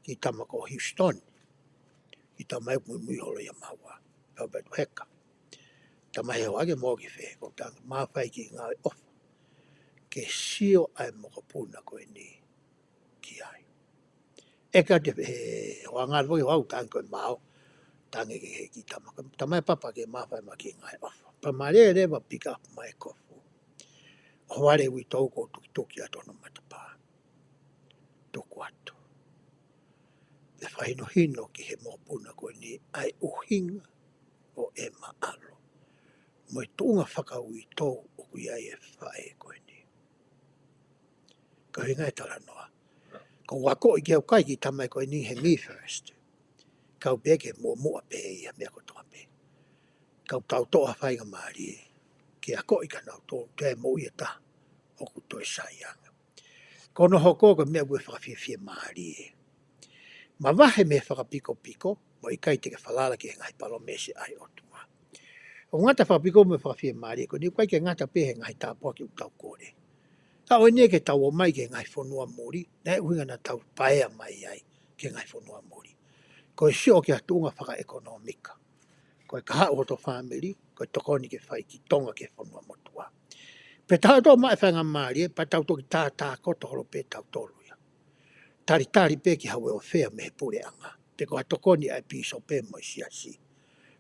Kiʻi tama ko Houston. Kiʻi tama ʻoku muimui holo ia maua. Pea u pehē atu, heka. Tama he hoa ke mo ki fē, ʻoku ou tangi, mafai kiʻi ngāue ʻofa. Ke sio ʻa e mokopuna ko eni ki ai. ʻE ka te he hoa ngāue foki, hoa u tangi ko e mao, tangi ki he kiʻi tama, tama ʻe papa ke mafai mai kiʻi ngāue ʻofa. Pea ma lele leva pick up mai e kofu. ʻO vale uitou ʻoku ou tukituki atu hono matapā. Tuku atu. Pea fakahinohino ki he mokopuna ko eni ʻa e ʻuhinga ʻo e maʻalo. Mo e tuʻunga fakauitou ʻoku ʻi ai e faʻē ko eni. Ko e ʻuhinga e talanoa. Ko u akoʻi ki he ʻoku ʻikai kiʻi tama ko eni he Me First. Kau pē ke muʻomuʻa pē ia meʻa kotoa pē. Kau tau toʻo ha faingamālie. Ke akoʻi kia nautolu, te moʻui ʻe taha. ʻOku toe sai ange. Ko hono hoko ko e meʻa ʻoku fakafiemālie. Mavahe mei he fakapikopiko, mo ʻikai te ke falala ki he ngaahi palōmesi ʻa e ʻOtua. ʻOku ngata fakapikopiko mo e fakafiemālie, ko eni ʻoku ʻikai ke ngata pē he ngaahi tāpuaki ʻoku tau kole. Ka ʻoku ʻi ai ke tau ō mai ki he ngaahi fonua muli, naʻe ʻuhinga naʻa tau paea mai ai ki he ngaahi fonua muli. Ko e sio ki ha tuʻunga fakaʻekonōmika. Ko e kahaʻu hoto fāmili, ko e tokoni ke fai ki Tonga ki he fonua motuʻa. Pea tau toʻo mai e faingamālie, pea tau toki tātākoto holo pē tautolu ia. Talitali pē ki ha welfare mei he puleʻanga. Pe ko ha tokoni ʻa e pīsope mo e siasi.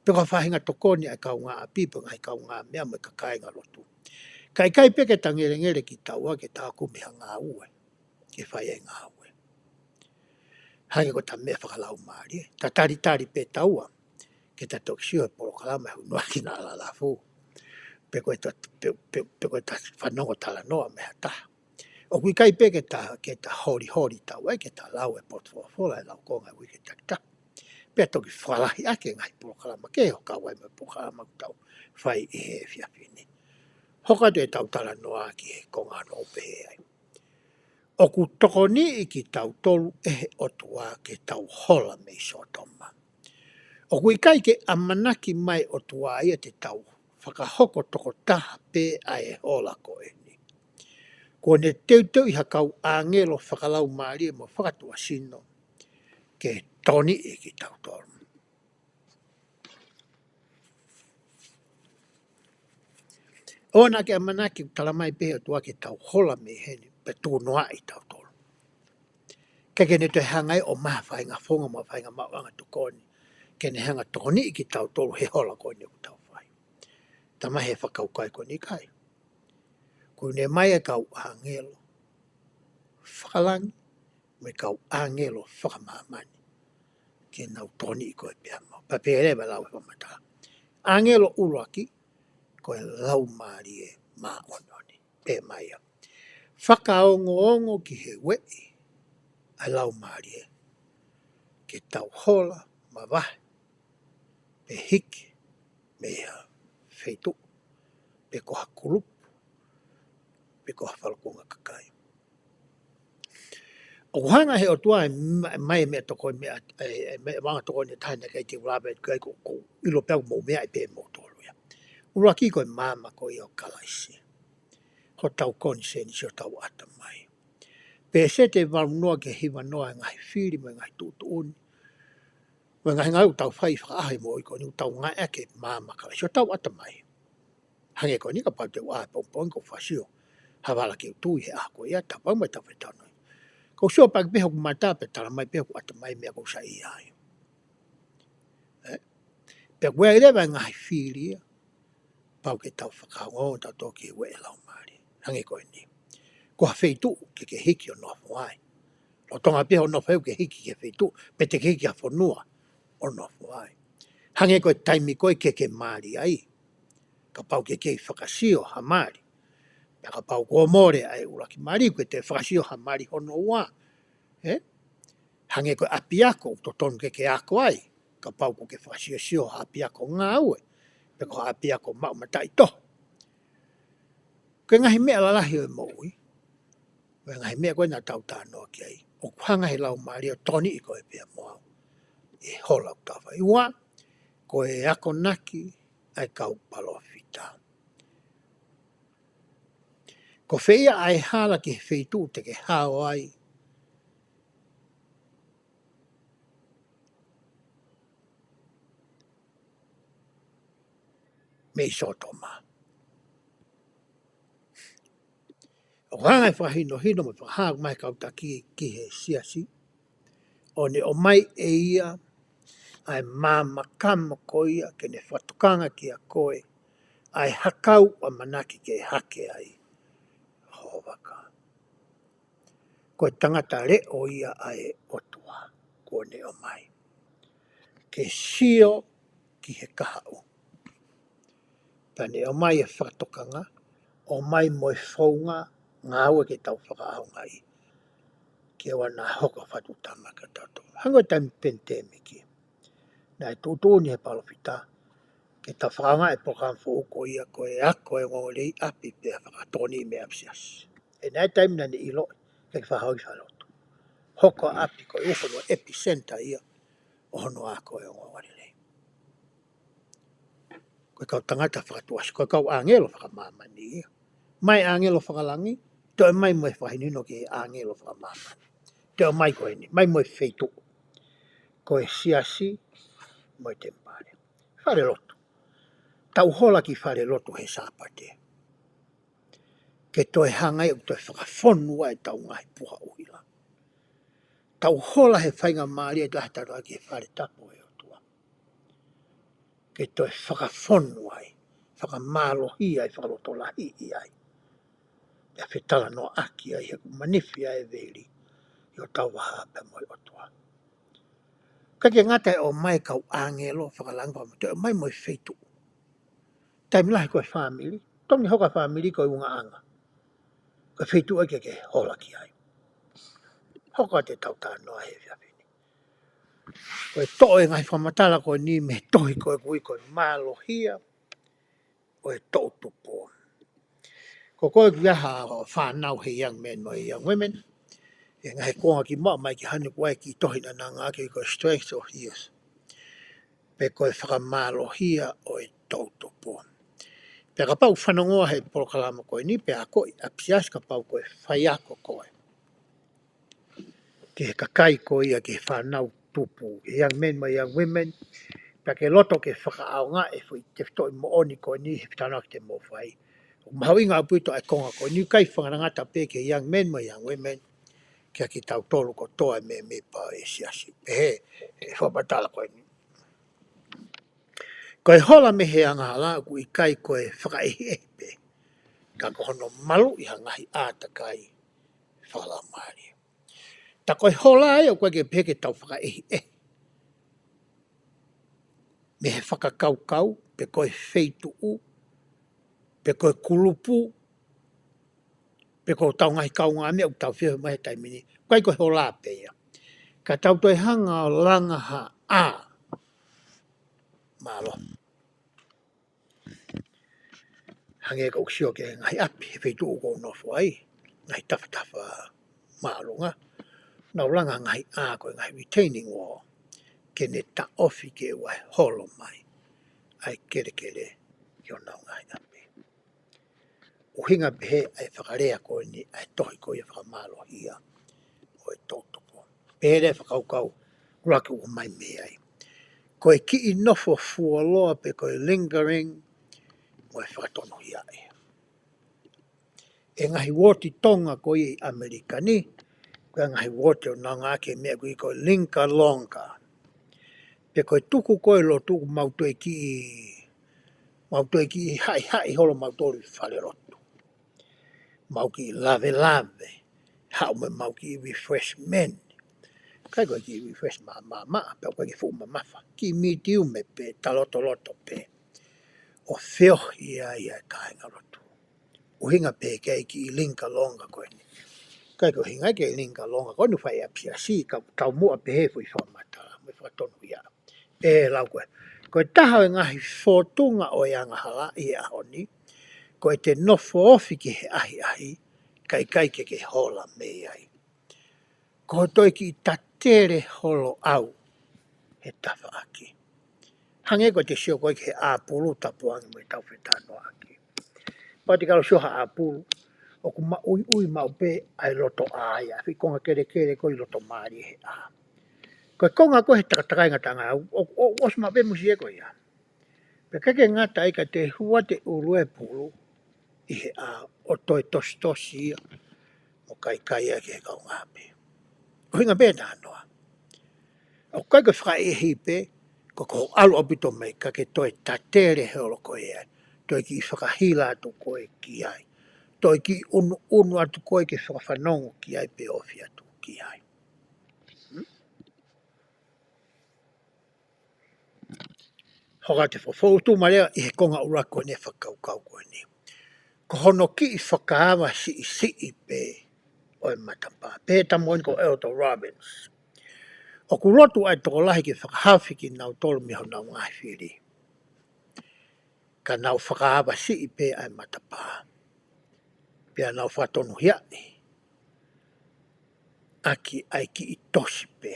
Pe ko ha faʻahinga tokoni ʻa e kaungāʻapi, pe ko e ngaahi kaungāmeʻa mo e kāinga lotu. Ka ʻikai pē ke ta ngelengele kitaua ke ta kumi ha ngāue. Ke fai e ngāue. Hangē ko e ta meʻa fakalaumālie. Ta talitali pē taua. Ke ta toki sio he polokalama ʻe unu ʻaki naʻa lalafu. Pe ko e ta, pe, pe, pe ko e ta fanongo talanoa mei ha taha. ʻOku ʻikai pē ke ta, ke ta holiholi taua, ke ta lau e potu folofola ʻe laukonga ʻi he uike takitaha. Pea toki fakalahi ʻaki e ngaahi polokalama kehe ʻo kau ai mo e polokalama ʻoku tau fai ʻi he efiafi ni. Hoko atu ʻetau talanoa ki he konga hono ʻo pehē ai. ʻOku tokoniʻi kitautolu ʻe he ʻOtua ke tau hola mei Sōtoma. ʻOku ʻikai ke ʻamanaki mai ʻOtua ia te tau fakahoko tokotaha pē ʻa e hola ko eni. Kuo ne teuteuʻi ha kau ʻāngelo fakalaumālie mo fakatuʻasino ke tokoniʻi kitautolu. ʻOua naʻa ke ʻamanaki ʻoku tala mai pē ʻe he ʻOtua ke tau hola mei heni, pea tuku noaʻi tautolu. Ke ke ne toe hanga ʻo maʻu ha faʻahinga founga mo ha faʻahinga maʻuʻanga tokoni. Ke ne hanga tokoniʻi kitautolu he hola ko eni ʻoku tau fai. Tala mai he fakakaukau ko eni ʻikai. Kuo ne ʻomai e kau ʻāngelo fakalangi, mo e kau ʻāngelo fakamāmani. Ke nau tokoniʻi koe pea mo au. Pea pehē leva lau e fakamatala. ʻĀngelo ʻuluaki, ko e Laumālie Māʻoniʻoni. Pehē mai ia. Fakaongoongo ki he ueʻi ʻa e Laumālie. Ke tau hola, mavahe, pe hiki, mei ha feituʻu, pe ko ha kulupu, pe ko ha falukunga kakai. ʻOku hanga he ʻOtua ʻe ma-, mai meʻa tokoni meʻa, ʻe, ʻe meʻa vanga tokoni ʻe taha naʻe ʻikai te u lave ki ai ko, ko ʻilo pē ʻoku mou meaʻi pē moutolu ia. ʻUluaki ko e maama ko ia ʻo Kalaisi. Hotau konisēnisi, hotau ʻatamai. Pēseti ʻe valu noa ki he hiva noa e ngaahi fili mo e ngaahi tuʻutuʻuni. Mo e ngaahi ngāue ʻoku tau fai fakaʻaho ʻi he moʻui ko eni ʻoku tau ngāueʻaki e maama Kalaisi, hotau ʻatamai. Hangē ko eni kapau te u ʻā he pongipongi ʻoku ou fakasio ha vala ke u tui he ʻaho ko ia, tapu ange mo ʻetau fetalanoaʻi. ʻOku ou sio pē ki hoku mata pea tala mai pē hoku ʻatamai meʻa ʻoku ou saiʻia ai. Ē? Pea ʻoku ʻi ai leva e ngaahi fili ia, pau ke tau fakaongoongo tautolu ki he ueʻi e Laumālie. Hangē ko eni. Ko ha feituʻu ke ke hiki ʻo nofo ai. Lolotonga pē hoʻo nofo ai ʻoku ke hiki ki he feituʻu, pe te ke hiki ki ha fonua ʻo nofo ai. Hangē ko e taimi ko ē ke ke mali ai, kapau ʻoku ke kei fakasio ha mali. Pea kapau kuo mole ʻa e ʻuluaki mali, ʻoku ke toe fakasio ha mali hono ua. Ē? Hangē ko e ʻapiako ʻoku totonu ke ke ako ai, kapau ʻoku ke fakasiosio ha ʻapiako ngāue, pe ko ha ʻapiako maʻu mataʻitohi. Ko e ngaahi meʻa lalahi ʻo e moʻui, ko e ngaahi meʻa ko ē naʻa tau talanoa ki ai, ʻoku hanga ʻe he Laumālie ʻo tokoniʻi koe pea mo au ʻi he hola ʻoku tau fai. Ua, ko e akonaki ʻa e kau palōfita. Ko fē ia ʻa e hala ki he feituʻu te ke hao ai mei Sōtoma? ʻOku hanga ʻe he fakahinohino mo e fakahā mai ʻa e kau taki ki he siasi, ʻo ne ʻomai ʻe ia ʻa e maama kamo ko ia ke ne fakatokanga kiate koe ʻa e hakau ʻamanaki ke hake ai ho vaka. Ko e tangata leʻo ia ʻa e ʻOtua kuo ne ʻomai ke sio ki he kahaʻu. Pea ne ʻomai e fakatokanga, ʻomai mo e founga ngāue ke tau fakaʻaongaʻi, ke ʻoua naʻa hoko ʻo fakatuʻutāmaki kiate kitautolu. Hangē ko e taimi pandemic, naʻe tuʻutuʻuni ʻe he palōfita ke tau fakaʻaongaʻi e polokalama foʻou ko ia ko e ako e ongoongolelei ʻapi pea fakatokoniʻi mei ʻapisiasi. He naʻe ʻi ai e taimi naʻa ne ʻiloʻi ʻikai ke faʻa hao ki falelotu. Hoko ʻa ʻapi ko e ʻuhinga mo e epicenter ia ʻo hono ako e ongoongolelei. Ko e kau tangata fakatuʻasino, ko e kau ʻāngelo fakamāmani ia. Mai ʻāngelo fakalangi, toe mai mo e fakahinohino ki he ʻāngelo fakamāmani. Toe mai ko eni, mai mo e feituʻu. Ko e siasi mo e temipale. Falelotu. Tau hola ki falelotu he Sāpate. Ke toe hanga ia ʻo toe fakafonu ai ʻetau ngaahi puha ʻuhila. Tau hola he faingamālie ʻa e talanoa ki he fale tapu ʻo e ʻOtua. Ke toe fakafonu ai, fakamālohia ai, fakalotolahiʻi ai. Pea fetalanoaʻaki ai he ʻoku manifi ai e veli ʻi hotau vahaʻa pea mo e ʻOtua. ʻIkai ke ngata ʻi he ʻomai e kau ʻāngelo fakalangi, pea toe ʻomai mo e feituʻu. Taimi lahi ko e fāmili, totonu ke hoko ʻa e fāmili ko e ʻulungaanga. Ko e feituʻu ia ke ke hola ki ai. Hoko atu ʻetau talanoa he efiafi ni. Ko e toʻo e ngaahi fakamatala ko eni mei he tohi ko ē ʻoku ui ko e Mālohi ʻo e Toʻu Tupu. Ko koe ʻoku ʻi ai ha fānau he Young Men mo e Young Women, ʻi he ngaahi kuonga kimuʻa mai ki heni, ʻoku ʻi ai e kiʻi tohi naʻa nau ngāueʻaki ko e Strength of Youth, pe ko e Fakamālohi ʻo e Toʻu Tupu. Pea kapau ʻoku fanongo he polokalama ko eni, pea akoʻi ʻapisiasi kapau ko e faiako koe ki he kakai ko ia, ki he fānau tupu, ki he Young Men mo e Young Women, pea ke loto ke fakaʻaongaʻi e foʻi tefitoʻi moʻoni ko eni he fetalanoaʻaki te mou fai. ʻOku mahuʻinga ʻaupito ʻa e konga ko eni, ʻikai fakangatangata pē ki he Young Men mo e Young Women, kia kitautolu kotoa e mēmipa ʻo e siasi. Pehē ʻe he fakamatala ko eni. Ko e hola mei he angahala ʻoku ʻikai ko e fakaʻehiʻehi pē, ka ko hono maluʻi ha ngaahi ʻātakai fakalaumālie. Tā ko e hola ia ʻoku ʻikai ke pehē ke tau fakaʻehiʻehi mei he fakakaukau, pe ko e feituʻu, pe ko e kulupu, pe ko hotau ngaahi kaungāmeʻa ʻoku tau feohi mai he taimi ni. ʻIkai ko e hola pē ia. Ka tau toe hanga ʻo langa ha ʻā. Mālō. Hangē ko ʻeku sio ki he ngaahi ʻapi he feituʻu ʻoku ou nofo ai, ngaahi tafatafa māʻolunga, nau langa ngaahi ʻā ko e ngaahi retaining wall, ke ne taʻofi ke ʻoua ʻe holo mai ʻa e kelekele ki honau ngaahi ʻapi. ʻUhinga pehē ʻa e fakalea ko eni ʻa e tohi ko ia Fakamālohi ʻo e Toʻu Tupu. Pehē leva e fakakaukau ʻuluaki ʻoku ʻomai mei ai. Ko e kiʻi nofo fuoloa pe ko e lingering mo e fakatonuhiaʻi. ʻI he ngaahi uooti Tonga ko ia ʻi ʻAmelika ni, ko e ngaahi uooti ʻoku nau ngāueʻaki e meʻa ʻoku ui ko e linger longer. Pe ko e tuku ko ē lotu ʻoku mau toe kiʻi, mau toe kiʻi haʻihaʻi holo mautolu ʻi falelotu. Mau kiʻi lavelave, haʻu mo ʻemau kiʻi refreshment. ʻIkai ko e kiʻi refresh maʻamaʻa, pea ʻoku ʻikai ke fuʻu mamafa. Kiʻi medium pē, talotoloto pē. ʻO feohi ai ʻa e kāingalotu. ʻUhinga pē ki he kiʻi linger longer ko eni. ʻIkai ko e ʻuhinga ki he linger longer ko eni fai ʻa e P R C, ka taumuʻa pē he foʻi fakamatala, mo e fakatonuhia. ʻE lau ko ē. Ko e taha ʻo e ngaahi fōtunga ʻo e angahala ʻi he ʻaho ni, ko ʻete nofo ofi ki he ʻahiʻahi, kae ʻikai ke ke hola mei ai. Ko e toe kiʻi tatele holo ʻau he tafaʻaki. Hangē ko ʻete sio ko ē ki he ʻāpulu, tapu ange mo ʻetau fetalanoaʻaki. Pea te kalo sio ha ʻāpulu, ʻoku maʻuiʻui maʻu pē ʻa e loto ʻā ia, foʻi konga kelekele ko ē ʻi loto mālie he ʻā. Ko e konga ko ē he takatakai ngataʻanga, ʻo, ʻo, ʻosi maʻu pē musie ko ia. Pea ʻikai ke ngata ai ka te hū atu e ʻulu e pulu ʻi he ʻā ʻo toe tositosi ia, ʻo kaikai ia ki he kaungāʻapi. ʻUhinga pē ʻe taha noa. ʻOku ʻikai ko e fakaʻehiʻehi pē, ko e ʻalu ʻaupito mai ka ke toe tatele holo ko ē ai. Toe kiʻi fakahila atu ko ē ki ai. Toe kiʻi ʻunuʻunu atu ko ē ke fakafanongo ki ai pe ofi atu ki ai. Hmm? Hoko atu e fo-, fōtunga leva ʻi he konga ʻuluaki ko eni e fakakaukau ko eni. Ko hono kiʻi fakaava siʻisiʻi pē ʻo e matapā. Pehē ʻe he tama ko eni ko Elder Robbins. ʻOku lotu ʻa e tokolahi ke fakahaofi kinautolu mei honau ngaahi fili. Ka nau fakaava siʻi pē ʻa e matapā. Pea nau fakatonuhiaʻi ʻaki ʻa e kiʻi tosi pē.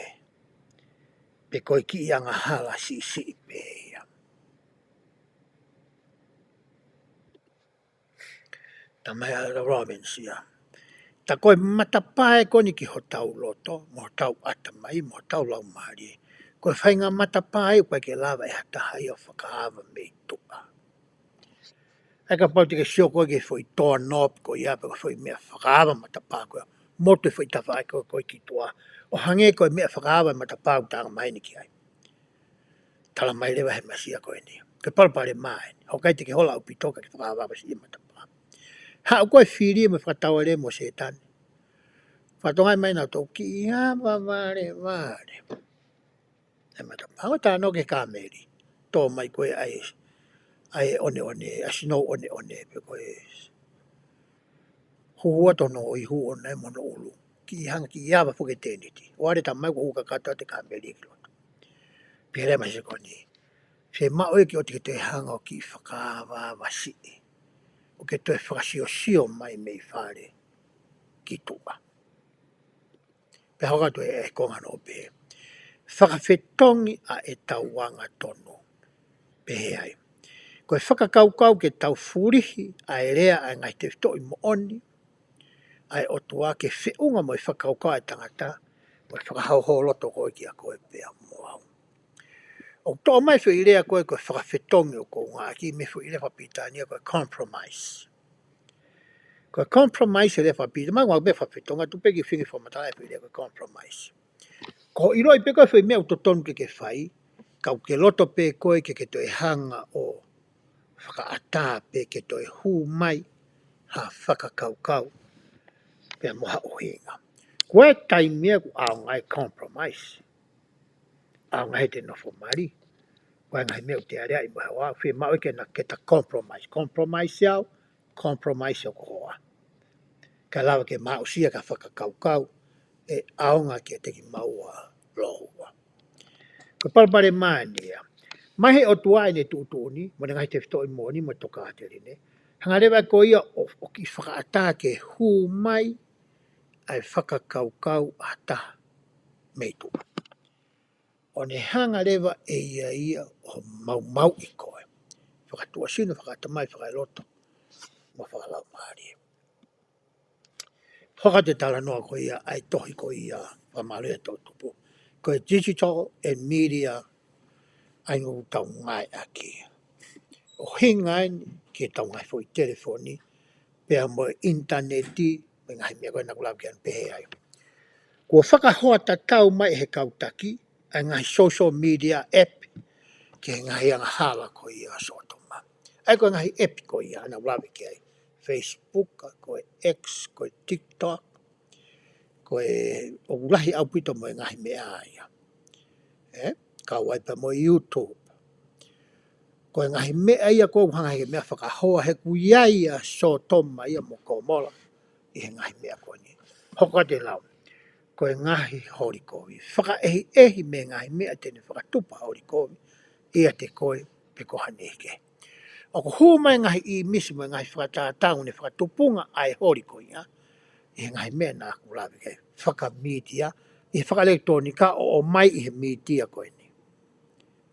Pe ko e kiʻi angahala siʻisiʻi pē ia. Tama ia Elder Robbins ia. Tā ko e matapā ē ko eni ki hotau loto, mo hotau ʻatamai, mo hotau laumālie. Ko e faʻahinga matapā ē ʻoku ʻikai ke lava ʻe ha taha ia ʻo fakaava mei tuʻa. ʻA ia kapau te ke sio ko ē ki he foʻi door knob ko ia, pe ko e foʻi meʻa fakaava matapā ko ia. Motu e foʻi tafaʻaki ko ē ki tuʻa. ʻO hangē ko e meʻa fakaava matapā ʻoku tau anga maheni ki ai. Tala mai leva he masia ko eni. Ko e palopalema eni. Hoko ʻikai te ke hola ʻaupito ka ke fakaava siʻi matapā. Haʻu ko ē fili mo e fakatauele mo Sētane. Fatongia mai nautolu kiʻi ava valevale. ʻA e matapā, ʻo talanoa ki he kāmeli. Tō mai ko ē ʻa e, ʻa e ʻoneʻone, ʻa e snow ʻoneʻone, pe ko e huhua tono ʻo ihu ʻona ē mo hono ʻulu. Kiʻi hanga kiʻi ava foki e tēniti. ʻO ʻalu e tama ʻo hū kakato atu e kāmeli ki loto. Pehē leva e masia ko eni. Fiemaʻu ia ke ʻoua te ke toe hanga ʻo kiʻi fakaavaava siʻi. ʻO ke toe fakasiosio mai mei fale ki tuʻa. Pea hoko atu e konga hono pē. Fakafetongi ʻa ʻetau angatonu. Pehē ai. Ko e fakakaukau ke tau fulihi ʻa e lea ʻa e ngaahi tefitoʻi moʻoni ʻa e ʻOtua ke feʻunga mo e fakakaukau ʻa e tangata, mo e fakahōhōloto ko ē kiate koe pea mo au. ʻOku toʻo mai foʻi lea ko ē ko e fakafetongi ʻoku ou ngāueʻaki mei he foʻi lea fakapilitānia ko e compromise. Ko e compromise e lea fakapilitānia, mai ngā pē fakafetongi, tuku pē ke u feinga fakamatala e foʻi lea ko e compromise. Ko e ʻiloʻi pē ko e foʻi meʻa ʻoku totonu ke ke fai, ka ʻoku ke loto pē koe ke ke toe hanga ʻo fakaʻatā pe ke toe hū mai ha fakakaukau pea mo ha ʻuhinga. Ko e taimi ia ʻoku ʻaonga ai e compromise. ʻAonga ai ʻete nofo mali. Ko e ngaahi meʻa ʻoku te aleaʻi mo e hoa, fiemaʻu ke na ke ta compromise. Compromise au, compromise ʻoku hoa. Ka lava ke ma aʻusia ka fakakaukau, ʻe ʻaonga kiate kimaua lōua. Ko e palopalema eni ia. Mai he ʻOtua ʻene tuʻutuʻuni, mo ʻene ngaahi tefitoʻi moʻoni, mo e tokāteline. Hanga leva ko ia ʻo, ʻo kiʻi fakaʻatā ke hū mai, ʻa e fakakaukau ʻa ha taha mei tuʻa. ʻO ne hanga leva ʻe ia ia ʻo maumauʻi koe. Fakatuʻasino, fakaʻatamai, fakaeloto, mo fakalaumālie. Hoko atu e talanoa ko ia, ʻa e tohi ko ia, fakamālō e toʻutupu. Ko e digital and media, ʻa ia ʻoku tau ngāueʻaki. ʻUhinga eni ki heʻetau ngaahi foʻi telefoni, pea mo e ʻinitaneti, mo e ngaahi meʻa ko ē naʻa ku lave ki ai pehē ai. Kuo fakahoa tatau mai ʻe he kau taki, ʻa e ngaahi social media app, ki he ngaahi angahala ko ia ʻa Sōtoma. ʻA ia ko e ngaahi app ko ia, naʻa ku lave ki ai. Facebook, ko e X, ko e TikTok, Ko e ʻoku lahi ʻaupito mo e ngaahi meʻa ia. ʻE, kau ai pea mo e YouTube. Ko e ngaahi meʻa ia ʻoku hanga he meʻa fakahoa he ʻoku ʻi ai ʻa Sōtoma ia mo Komola ʻi he ngaahi meʻa ko eni. Hoko atu e lau. Ko e ngaahi holi kovi. Fakaʻehiʻehi mei he ngaahi meʻa te ne fakatupu ha holi kovi ʻiate koe pe ko ha niʻihi kehe. ʻOku hū mai ngaahi ʻīmisi mo e ngaahi fakatātā ʻoku ne fakatupunga ʻa e holi ko ia ʻi he ngaahi meʻa naʻa ku lave ki ai. Fakamītia, ʻi he fakaʻelekitulōnika ʻo ʻomai ʻi he mītia ko eni.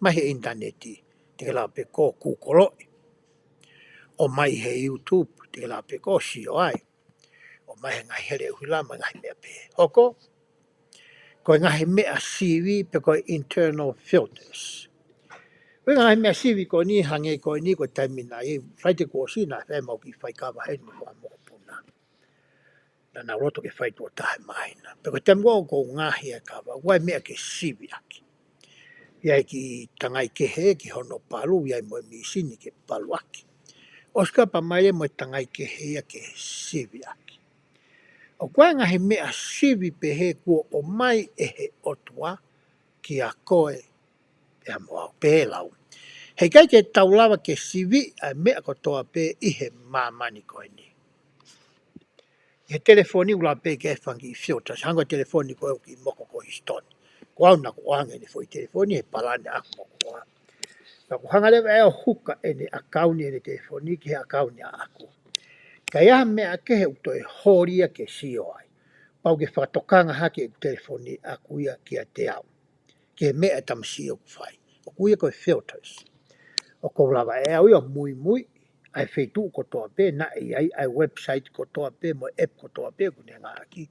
Mai he ʻinitaneti, te ke lava pē ʻo Google-ʻi. ʻOmai he YouTube, te ke lava pē ʻo sio ai. ʻOmai he ngaahi hele ʻuhila mo e ngaahi meʻa pehē. Hoko, ko e ngaahi meʻa sivi pe ko e internal filters. Ko e ngaahi meʻa sivi ko eni hangē ko eni ko e taimi naʻe ʻi ai, Falaite kuo ʻosi naʻe fai ʻemau kiʻi faikava heni mo e kau mokopuna. Naʻa nau loto ke fai tuʻo taha he māhina. Pea ko e taimi ko ē ʻoku ou ngaohi ʻa e kava, ʻoku ʻi ai e meʻa ke sivi ʻaki. ʻI ai e kiʻi tangai kehe ki hono palu, ʻi ai mo e mīsini ke palu ʻaki. ʻOsi ka pā mai leva mo e tangai kehe ia ke sivi ʻaki. ʻOku ʻi ai e ngaahi meʻa sivi pehē kuo ʻomai ʻe he ʻOtua kiate koe pea mo au, pehē lau. Heʻikai ke tau lava ke sivi ʻa e meʻa kotoa pē ʻi he māmani ko eni. ʻI he telefoni ʻoku lava pē ke fai e fanga kiʻi filter. Hangē ko e telefoni ko ē ʻoku kiʻi moko ko ē ʻi Sitoni. Ko au naʻa ku ʻoange ʻene foʻi telefoni he palani ʻaʻaku mo koā. Naʻa ku hanga leva ʻe au ʻo huka ʻene ʻakauni ʻene telefoni ki he ʻakauni ʻaʻaku. Ka ʻi ai ha meʻa kehe ʻoku toe holi ia ke sio ai. Pau ke fakatokanga hake ʻeku telefoni ʻaʻaku ia kiate au. Ki he meʻa ʻa e tamasiʻi ʻoku fai. ʻOku ui ia ko e filters. ʻOku ou lava ʻe au ia ʻo muimui ʻa e feituʻu kotoa pē, naʻe ʻi ai ʻa e website kotoa pē, mo e app kotoa pē, ʻoku ne ngāueʻaki.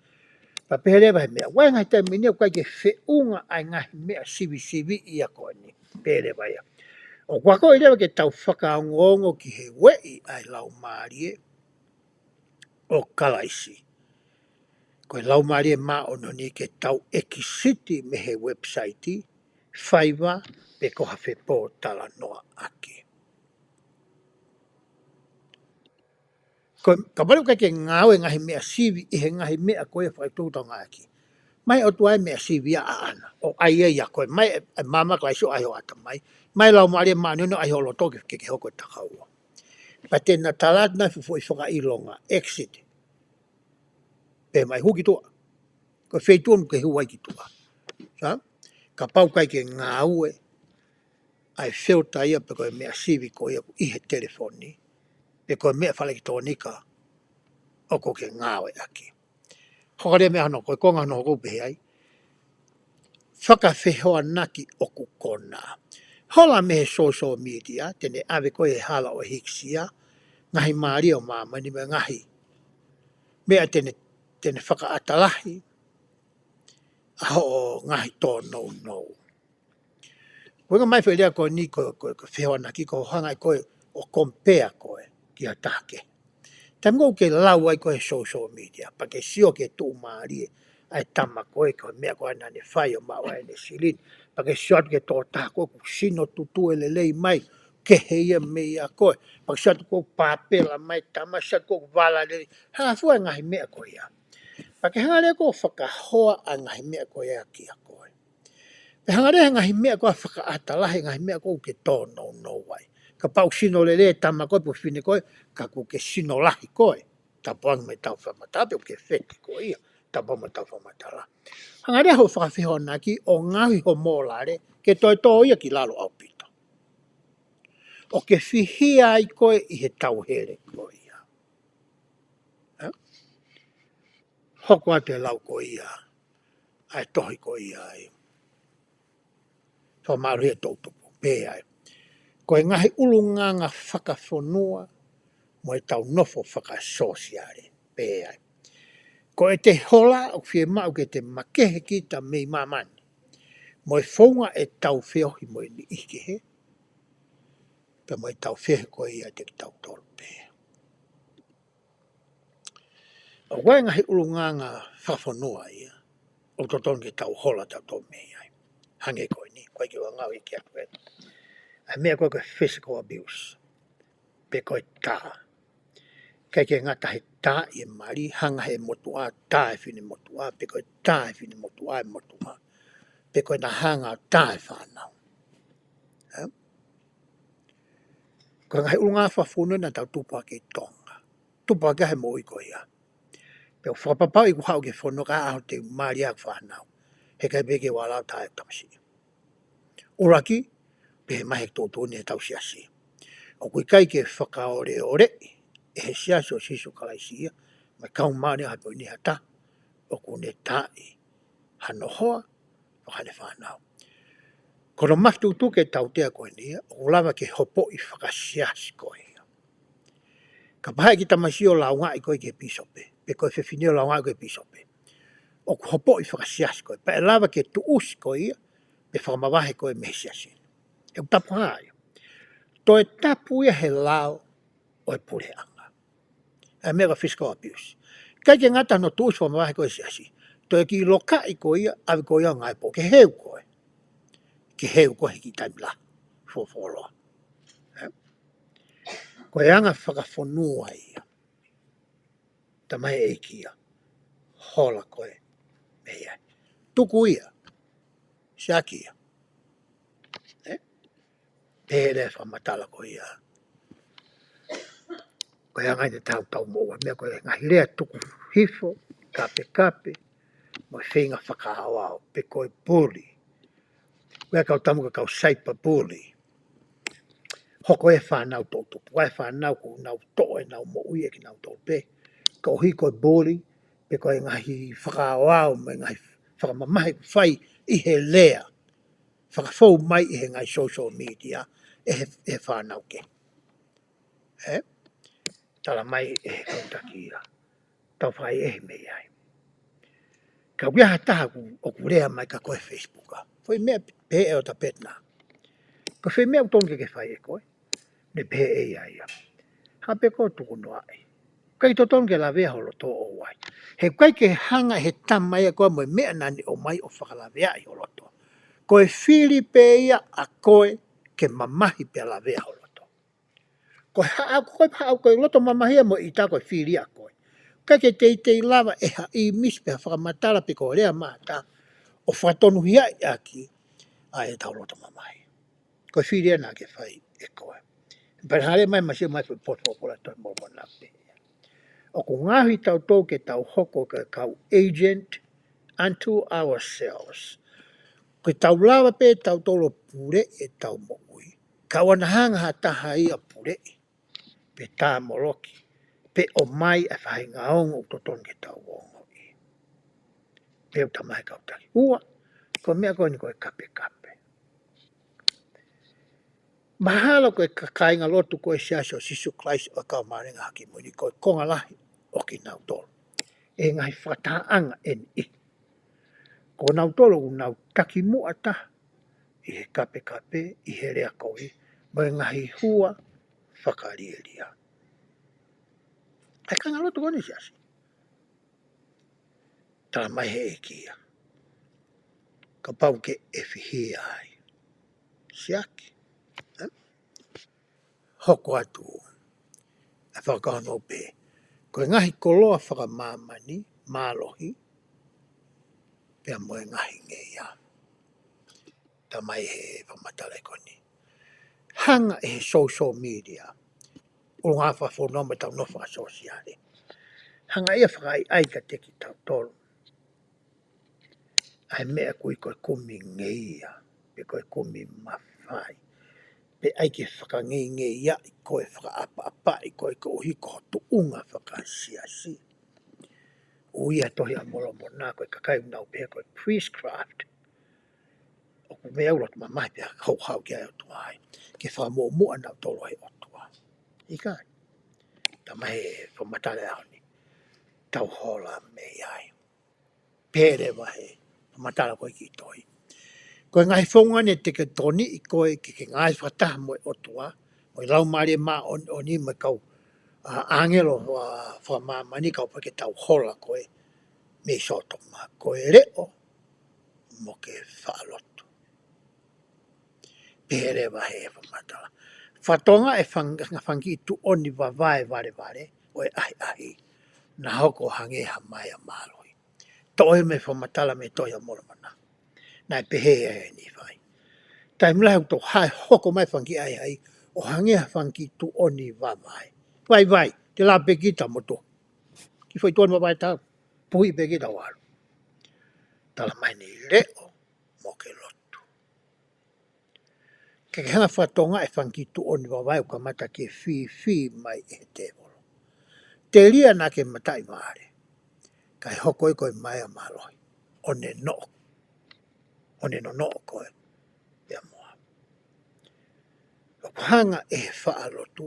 Pea pehē leva he meʻa. ʻOku ʻi ai e ngaahi taimi ʻe niʻihi ʻoku ʻikai ke feʻunga ʻa e ngaahi meʻa sivisiviʻi ia ko eni. Pehē leva ia. ʻOku akoʻi leva ke tau fakaongoongo ki he ueʻi ʻa e Laumālie ʻo Kalaisi. Ko e Laumālie Māʻoniʻoni ke tau ʻekisiti mei he website, faiva, pe ko ha fepōtalanoaʻaki. Ko e, kapau leva ʻoku ʻikai ke ngāue e ngaahi meʻa sivi ʻi he ngaahi meʻa ko ia fakaʻeiki ʻoku tau ngāueʻaki. Mai ʻOtua e meʻa sivi ia ʻaʻana. ʻO ʻai ia ia ko e mai e, e maama Kalaisi ʻo ʻai ho ʻatamai. Mai Laumālie Māʻoniʻoni ʻo ʻai ho loto ke, ke, ke hoko e takaua. Pea te na tala atu naʻe fuʻu foʻi fakaʻilonga, exit. Pea mai hū ki tuʻa. Ko e feituʻu ʻoku ke hū ai ki tuʻa. Sa? Kapau ʻoku ʻikai ke ngāue ʻa e filter ia pe ko e meʻa sivi ko ia ʻi he telefoni. Pe ko e meʻa fakaʻelekitulōnika ʻoku ke ngāueʻaki. Hoko leva mei hono ko e konga hono hoko pehē ai. Fakafehoanaki ʻoku konā. Hola mei he social media, te ne ʻave koe he hala ʻo e hikisia, ngaahi mālie ʻo māmani mo e ngaahi meʻa te ne, te ne fakaʻata lahi ʻa hoʻo ngaahi tōnounou. Ko e ngaahi mai foʻi lea ko eni ko, ko, ko e fehoanaki ko e hanga ʻe koe ʻo compare koe ki ha taha kehe. Taimi ʻoku ke lau ai koe he social media, pea ke sio ki he tuʻumālie ʻa e tama ko ē, ko e meʻa ko ē naʻa ne fai ʻo maʻu ai ʻene silini. Pea ke sio atu ki he tokotaha ko ē ʻoku sino tutue lelei mai, kehe ia meiate koe. Pea ke sio atu ko e pāpela mai e tama, sio atu ko e vala lelei. Hā fua e ngaahi meʻa ko ia. Pea ke hanga leva ʻo fakahoa ʻa e ngaahi meʻa ko ia kiate koe. Pea hanga leva he ngaahi meʻa ko ia ʻo fakaʻata lahi e ngaahi meʻa ʻoku ke tōnounou ai. Kapau ʻoku sino lelei e tama ko ē pe ko e fefine ko ē, ka ʻoku ke sino lahi koe. Tapu ange mo e tau fakamatala pe ʻoku ke feti koe ia. Tapu ange mo e tau fakamatala. Hanga leva hoʻo fakafehoanaki ʻo ngaohi ho mōlale ke toe tō ia ki lalo ʻaupito. ʻO ke fihia ai koe ʻi he tauhele ko ia. Ē? Hoko atu e lau ko ia ʻa e tohi ko ia ai. Fakamālō he toʻutupu, pehē ai. Ko e ngaahi ʻulungaanga fakafonua mo e tau nofo fakasōsiale, pehē ai. Ko ʻete hola ʻoku fiemaʻu ke te makehe kita mei māmani. Mo e founga e tau feohi mo e niʻihi kehe. Pea mo e tau feohi ko ia ʻiate kitautolu pē. ʻOku ʻi ai e ngaahi ʻulungaanga fakafonua ia ʻoku totonu ke tau hola tautolu mei ai. Hangē ko eni, ko e ke ua ngau i ke atu e. ʻA e meʻa ko e ko e physical abuse. Pe ko e tā. ʻIkai ke ngata he tā e mali, hanga he motuʻa tā e finemotuʻa, pe ko e tā e finemotuʻa e motuʻa, pe ko e naʻa hanga tā e fānau. Ē? Ko e ngaahi ʻulungaanga fakafonua naʻa tau tupu hake ʻi Tonga. Tupu hake he moʻui ko ia. Pea u fakapapauʻi kuo haʻu ki he fonua ka ʻaho te u mali ʻa e fānau. He ʻikai pē ke u ala tā e tamasiʻi. ʻUluaki, pehē mai he tuʻutuʻuni ʻetau siasi. ʻOku ʻikai ke fakaoleoleʻi ʻe he Siasi ʻo Sīsū Kalaisi ia, mo e kau māʻoniʻoni ha taha ʻoku ne taaʻi hano hoa, pe ko hano fānau. Ko hono makatuʻutuʻu ke tautea ko eni ia, ʻoku lava ke hopoʻi fakasiasi koe ia. Kapau ʻe ʻi ai e kiʻi tamasiʻi ʻo lāungaʻi koe ki he pīsope, pe ko e fefine ʻo lāungaʻi koe ki he pīsope. ʻOku hopoʻi fakasiasi koe, pea ʻe lava ke tuʻusi koe ia, pe fakamavahe koe mei he siasi. ʻOku tapu hā ia. Toe tapu ia he lao ʻo e puleʻanga. ʻA e meʻa ko e physical abuse. ʻIkai ke ngata hono tuʻusi fakamavahe koe siasi. Toe kiʻi lokaʻi koe ia, ʻave koe ia ʻo ngāue pō, ke heu koe. Ke heu koe he kiʻi taimi lahi. Fuoloa. Ē? Ko e anga fakafonua ia. Talamai ʻe he ʻEiki ia. Hola koe mei ai. Tuku ia. Siaki ia. Ē? Pehē leva e fakamatala ko ia. Ko e anga ia ʻetau taumuʻa, meʻa ko e ngaahi lea tuku hifo, kapekape, mo e feinga fakaaoao, pe ko e bully. Ko e kau tamu ka kau cyber bully. Hoko e fānau toʻutupu, ʻa e fānau ʻoku nau toʻo ʻenau moʻui ʻe kinautolu pē. Koeʻuhi ko e bully, pe ko e ngaahi fakaaoao, mo e ngaahi fakamamahi ʻoku fai ʻi he lea. Fakafou mai ʻi he ngaahi social media, ʻe he, ʻe he fānau kehe. Ē? Talamai ʻe he kau taki ia. Tau fai ʻe he mei ai. Ka ʻoku ʻi ai ha taha ʻoku, ʻoku lea mai kia koe he Facebook ʻa. Foʻi meʻa pehē ʻe ʻOtua pē na. Ko e foʻi meʻa ʻoku tonu ke ke fai ʻe koe. Ne pehē ʻe ia ia. Hape ko tuku noaʻi. ʻIkai totonu ke lavea ho loto ʻo wai. He ʻikai ke hanga he tama ia ko ē mo e meʻa naʻa ne ʻomai ʻo fakalaveaʻi ho loto. Ko e fili pē ia ʻa koe ke mamahi pea lavea ho loto. Ko e haʻu ko e haʻu ko e loto mamahi ia mo e ʻita ko e fili ʻa koe. ʻIkai ke teitei lava ʻe ha ʻīmisi pe ha fakamatala pe ko e lea mata ʻo fakatonuhiaʻi ʻaki ʻa ʻetau loto mamahi. Ko e fili ia naʻa ke fai ʻe koe. Pea hale mai masi mai foʻi potu folofola Tohi Molomona pē. ʻOku ngaohi tautolu ke tau hoko ko e kau agent unto ourselves. Ko e tau lava pē tautolu ʻo puleʻi ʻetau moʻui. Ka ʻoua naʻa hanga ha taha ia ʻo puleʻi. Pe tāmoloki. Pe ʻomai ʻa e faʻahinga ongo ʻoku totonu ke tau ongoʻi. Pea ʻoku talamai ʻe he kau taki. Ua, ko e meʻa ko eni ko e kapekape. Mahalo ko e kāingalotu ko e Siasi ʻo Sīsū Kalaisi ʻo e Kau Māʻoniʻoni ʻi he Ngaahi ʻAho Kimui ni ko e konga lahi ʻo kinautolu. ʻE ngaahi fakatahaʻanga ʻe niʻihi. Ko kinautolu ʻoku nau takimuʻa taha ʻi he kapekape, ʻi he lea kovi, mo e ngaahi hua fakalielia. ʻA e kāingalotu ko eni Siasi. Talamai ʻe he ʻEiki ia. Kapau ke ʻefihia ai. Siaki. Ē? Hoko atu. ʻA e fakakaukau pē. Ko e ngaahi koloa fakamāmani, mālohi, pea mo e ngaahi ngeia. Talamai ʻe he fakamatala ko eni. Hanga ʻe he social media. ʻUlungaanga fakafonua mo ʻetau nofo fakasōsiale. Hanga ia fakaʻaiʻai kiate kitautolu. ʻA e meʻa ʻoku ui ko e kumi ngeia. Pe ko e kumi mafai. Pe ʻai ke fakangeingeiaʻi koe fakaʻapaʻapaʻi koe koeʻuhi ko ho tuʻunga fakasiasi. ʻOku ui ʻa e Tohi ʻa Molomona ko e kakai ʻoku nau pehē ko e priestcraft. ʻOku meʻa ʻoku loto mamahi pea hauhau ki ai ʻOtua ai. Ke fakamuʻomuʻa nautolu he ʻOtua. ʻIkai. Talamai ʻe he fakamatala ʻaho ni. Tau hola mei ai. Pehē leva ʻe he fakamatala ko e kiʻi tohi. Ko e ngaahi founga ni ʻe teketoniʻi koe ke ke ngāue fakataha mo e ʻOtua. Mo e Laumālie Māʻoniʻoni mo e kau, ʻa, ʻāngelo, ʻa, fakamāmani kapau ke tau hola koe mei Sōtoma. Ko e leʻo mo ke faʻa lotu. Pehē leva ʻe he fakamatala. Fakatonga e fang-, fanga kiʻi tuʻoni vavae valevale, ʻo e ʻahiʻahi. naʻe hoko ʻo hangē ha maea mālohi. Toʻo ia mei he fakamatala mei he tohi ʻa Molomona. Naʻe pehē ʻe Nīfai. Taimi lahi ʻoku toe hoko mai e fanga kiʻi ʻahiʻahi, ʻo hangē ha fanga kiʻi tuʻoni vavae. Vaivai, te lava pē kita mo tuʻu. Kiʻi foʻi tuʻoni vavae tau, puhi pē kita ʻo ʻalu. Tala mai ʻeni leʻo mo ke lotu. Ke ke hanga ʻo fakatokangaʻi e fanga kiʻi tuʻoni vavae ʻoku kamata ke fīfī mai ʻe he tēvolo. Telia naʻa ke mataʻi vale. Kae hoko ia ko e maea mālohi. ʻO ne noʻo. ʻO ne nonoʻo koe pea mo au. ʻOku hanga ʻe he faʻa lotu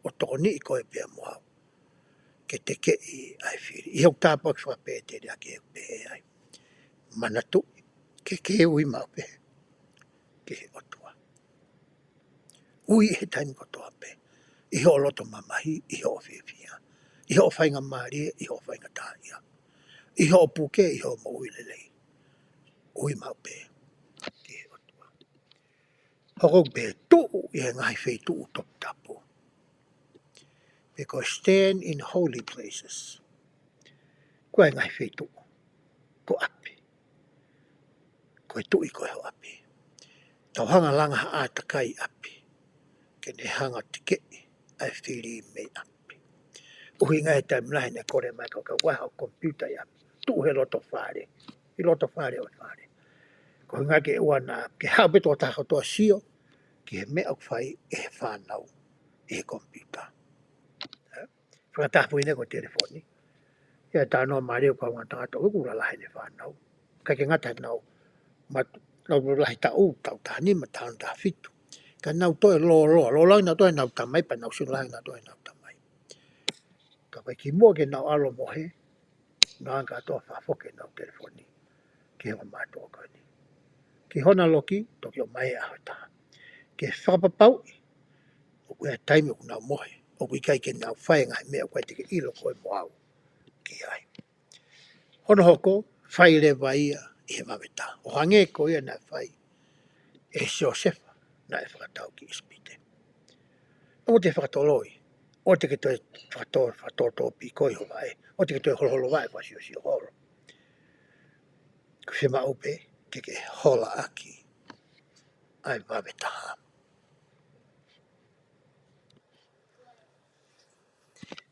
ʻo tokoniʻi koe pea mo au ke tekeʻi ʻa e fili. ʻI hoku tāpuaki fakapēteliake ʻoku pehē ai. Manatuʻi, ke ke ui maʻu pē ki he ʻOtua. Ui he taimi kotoa pē. ʻI hoʻo loto mamahi, ʻi hoʻo fiefia. ʻI hoʻo faingamālie, ʻi hoʻo faingataʻaʻia. ʻI hoʻo puke, ʻi hoʻo moʻui lelei. Ui maʻu pē ki he ʻOtua. Hoko pē tuʻu ʻi he ngaahi feituʻu toputapu. Pe ko e stand in holy places. Ko e ngaahi feituʻu. Ko ʻapi. Ko e tuʻi ko e ho ʻapi. Tau hanga ʻo langa ha ʻātakai ʻapi. Ke ne hanga ʻo tekeʻi ʻa e fili mei ʻapi. ʻUhinga he taimi lahi naʻe kole mai kau kau ai ha computer ʻi ʻapi. Tuʻu he loto fale. ʻI loto fale ʻo e fale. Ko e ʻuhinga ke ʻoua naʻa, ke haʻu pē tokotaha kotoa ʻo sio ki he meʻa ʻoku fai ʻe he fānau ʻi he computer. Ē? Fakataha foki ʻeni ko e telefoni. ʻI ai e talanoa mālie ʻo e kau ngaahi tangata ʻoku lalahi ʻene fānau. ʻIkai ke ngata heʻenau mat-, nau lahi taʻu, taʻu taha nima, taʻu taha fitu. Ka nau toe lōloa, lōloa nau toe nau tamai, pea nau sino lahi nau toe nau tamai. Ka ko e kimuʻa ke nau ʻalu ʻo mohe, nau hanga kātoa ʻo fakafoki ʻenau telefoni ki he ongo mātuʻa ko eni. Ki hona loki, toki ʻomai he ʻaho ʻe taha. Ke fakapapauʻi, ʻoku ʻi ai e taimi ʻoku nau mohe, ʻoku ʻikai ke nau fai e ngaahi meʻa ʻoku ʻikai te ke ʻilo koe mo au ki ai. Hono hoko, fai leva ia ʻi he vave taha. ʻO hangē ko ia naʻe fai ʻe Siosefa naʻe fakatau ki ʻIsipite. ʻOua te ke fakatoloi, ʻoua te ke toe fakato-, fakatōtōpikoʻi ho vaʻe, ʻoua te ke toe holoholo vaʻe, fakasiosio holo. Ko e fiemaʻu pē ke ke holaʻaki ʻa e vave taha.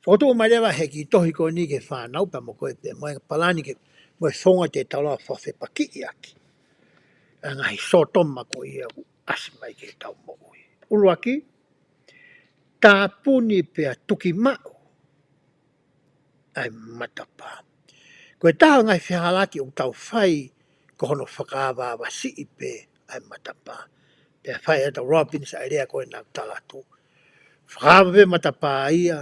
Fokotuʻu mai leva he kiʻi tohi ko eni ki he fānau pea mo koe pea mo e palani ke mo e founga te tau lava ʻo fakafepakiʻi ʻaki ʻa e ngaahi sōtoma ko ia ʻoku ʻasi mai ki heʻetau moʻui. ʻUluaki, tāpuni pea tuki maʻu ʻa e matapā. Ko e taha e ngaahi fehālaaki ʻoku tau fai ko hono fakaavaavasiʻi pē ʻa e matapā. Pea fai ʻe Elder Robbins ʻa e lea ko ē naʻa ku tala atu. Fakaava pē matapā ia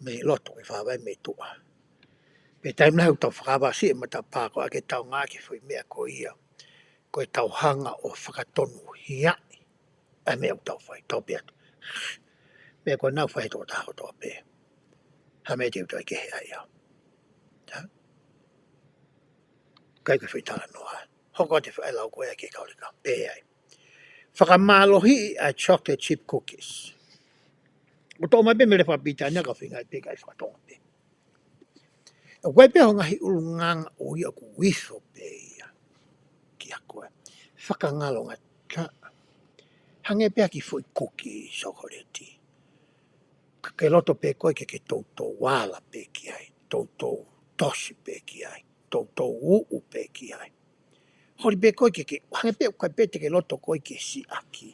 mei loto ke fakaava mei tuʻa. Pea taimi lahi ʻoku tau fakaavasiʻi e matapā ko ē ke tau ngāueʻaki e foʻi meʻa ko ia. Ko e tau hanga ʻo fakatonuhiaʻi ʻa e meʻa ʻoku tau fai, tau pehē atu. Meʻa ko ē naʻa ku fai he tokotaha kotoa pē. Ha meʻa te u toe kehe ai au. Ha? ʻIkai ko e foʻi talanoa. Hoko atu e foʻi lau ko ē ki he kau leka. Pehē ai. Fakamālohiʻi ʻa e chocolate chip cookies. ʻOku toʻo mai pē mei he lea fakapilitānia ka feinga pē kae fakatonga pē. ʻOku ʻi ai pē hoʻo ngaahi ʻulungaanga ʻo ia ʻoku ifo pē ia kia koe. Fakangalongataʻa. Hangē pē ha kiʻi foʻi kuki sōkoleti. Ka ke loto pē koe ke ke toutou ala pē ki ai, toutou tosi pē ki ai, toutou uʻu pē ki ai. Holi pē koe ke ke, hangē pē ʻoku ʻikai pē te ke loto koe ke siʻaki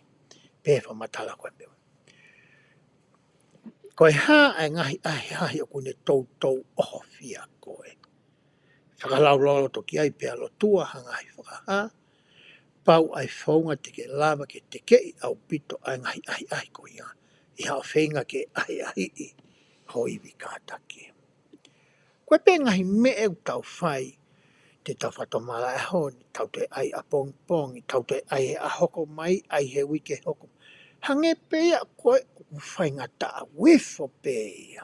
pē fakamatala koe pē. Ko e hā ʻa e ngaahi ʻahiʻahi ʻoku ne toutou ʻohofia koe. Fakalaulauloto ki ai pea lotua ha ngaahi fakahā, pau ʻa e founga te ke lava ke tekeʻi ʻaupito ʻa e ngaahi ʻahiʻahi ko ia, ʻi haʻo feinga ke ʻahiʻahiʻi ho ivi kātaki. Ko e pē ngaahi meʻa ʻoku tau fai, te tau fakatomala he ʻaho ni, tau toe ʻai ʻapongipongi, tau toe ʻai he ʻaho hoko mai, ʻai he uike hoko. Hangē pē ia ko e ʻoku faingataʻa, ʻoku ifo pē ia.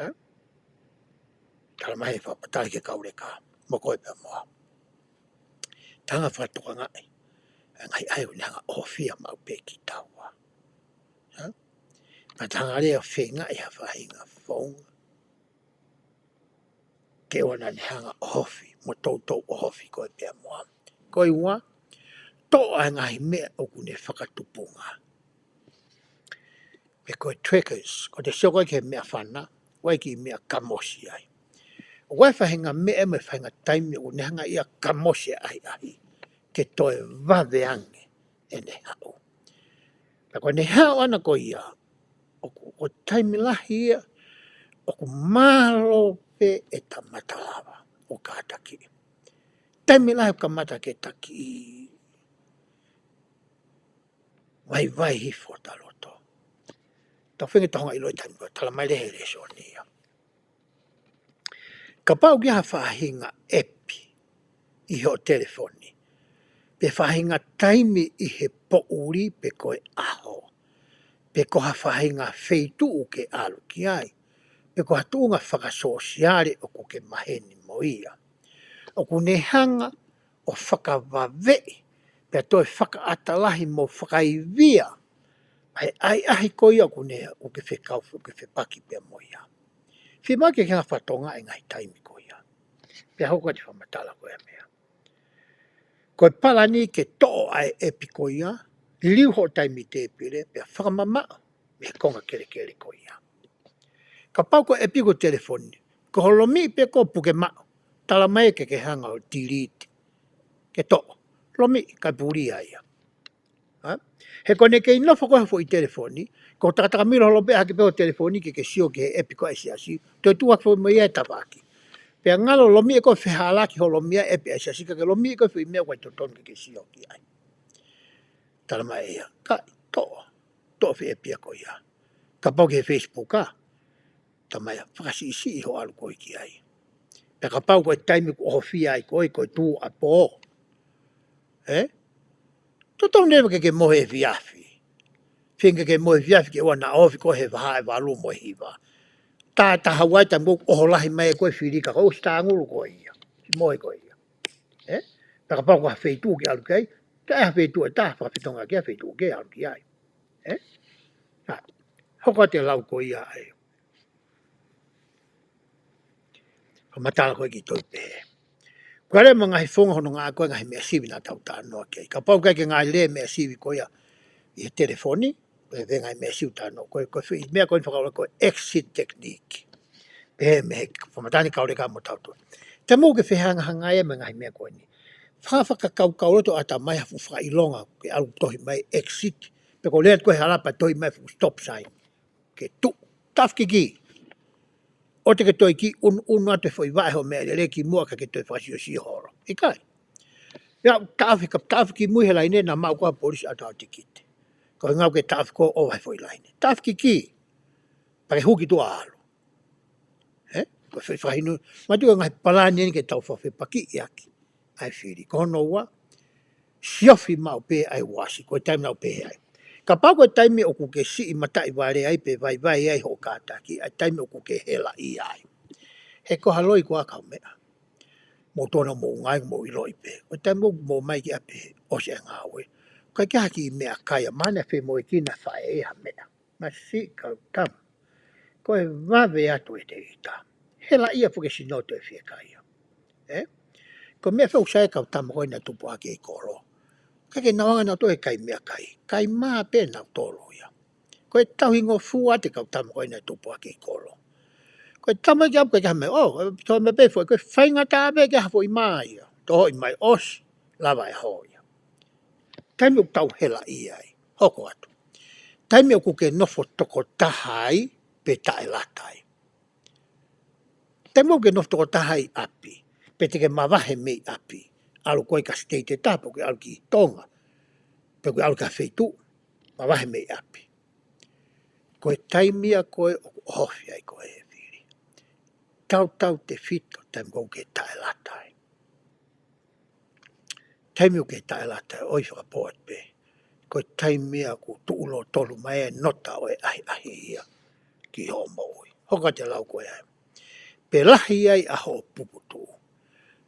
Ē? Tala mai he fakapatali ki he kau leka, mo koe pea mo au. Tau hanga ʻo fakatokangaʻi ʻa e ngaahi ʻahiʻahi ʻoku ne hanga ʻo ʻohofia maʻu pē kitaua. Ē? Pea tau hanga leva ʻo feingaʻi ha faʻahinga pongipongi. Ke ʻoua naʻa ne hanga ʻo ʻohofi, mo toutou ʻohofi koe pea mo au. Ko e ua, toʻo ʻa e ngaahi meʻa ʻoku ne fakatupunga. Pe ko e triggers, ko e te sio ko ē ki he meʻafana, ʻoku ʻi ai e kiʻi meʻa kamosi ai. ʻOku ʻi ai e faʻahinga meʻa mo e faʻahinga taimi ʻoku ne hanga ia ʻo kamosi ʻa e ʻahiʻahi, ke toe vave ange ʻene haʻu. Pea ko ʻene haʻu ʻana ko ia, ʻoku, ʻoku taimi lahi ia, ʻoku mālō pē ʻeta matalava ʻo kātakiʻi. Taimi lahi ʻoku kamata ke taki vaivai hifo ʻeta loto. Tau feinga ke tau hanga ʻo ʻiloʻi e taimi ko ē, talamai leva ʻe he lēsoni ia. Kapau ʻoku ʻi ai ha faʻahinga ʻepi ʻi hoʻo telefoni, pe faʻahinga taimi ʻi he poʻuli pe ko e ʻaho, pe ko ha faʻahinga feituʻu ke ʻalu ki ai, pe ko ha tuʻunga fakasōsiale ʻoku ke maheni mo ia, ʻoku ne hanga ʻo fakavaveʻi, pea toe fakaʻata lahi mo fakaivia ʻa e ʻahiʻahi ko ia ʻoku ne, ʻoku ke fekau, ʻoku ke fepaki pea mo ia. Fiemaʻu ke ke hanga ʻo fakatokangaʻi e ngaahi taimi ko ia. Pea hoko atu e fakamatala ko ia meʻa. Ko e palani ke toʻo ʻa e ʻepi ko ia, liliu hoʻo taimi tēpile, pea fakamamaʻo mei he konga kelekele ko ia. Kapau ko e ʻepi ko e telefoni, ko hoʻo lomiʻi pē ko ē ʻo puke maʻu, talamai ke ke hanga ʻo delete. Ke toʻo, lomiʻi, kae puli ia. Ha? He ko ʻene kei nofo ko ē he foʻi telefoni, ko e takataka milo holo pē hake pē hoʻo telefoni ke ke sio ki he ʻepi ko ē ʻa e siasi, toe tuʻu hake foki mo ia he tafaʻaki. Pea ngalo lomiʻi ʻe koe, fehālaaki hoʻo lomiʻi ʻa e ʻepi ʻa e siasi, ka ke lomiʻi ʻe koe e foʻi meʻa ʻoku ʻikai totonu ke ke sio ki ai. Talamai ʻe ia, ka toʻo, toʻo e foʻi ʻepi ko ia. Kapau ki he Facebook ā, talamai ia, fakasiʻisiʻi hoʻo ʻalu ko ē ki ai. Pea kapau ko e taimi ʻoku ʻohofia ai koe, ko e tuʻuapō. Ē? Totonu leva ke ke mohe efiafi. Feinga ke ke mohe efiafi ke ʻoua naʻa ofi koe he vahaʻa ʻe valu mo e hiva. Tā taha ua e taimi ʻoku ʻoho lahi mai ai ko ē e fili ka ko e ʻosi tāngulu ko ia. Mohe ko ia. Ē? Pea kapau ko ha feituʻu ke ʻalu ki ai, ka ʻi ai ha feituʻu ʻe taha, fakafetongi ki ha feituʻu ke ʻalu ki ai. Ē? Nā, hoko atu e lau ko ia ai. Fakamatala ko ē ki toi pē. Ko e lea mo e ngaahi founga hono ngāue ko e ngaahi meʻa sivi naʻa tau talanoa ki ai. Kapau ʻoku ʻikai ke ngaahi lea meʻa sivi ko ia ʻi he telefoni, ko e ngaahi meʻa sivi talanoa. Ko e, ko e foʻi meʻa ko ē fakakaukau ko e exit technique. Pehē mei he fakamatala ni kauleka mo tautolu. Taimi ʻoku ke fehangahangai mo e ngaahi meʻa ko eni, fakafakakaukau loto ʻatamai ha fuʻu fakaʻilonga ke ʻalu tohi mai exit. Pe ko e lea ko ē he hala pea tohi mai fuʻu stop sign. Ke tuʻu, taʻofi ki ai. ʻOua te ke toe kiʻi ʻunuʻunu atu e foʻi vaʻe hoʻo meʻalele kimuʻa ka ke toe fakasiosio holo. ʻIkai. Ia, taʻofi ka, taʻofi ki mui he laine naʻa maʻu ko ā polisi ʻo tau tikite. Ko e ngāue ke taʻofi ko ē ʻo ʻova he foʻi laine. Taʻofi ki ai. Pea ke huki tuʻa ʻalu. Ē? Ko e foʻi fakahinu. Mātuʻa ngaahi palani eni ke tau fefepakiʻi ʻaki ʻa e fili. Ko hono ua, siofi maʻu pē ʻa e uasi, ko e taimi naʻa ku pehē ai. Kapau ko e taimi ʻoku ke siʻi mataʻi vale ai pe vaivai ai hoʻo kātaki, ʻa e taimi ʻoku ke helaʻia ai. He ko ha loi ko ā kau meʻa. Mou tonu mou ngāue mou ʻiloʻi pē. Ko e taimi ʻoku mou ō mai ki ʻapi ʻosi e ngāue, ʻoku ʻikai ke ʻi ai ha kiʻi meʻakai ia, mahalo naʻe femoʻuekina faʻē ha meʻa. Masiʻi kau tama. Ko e vave atu ʻete ʻita. Helaʻia foki e sino toe fiekaia. Ē? Ko e meʻa fēfē ʻoku sai e kau tama ko ē naʻe tupu hake ʻi kolo? ʻIkai ke nau hanga nautolu ʻo kai meʻakai. Kai mā pē nautolu ia. Ko e tauhi ngofua atu e kau tama ko ē naʻe tupu hake ʻi kolo. Ko e tama ia ʻoku ʻikai ke ʻi ai ha meʻa, ʻo, tō mai pē foʻi, ko e faingataʻa pē ke ʻi ai ha foʻi mā ia. Tohoʻi mai ʻosi, lava e hō ia. Taimi ʻoku tau helaʻia ai, hoko atu. Taimi ʻoku ke nofo tokotaha ai, pe taʻelata ai. Taimi ʻoku ke nofo tokotaha ai ʻi ʻapi, pe te ke mavahe mei ʻapi, ʻalu koe ki ha state ʻe taha, pe ʻoku ke ʻalu ki Tonga, pe ʻoku ke ʻalu ki ha feituʻu, mavahe mei ʻapi. Ko e taimi ia ko ē ʻoku ʻohofi ai koe ʻe he fili. Tautautefito taimi ʻoku ke taʻelata ai. Taimi ʻoku ke taʻelata ai, ʻoi fakapō atu pē. Ko e taimi ia ʻoku tuʻu lōtolu mai e nota ʻo e ʻahiʻahi ia ki hoʻo moʻui. Hoko atu e lau ko ē ai. Pe lahi ai ʻa hoʻo puputuʻu.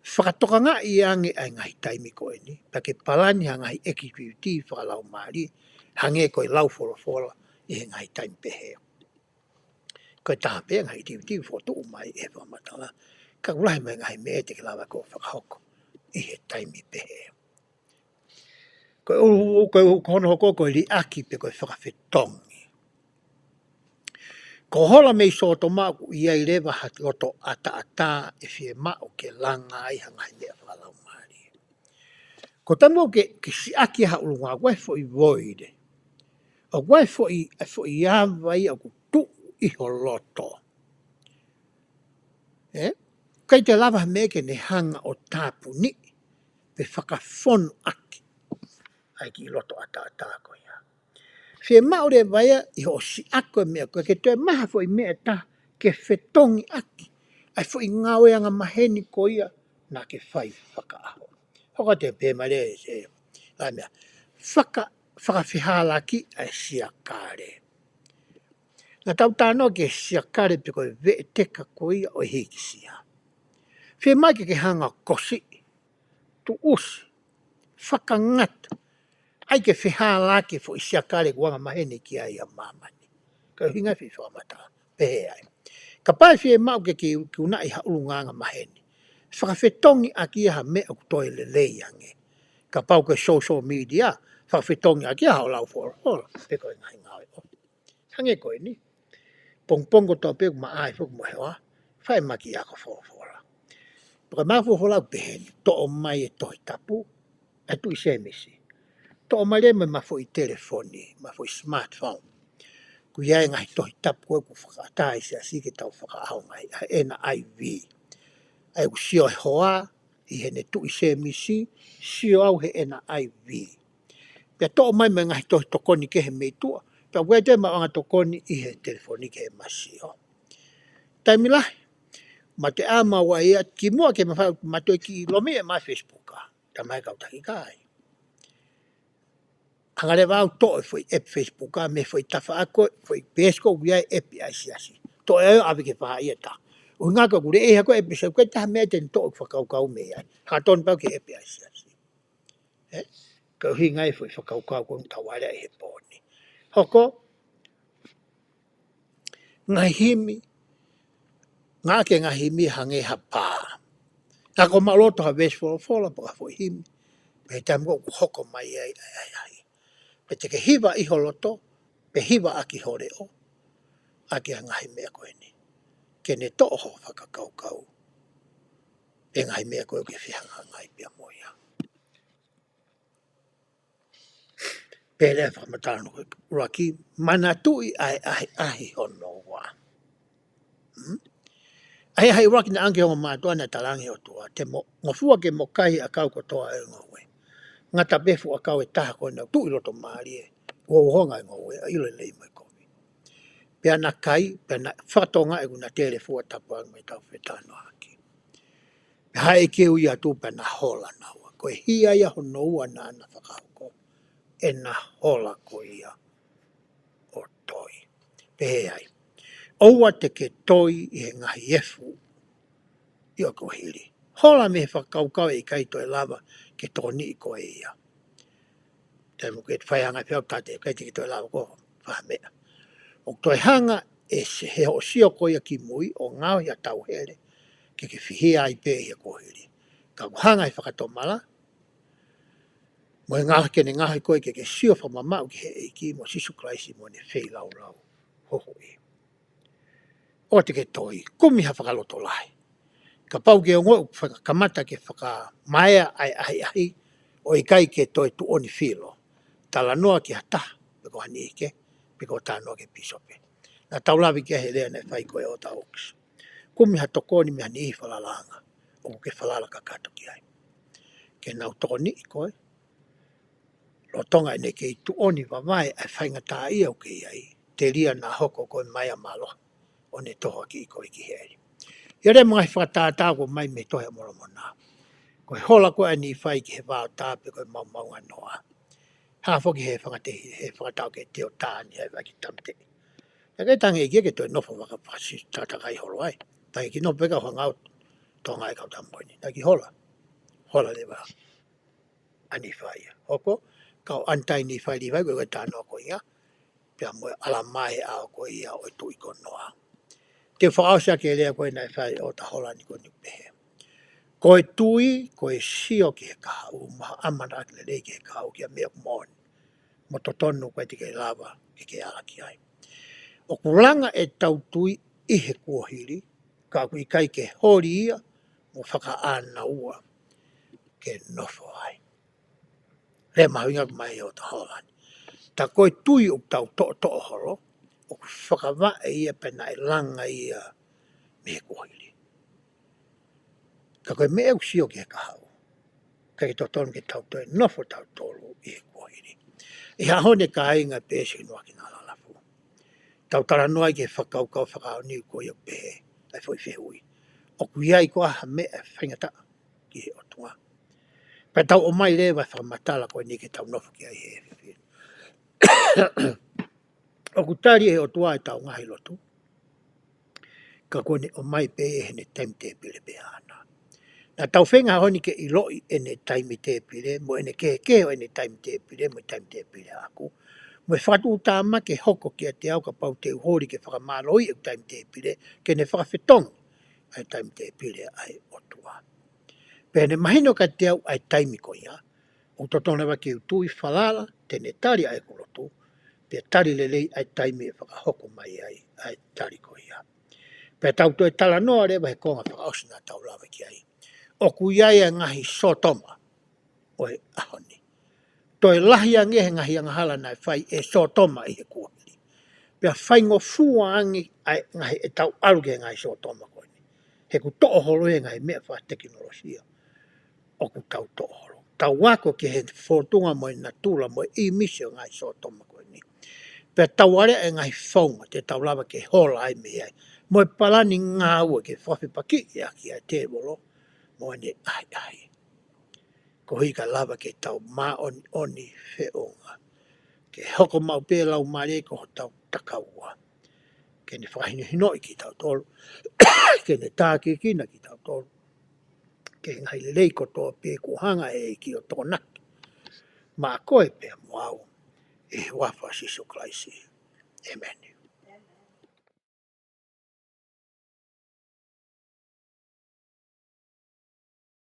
Fakatokangaʻi ange ʻa e ngaahi taimi ko eni, pea ke palani ha ngaahi activity fakalaumālie, hangē ko e lau folofola ʻi he ngaahi taimi pehē. Ko e taha pē ngaahi ʻitiviti fokotuʻu mai ʻe he fakamatala. Ka ʻoku lahi mai ngaahi meʻa te ke lava ʻo fakahoko ʻi he taimi pehē. Ko e ʻulu, ko e ʻulu, ko hono hoko ko e liʻaki pe ko e fakafetongi. Ko e hola mei Sōtoma ʻoku ʻi ai leva ha loto ʻataʻatā ʻe fiemaʻu ke langa ai ha ngaahi meʻa fakalaumālie. Ko e taimi ʻoku ke, ke siʻaki ha ʻulungaanga, ʻoku ʻi ai e foʻi void. ʻOku ʻi ai e foʻi, e foʻi ava ia ʻoku tuʻu ʻi ho loto. ʻE? ʻIkai toe lava ha meʻa ke ne hanga ʻo tāpuniʻi pe fakafonu ʻaki ʻa e kiʻi loto ʻataʻatā ko ia. Fiemaʻu leva ia ʻi hoʻo siʻaki e meʻa ko ē ke toe maʻu ha foʻi meʻa ʻe taha ke fetongi ʻaki ʻa e foʻi ngāue angamaheni ko ia naʻa ke fai fakaʻaho. Hoko atu pē mai leva e, ʻa e meʻa. Faka-, fakafehālaaki ʻa e siakale. Naʻa tau talanoa ki he siakale pe ko e veʻeteka ko ia ʻo e hīkisia. Fiemaʻu ke ke hanga ʻo kosiʻi, tuʻusi, fakangata, ʻai ke fehālaaki e foʻi siakale ʻoku angamaheni ki ai ʻa māmani. Ko e ʻuhinga e foʻi fakamatala, pehē ai. Kapau ʻe fiemaʻu ke ke ikunaʻi ha ʻulungaanga maheni, fakafetongi ʻaki ia ha meʻa ʻoku toe lelei ange. Kapau ko e social media, fakafetongi ʻaki ia haʻo lau folofola, pe ko e ngaahi ngāue ʻofa. Hangē ko eni. Pongipongi kotoa pē ʻoku ma ʻai foki mo e hoa, fai ma kiʻi ako folofola. Pea ko e ma folofola ʻoku pehē ni, toʻo mai e Tohi Tapu, ʻa e Tuʻi Sēmisi. Toʻo mai leva mo e ma foʻi telefoni, ma foʻi smartphone. ʻOku ʻi ai e ngaahi Tohi Tapu ko ē ʻoku fakaʻatā ʻe he siasi ke tau fakaʻaongaʻi, ʻa e N I V. ʻA ia ʻoku sio e hoa ʻi heʻene Tuʻi Sēmisi, sio au he N I V. Pea toʻo mai mo e ngaahi tohi tokoni kehe mei tuʻa, pea ʻoku ʻi ai e maʻuʻanga tokoni ʻi he telefoni kehe ma sio. Taimi lahi, ma te ʻā ma ua ia, kimuʻa ke ma fai, ma toe kiʻi lomi e ma Facebook, ʻa, tā mai kau taki kai. Hanga leva au toʻo e foʻi app Facebook, ʻa, mei he foʻi tafaʻaki, foʻi peesi ko ē ʻoku ʻi ai e app ʻa e siasi. Toʻo ʻo ʻave ki he faʻahi ʻe taha. ʻUhinga ko ē ʻoku leʻi hako e app Facebook, ʻikai ha meʻa te ne toʻo fakakaukau mei ai. Hā tonu pau ki he app ʻa e siasi. ʻE? Ko e ʻuhinga e foʻi fakakaukau ko ē ʻoku tau ʻai ai he pō ni. Hoko, ngaahi himi, ngāueʻaki e ngaahi himi hangē ha pā. Ka ko e maʻuloto ha veesi folofola pe ko ha foʻi himi, mei he taimi ko ē ʻoku hoko mai ai, ai, ai, ai. Pea te ke hiva ʻi ho loto, pe hiva ʻaki ho leʻo, ʻaki ʻa e ngaahi meʻa ko eni. Ke ne toʻo ho fakakaukau, ʻa e ngaahi meʻa ko ē ʻoku ke fehangahangai pea mo ia. Pea lea fakamatala hono ʻuluaki, manatuʻi ʻa e ʻahiʻahi hono ua. Hmm? ʻAhiʻahi ʻuluaki naʻe ʻange ki he ongo mātuʻa naʻe talaange ʻe he ʻOtua, te mo ngofua ke mo kai ʻakau kotoa ʻo e ngoue. Ngata pē fuʻu ʻakau ʻe taha ko ē naʻe tuʻu ʻi loto mālie, ʻo uhonga e ngoue, ʻa e ʻilo e lelei mo e kovi. Pea na kai, pea na fakatokangaʻi ʻoku na telefua tapu ange mo e tau fetalanoaʻaki. Pea haʻu e ʻEiki ʻo ui atu pea na hola naua. Ko e hia ia hono ua naʻa na fakahoko. ʻEna hola ko ia ʻo toi. Pehē ai, ʻoua te ke toi ʻi he ngaahi efu ʻi ho kuohili. Hola mei he fakakaukau ʻe ʻikai toe lava ke tokoniʻi koe ia. Taimi ʻoku ke fai ha ngaahi feʻautate, ʻikai te ke toe lava ʻo fai ha meʻa. ʻOku toe hanga ʻe he, he hoʻo sio ko ia ki mui ʻo ngaohi ha tauhele ke ke fihia ai pē ʻi he kuohili. Ka ʻoku hanga ʻe he fakatomala mo e ngaohi ke ne ngaohi koe ke ke sio fakamamaʻu ki he ʻEiki mo Sīsū Kalaisi mo ʻene feilaulau huhuʻi. ʻOua te ke toi, kumi ha fakalotolahi. Kapau ʻoku ke ongoʻi ʻoku faka-, kamata ke fakamaea ʻa e ʻahiʻahi, ʻo ʻikai ke toe tuʻoni filo, talanoa ki ha taha, pe ko ha niʻihi kehe, pe ko e talanoa ki he pīsope. Naʻa tau lave ki ai he lea naʻe fai ko ē ʻe Ota Oaks. Kumi ha tokoni mei ha niʻihi falalaʻanga ʻoku ke falala kakato ki ai, ke nau tokoniʻi koe, lolotonga ʻene kei tuʻoni vavae ʻa e faingataʻaʻia ʻoku ke ʻi ai, telia naʻa hoko ko e maea mālohi ʻo ne tohoakiʻi koe ki heli. ʻI he lea mo e ngaahi fakatātā ʻoku ʻomai mei he Tohi ʻa Molomona. Ko e hola ko ē ʻa Nīfai ki he vaotā pe ko e maomaonganoa. Hā foki he fakatehi, he fakataʻu ki he teotā ni ʻa e vaki tāmateʻi. Naʻe ʻikai tangi e ʻEiki ia ke toe nofo faka-, fakasisitā takai holo ai. Tangi ke nofo pē kau hanga ʻo tokangaʻi e kau tama ko eni. Naʻe kiʻi hola. Hola leva ʻa Nīfai ia. Hoko, kau anti-Nīfai, Nīfai ko e talanoa ko ia. Pea mo e ʻalamā he ʻao ko ia ʻo e tuʻi ko Noa. Te u fakaʻosi ʻaki e lea ko ē naʻe fai ʻe ʻOtua Hōlani ko eni ʻo pehē: Ko e tui, ko e sio ki he kahaʻu, mo e ʻamanaki lelei ki he kahaʻu, ki he meʻa ʻoku moʻoni mo totonu, ʻoku ʻikai te ke lava ke ke ala ki ai. ʻOku langa ʻetau tui ʻi he kuohili, ka ʻoku ʻikai ke holi ia mo fakaʻānaua ke nofo ai. Lea mahuʻinga ʻoku ʻomai ʻe ʻOtua Hōlani. Tā ko e tui ʻoku tau toʻotoʻo holo, ʻoku fakavaʻe ia pea naʻe langa ia mei he kuohili. Ka ko e meʻa ʻoku sio ki he kahaʻu, ʻikai ke totonu ke tau toe nofo tautolu ʻi he kuohili. ʻI he ʻaho ni, kāinga, pea ʻosi hono ʻaki ʻa e lalafu, tau talanoa ai ki he fakakaukau fakaʻaonga ko ia ʻoku pehē, ʻa e foʻi fehuʻi: ʻOku ʻi ai koā ha meʻa faingataʻa ki he ʻOtua? Pea tau ʻomai leva e fakamatala ko eni ke tau nofo ki ai he efiafi ni. ʻOku tali ʻe he ʻOtua ʻetau ngaahi lotu, ka kuo ne ʻomai pē ʻi heʻene taimi tēpile pē ʻaʻana. Naʻa tau feinga he ʻaho ni ke ʻiloʻi ʻene taimi tēpile, mo ʻene kehekehe ʻo ʻene taimi tēpile mo e taimi tēpile ʻaʻaku, mo e fakatuʻutāmaki ke hoko kiate au kapau te u holi ke fakamālohiʻi ʻeku taimi tēpile, ke ne fakafetongi ʻa e taimi tēpile ʻa e ʻOtua. Pea ne mahino kiate au ʻa e taimi ko ia, ʻoku totonu leva ke u tui falala te ne tali ʻa ʻeku lotu, pea tali lelei ʻa e taimi ʻe fakahoko mai ai ʻa e tali ko ia. Pea tau toe talanoa leva he konga fakaʻosi naʻa tau lave ki ai. ʻOku ʻi ai e ngaahi Sōtoma ʻo e ʻaho ni. Toe lahi ange he ngaahi angahala naʻe fai ʻe Sōtoma ʻi he kuohili. Pea faingofua ange ʻa e ngaahi ʻetau ʻalu ki he ngaahi Sōtoma ko eni, he ʻoku toʻo holo he ngaahi meʻa fakatekinolosia ʻoku tau toʻo holo. Tau ako ki he fōtunga mo e natula mo e ʻīmisi ʻo e ngaahi Sōtoma ko eni, pea tau aleaʻi e ngaahi founga te tau lava ke hola ai mei ai, mo e palani ngāue ke fakafepakiʻi ʻaki ʻa e tēvolo mo ʻene ʻahiʻahi, koeʻuhi ka lava ke tau māʻoniʻoni feʻunga, ke hoko maʻu pē Laumālie ko hotau takaua, ke ne fakahinohinoʻi kitautolu, ke ne tākiekina kitautolu ki he ngaahi lelei kotoa pē kuo hanga ʻe he ʻEiki ʻo tokonaki maʻa koe pea mo au, ʻi he huafa ʻo Sīsū Kalaisi, ʻēmeni.